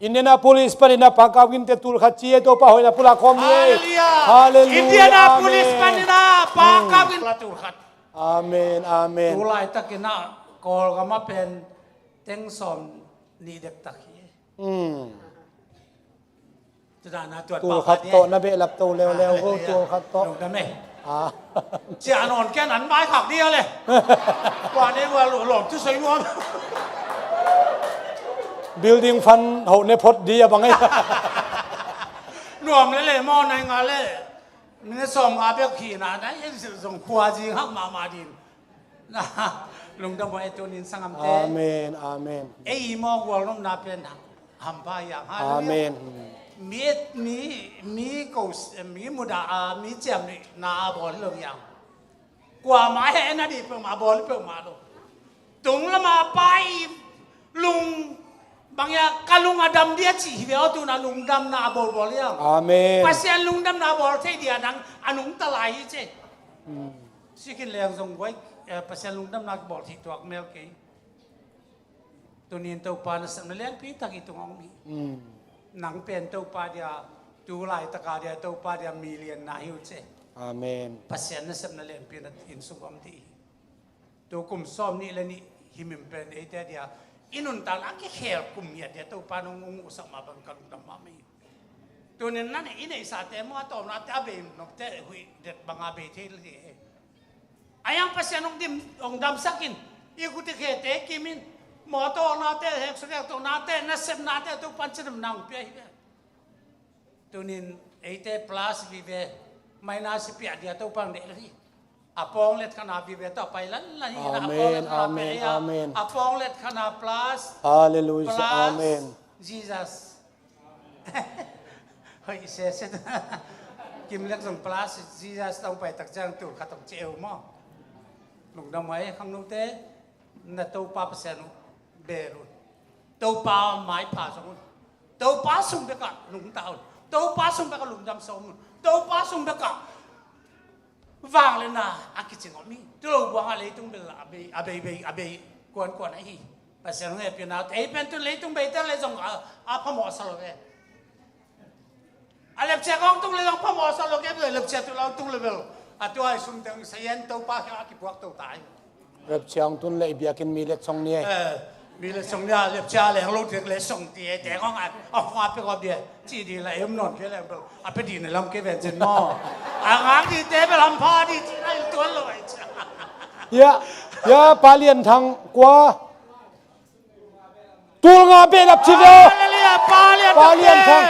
Indianapolis panin a Pa Kap Ginte tul khat ci e, Topa hoihna pulak khawm ni e. Halleluiah. Halleluiah. Indianapolis panin a Pa Kap Ginte tul khat. Amen, amen. Tul laitakin a Kawlgam a pen teng sawm nih dektak hi. Tul khat tawh na behlap to leuleu ko, tul khat tawh. Lungdam e. Cia nawn ken an mai khak dia le. Kua ne kua lawm tu soi nuam. Building fund ho ne phot dia bang e. Nuam le le maw nai nga le. Minute sawm nga bek hi na nai zong khua zing hak mahmah din. Lungdam uh ei tunin sangamte. Amen, amen. Ei i maw gualnopna pen hampha hiang. Halleluiah. Amen. Mi, mi, mi ko, mi muda a mi ciam ni na a bawl lo hiang. Kuamah hehna dih peuhmah bawl peuhmah lo. Tung lama Pa i lung bang ia ka lung a dam dia cih hi ve aw, tuna lungdamna a bawlbawl ia. Amen. Pasian lungdamna a bawl thei dia nang a nungta lai hi ce. Sikin leng zong guai, eh, Pasian lungdamna kibawl thei tuak mel kei. Tunin Topa nasepna lianpi tak i tungah om hi. Nang pen Topa dia tu laitaka dia Topa dia million na hi uh ce. Amen. Pasian nasepna lianpi na inn sung om dih hi. Tu kum sawm nih le nih himhim pen eite dia i nuntakna a kikhel kum ngiat dia Topa nong hong uhsak mah bang ka lungdam mahmah hi. Tunin na neih i neihsate maw a tawpnate a bei nopte huih det banga bei thei le hi. A yang Pasian hong dim, hong damsak in i khuti khete kimin mawtaw nate, heksak hektok nate, nasep nate Topan cidam nang pia hi ve. Tunin eite plus vive, minus piah dia Topa hong deih lo hi. A pawng let khana vive tawh a pai lanlan hi. Amen, amen, amen. A pawng let khana plus. Halleluiah, plus amen. Jesus. Hoih sese. Kim lek zong plus Jesus tawh hong pai tak ciang tul khat hong ci eu maw? Lungdam uh ei khangnote. Na Topa Pasian uh bel un. Topa maipha zong un. Topa sung bekah nungta un. Topa sung bekah lungdam sawm un. Topa sung bekah vangliatna a kicing om hi. Tu lo buangah leitung bel a bei, a bei, bei, a bei kuankuan ahi. Pasian hong hehpihna ei pen tu leitung beite le zong a, a phamawh sa lo e. A lepcia kong tung le zong phamawh sa lo ke, lepcia tu lo tung le bel a tua i sum teng sayan Topa kiang a kipuak to ta hi. Lepcia hong tun le i biakinn mi letsong ni e. Eh, mi letsong ni a lepcia leng lo tek letsong ti e te kong a, a hong a pek a bia ci di la em non ke leng bel a pe di na lam ke ven cin maw. A ngak di te bel hampha di ci na i tuan lo ai cia. Ya, ya, Pa Lian Thang kua. Tul nga behlap ci ve aw. Halleluiah, Pa Lian Thang. Pa Lian Thang.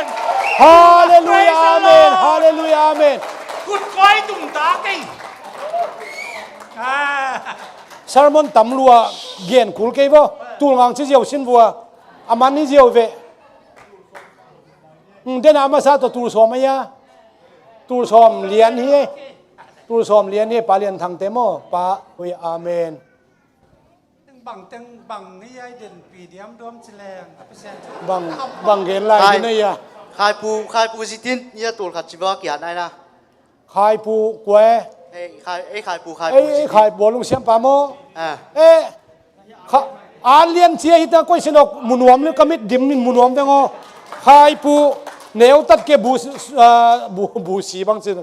Halleluiah, amen. Halleluiah, amen. Kut koi tum ta kei. Ah. Sermon tam lua gen kul kei vaw. Tul ngang ci ziau sin vua. A man hi ziau ve. Dena masa tawh tul sawm ahi a. Tul sawm lian hi. Tul sawm lian hi, Pa Lian Thangte maw? Pa, ui, amen. Bang teng bang ni ai den pi diam duam ci leng, a Pasian ci. Bang, bang gen lai Khai, din ahi a. Khaipu, Khaipu zitin, ia tul khat ci ba kia nai na. Khaipu kua e? Ei, Khai, ei, Khaipu, Khaipu ei, ei, zitin. Khaipu lungsiam pa maw? Ah. Eh, kha, an lian cia hita koi sinok munuam le kamit dim min munuam veng aw. Khaipu neu tat ke bu, ah, bu, bu si bang ci.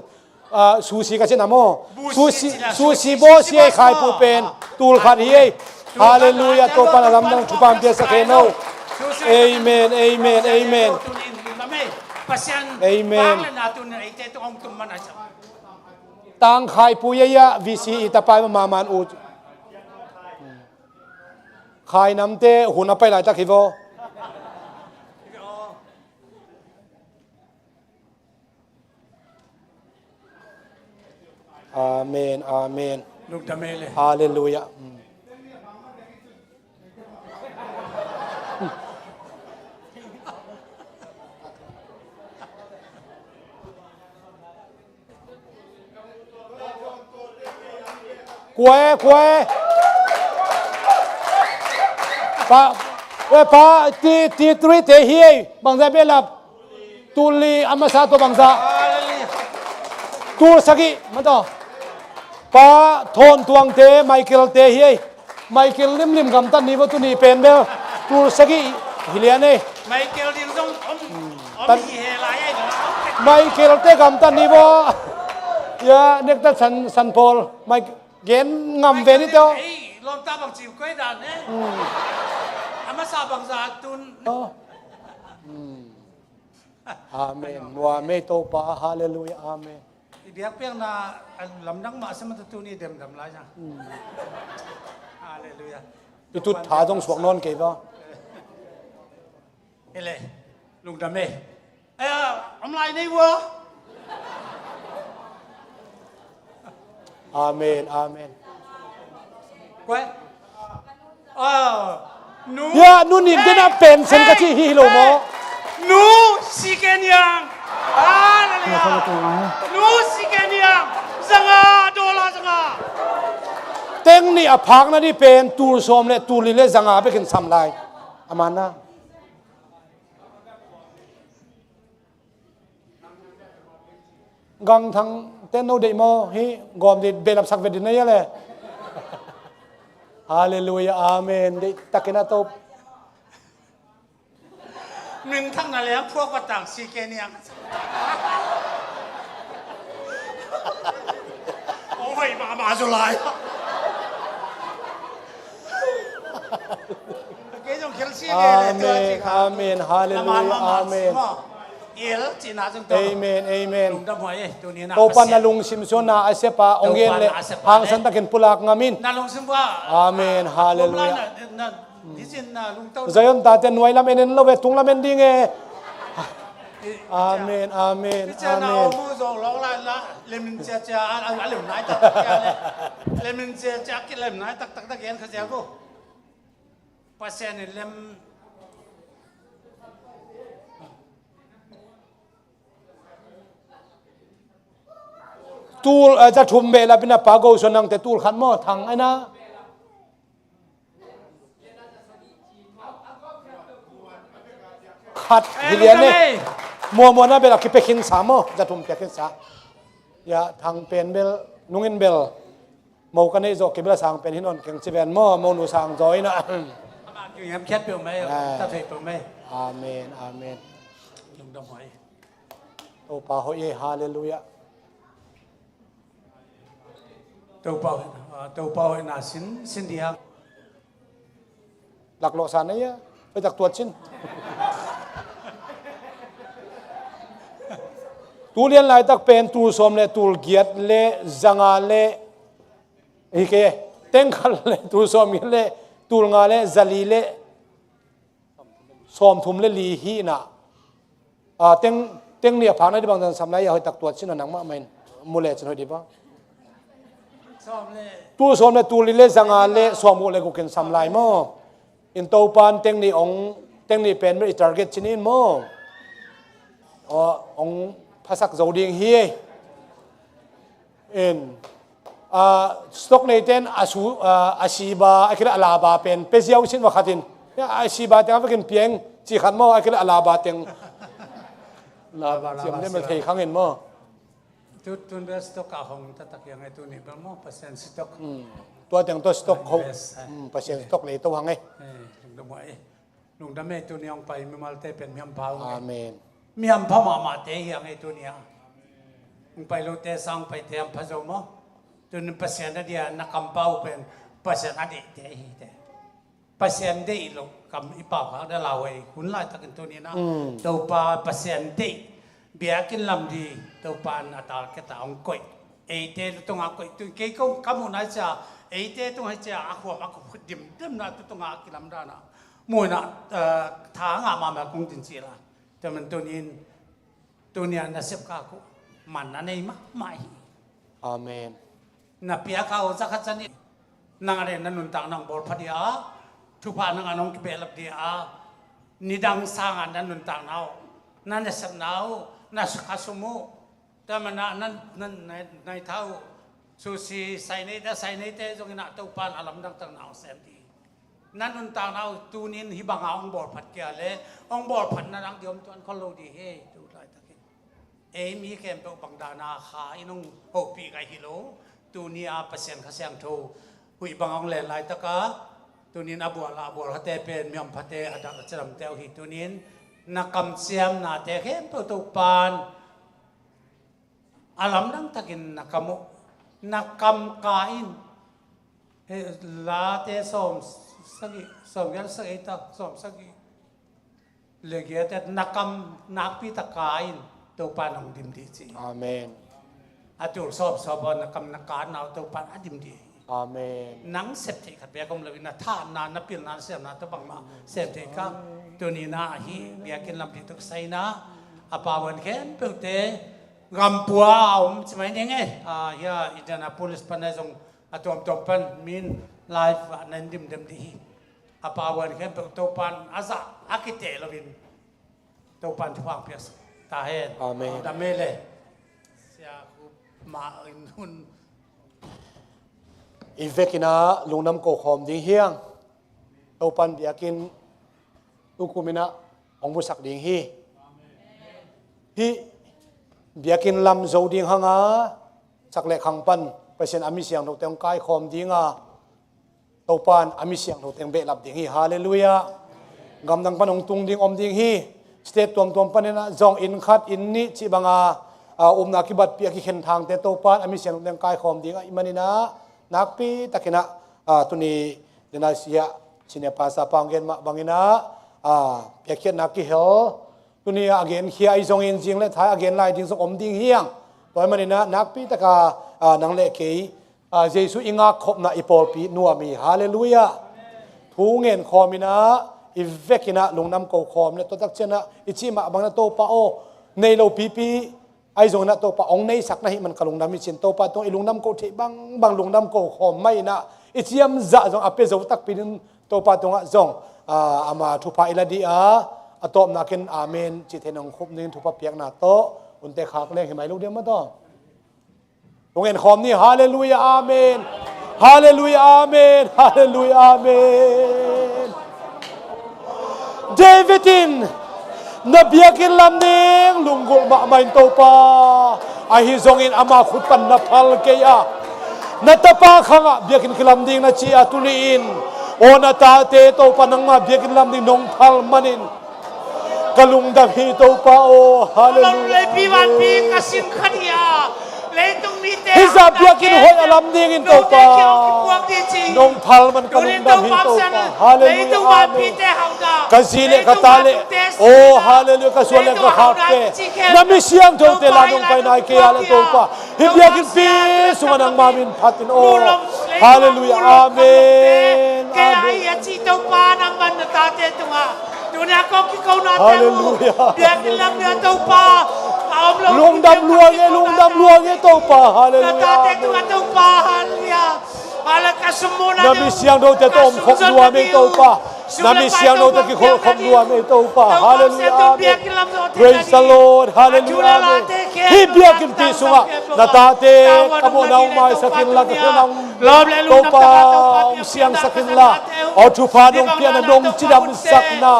Ah, susi ka cih na maw? Susi, susi bo si ei, Khaipu pen tul khat hi ei. Halleluiah, Topa na lamdang thupha piaksak hen aw. Amen, amen, amen. Amen. Tang Khaipu ia ia V C i tapai ma man u. Khai namte hun a pai laitak hi vaw. Amen, amen. Lungdam ei le. Halleluiah. Mm. Kua e, kua e. Pa, e pa, ti, ti three te hi ei, bangzah behlap. Tul li a masa tawh bangzah. Tul sagih, ma tawh. Pa Thawn Tuangte, Michael te hi ei. Michael limlim gamtat ni vaw tuni pen bel. Tul sagih hi lian ei. Michael ding zong om, om hi he lai ei. Michael te gamtat ni vaw. Ya, nekta san, san pawl. Mike, gen ngam ve ni tawh. Ei, lawmta bang ciu koi dan e. Hmm. A masa bangzah tun. Oh. Hmm. Amen. Nuam ei Topa, halleluiah, amen. I biakpiakna a lamdang mah sia mata tuni demdam lai cia. Hmm. Halleluiah. I tut tha zong suak nawn kei ba. Ele, lungdam ei. Aya, om lai nei vua. Amen, amen. Kua e? Ah, nu. Ya, nu nin dena pension ka ci hi hi lo maw? Nu si ke niang. Hallelujah. Nu si ke niang. Zanga, dollar zanga. Teng nih a phakna dih pen tul sawm le tul li le zanga bekin sam lai. A man na. Gangthang ten no deih maw? Hih gawm dit behlap sak vet din na ia le. Halleluiah, amen. Deih takin a top. Min thak na leng phuak va tang si ke niang. Ong hoih mahmah zaw lai. Amen, amen, halleluiah, amen. Amen, amen. Topa na lungsim suan na a siapa ong gen le hangsan takin pulak ngam in. Amen, halleluiah. Zion tate nuai lam en en lo ve, tung lam en en ding e. Amen, amen, amen. Lemin cia cia a lem nai taktak cia le. Lemin cia cia a kilem nai taktak ta gen kha cia ko. Pasian in lem. Tul, eh, za thum behlap in a pa go suan nangte tul khat maw, Thang ai na. Khat hi lian e. Muamua na bel a kipia khinsa maw, za thum pia khinsa. Ya, Thang pen bel, nungin bel. Mo ka neih zawh kei bel a sang pen hin on keng ci ven maw, mo nu sang zaw in a. Ama kingem khiat peuh mai, ta thei peuh mai. Amen, amen. Lungdam huai. Topa hoih e, halleluiah. Topa hoih, ah, Topa hoih na sin, sin diak. Laklawh sa na ia, hoih tak tuat sin. Tu lian laitak pen tul sawm le tul giat le zanga le hi kei e. Teng khat le tul sawm giat le tul nga le zali le sawmthum le li hi na. Ah, teng, teng nih a phakna dih bangzah sam lai a hoih tak tuat sin a nangmah mah in mu le cin hoih dih ba. Tul sawm le tul li le zanga le sawmguk le guk in sam lai maw? In Topan teng nih ong, teng nih pen bel i target cin in maw? Aw, hong phasak zo ding hi. In, ah, stock neite in a su, ah, a siba, a kila a laba pen pia ziau sin va khat in. Ya, a siba teng a vekin piang ci khat maw, a kila a laba teng. Laba, laba, siam dem siam. Thei khang in maw. Tu, tun bel stock a hong taktak hiang e, tuni bel maw, Pasian stock. Hmm. Tua teng tua stock ho. Yes, eh. Hmm, Pasian stock lei to hang e. Eh, lungdam e. Lungdam e, tuni hong pai mimalte pen mi hampha hong e. Amen. Mi hampha mahmahte hiang e tuni a. Hong pai lote sang paite hampha zo maw. Tuni Pasian a dia na kampau pen Pasian a deihte hi te. Pasian deih lo kam i pau khak da lau ei hun laitakin tuni na. Mm. Topa Pasian deih biakinn lam di Topa na target a hong koih. Eite tunga koih tu kei ko ka mu nai cia eite tunga cia a khuam a khuam dimdem na tu tunga a kilamdana. Muina, eh, tha nga mama kong din ci la. Tua man tunin Tunia na sep ka ku man na nei mahmah hi. Amen. Na piak a za khat zan i nang a den na nuntak nang bawl pha dia, thupha nang a nong kibehlap dia, nidang sanga na nuntak na uh, na nasep na uh, na sukha sum uh, tua mana na, na, na, na i tha uh, susi sai nei da sai nei te zong ina Topan a lamdang tang na uh sem di. Na nuntakna uh tunin hih banga hong bawlphat kia le hong bawlphatna dang di om tuan khol lo di hi. Tu laitakin ei mi khempeuh bang dana kha in hong hopih ka hi lo. Tuni a Pasian Kha Siangtho huih banga hong len laitaka tunin a bual a bual khate pen miam phate a dak a cidamte uh hi. Tunin na kamsiamnate khempeuh Topan a lamdang takin na kam uh, na kam ka in. He, Late sawm sagih, sawm giat sagih ta, sawm sagih le giat na kam nakpi tak ka in Topa nong dim dih ci. Amen. A tul sawm sawm na kam na ka na Topa a dim dih. Amen. Nang sep theih khat bek om lo in na thahatna, na pilna, na siamna tawh bangmah sem theih ka. Tuni na ahi biakinn lampi tuk saina a pawan khempeuhte gampua a om ci mai ning e. Ah, hia Indianapolis pan a zong a tuamtuam pan min live ah nan dimdem dih hi. A pawan khempeuh Topan a zah a kiteh loin Topan thupha piak ta hen. Amen. Dam e le. Sia Khup ma in hun. I vekin a lungdam ko khawm ding hiang. Topan biakinn tukum in a hong musak ding hi. Hih biakinn lam zo ding hanga sak le khang pan Pasian a mi siangthote hong kaikhawm dinga Topan a mi siangtho teng behlap ding hi. Halleluiah. Gamdang pan hong tung ding om ding hi. State tuamtuam panin a zong inn khat inn nih cih banga, a, upna kibatpih a kikhen thangte Topan a mi siangtho teng kaikhawm ding ahih manin a nakpi takin a, a, tuni dena sia senior pastor pa hong gen mah bangin a, a, piakkhiatna kihel tuni a genkhia ahi zongin zing le thai a gen lai ding zong om ding hiang. Tua ahih manin a nakpi taka, a, nang le kei a, Jesu i ngakkhopna i pawlpi nuam hi. Halleluiah. Thu ngen khawm in a i vekin a lungdam ko khawm le tuatak cian a i cih mah bangin a Topa aw nei lo pipi ahi zongin a Topa hong neisak na hih man ka lungdam hi cin Topa tungah i lungdam ko theih bangbang lungdam ko khawm mah in a i ciamzah zong a pia zo takpi ding Topa tungah zong, a, ama thupha i la dih a a tawpna ken amen cih thei nong khup ding thupha piakna tawh unte khak leng hi mai lo ding mah tawh. Hong en khawm ni. Halleluiah, amen. Halleluiah, amen. Halleluiah, amen. David in na biakinn lam ding lunggulh mahmah in Topa, ahi zongin ama khut pan na phal kei a na tapa khangah biakinn kilam ding na ci a tuli in aw na tate Topa nangma biakinn lam ding nong phal manin ka lungdam hi Topa aw. Halleluiah. Leipi vanpi ka sin khat hi a. Leitung mite hih zah biakinn hoih a lam dingin Topa nong phal man ka lungdam hi Topa. Halleluiah. Amen. Ka zi le ka ta le aw, halleluiah, ka suan le ka khakte na mi siangthote la nong pai nai kei a le Topa hih biakinn pi sungah nangma min phat in aw. Halleluiah. Amen. Amen. Tunia kong kikona te uh. Halleluiah. Biakinn lam nia Topa a om lo. Lungdam lua nge, lungdam lua nge Topa. Halleluiah. Na tate tungah Topa. Halleluiah. Hala ka sumuna na mi siangthote tawh om khop lua nge Topa. Na mi siangthote kikholhkhop nuam ei Topa. Halleluiah, amen. Praise the Lord. Halleluiah, amen. Hih biakinnpi sungah na tate ka mawhna hong maisak inla, ka khelhna hong, Topa, hong siangsak inla. Aw thupha nong piakna, nong cidamsakna,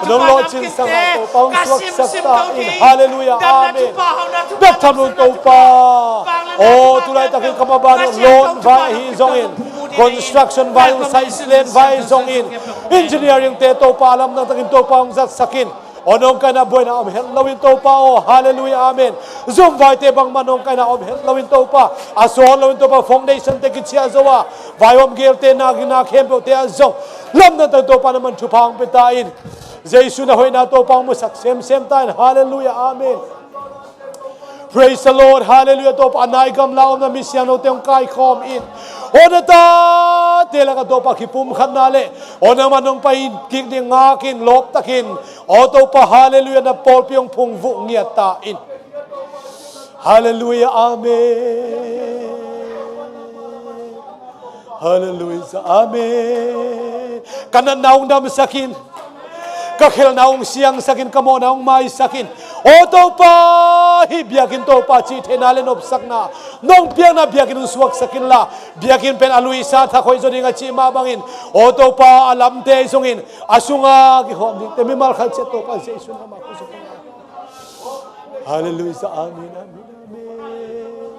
nong lawhcinsak a Topa hong suaksak ta in. Halleluiah, amen. Bek tham lo Topa. Aw tulaitakin ka maban uh loan vai ahi zongin, construction vai, site land vai zongin, engineering te Topa lamdang takin Topa hong zatsak in. Aw nawngkaina buaina om het loin Topa aw, halleluiah, amen. Zumvaite bangmah nawngkaina om het loin Topa, a sawt loin Topa, foundation te kiciah zo a, vaihawm geelte, nakna khempeuhte ah zong lamdang takin Topa na man thupha hong pia ta in. Jesu na hoihna Topa hong musak semsem ta in. Halleluiah, amen. Praise the Lord. Halleluiah. Topa, a nai gamla omna mi siangthote hong kaikhawm in. Aw na tate lakah Topa kipumkhatna le aw nangmah nong pai kik ding ngakin, lawptakin, aw Topa, halleluiah, na pawlpi hong phungvuh ngiat ta in. Halleluiah, amen. Halleluiah, amen. Ka natna hong damsak in. Ka khelhna hong siangsak in, ka mawhna hong maisak in. Aw Topa, hih biakinn Topa cih theihna le nopsakna nong piakna biakinn hong suaksak inla, biakinn pen a luisa thak hoih zaw ding a cih mah bangin, aw Topa, a lamte zongin, a sunga kikhawm dingte mimal khat ciat Topa Jesu nangmah khuazuk. Halleluiah, amen, amen, amen.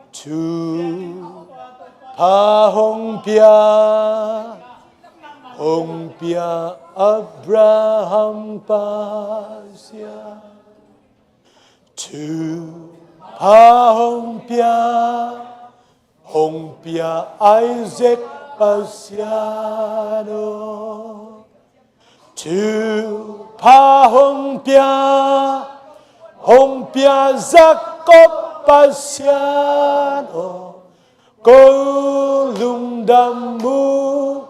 Thupha hong pia, hong pia Abraham Pasian. Thupha hong pia, hong pia Isaac Pasian aw. Thupha hong pia, hong pia Jacob Pasian aw. Ko lungdam ung,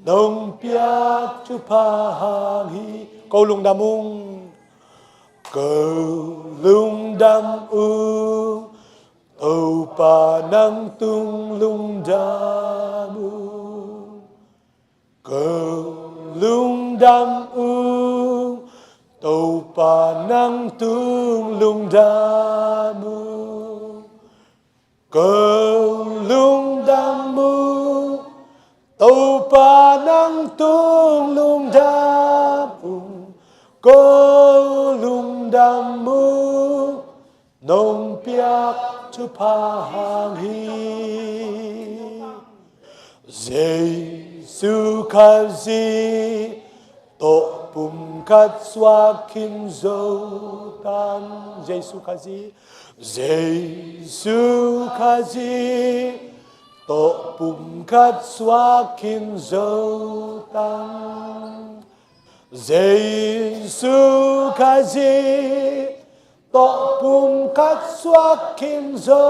nong piak thupha hang hi. Ko lungdam ung, ko lungdam ung, Topa nang tung lungdam ung. Ko lungdam ung, Topa nang tung lungdam ung. Ko lungdam ung, Topa nang tung lungdam ung. Ko lungdam ung, nong piak thupha hang hi. Jesu Khazih tawh pumkhat suak khin zo tang. Jesu Khazih, Jesu Khazih tawh pumkhat suak khin zo tang. Jesu Khazih tawh pumkhat suak khin zo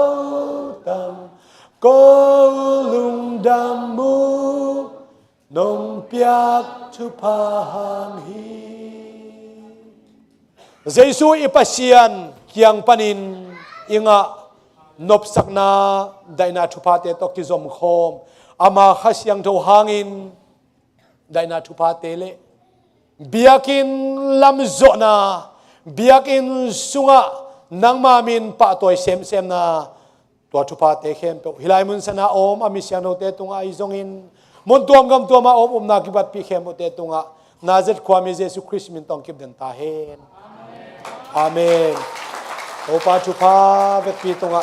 tang. Ko lungdam ung, nong piak thupha hang hi. Jesu i Pasian kiang panin i ngah nopsakna, daihna thuphate tawh kizomkhawm, ama Kha Siangtho hangin daihna thuphate le biakinn lamzawhna, biakinn sungah nangma min pahtawi semsemna, tua thuphate khempeuh hih lai mun sana a om a mi siangthote tungah ahi zongin, mun tuam gam tuam a om upna kipatpih khempeuhte tungah Nazareth khuami Jesu Khrist min tawh kipden ta hen. Amen. Topa thupha vekpi tungah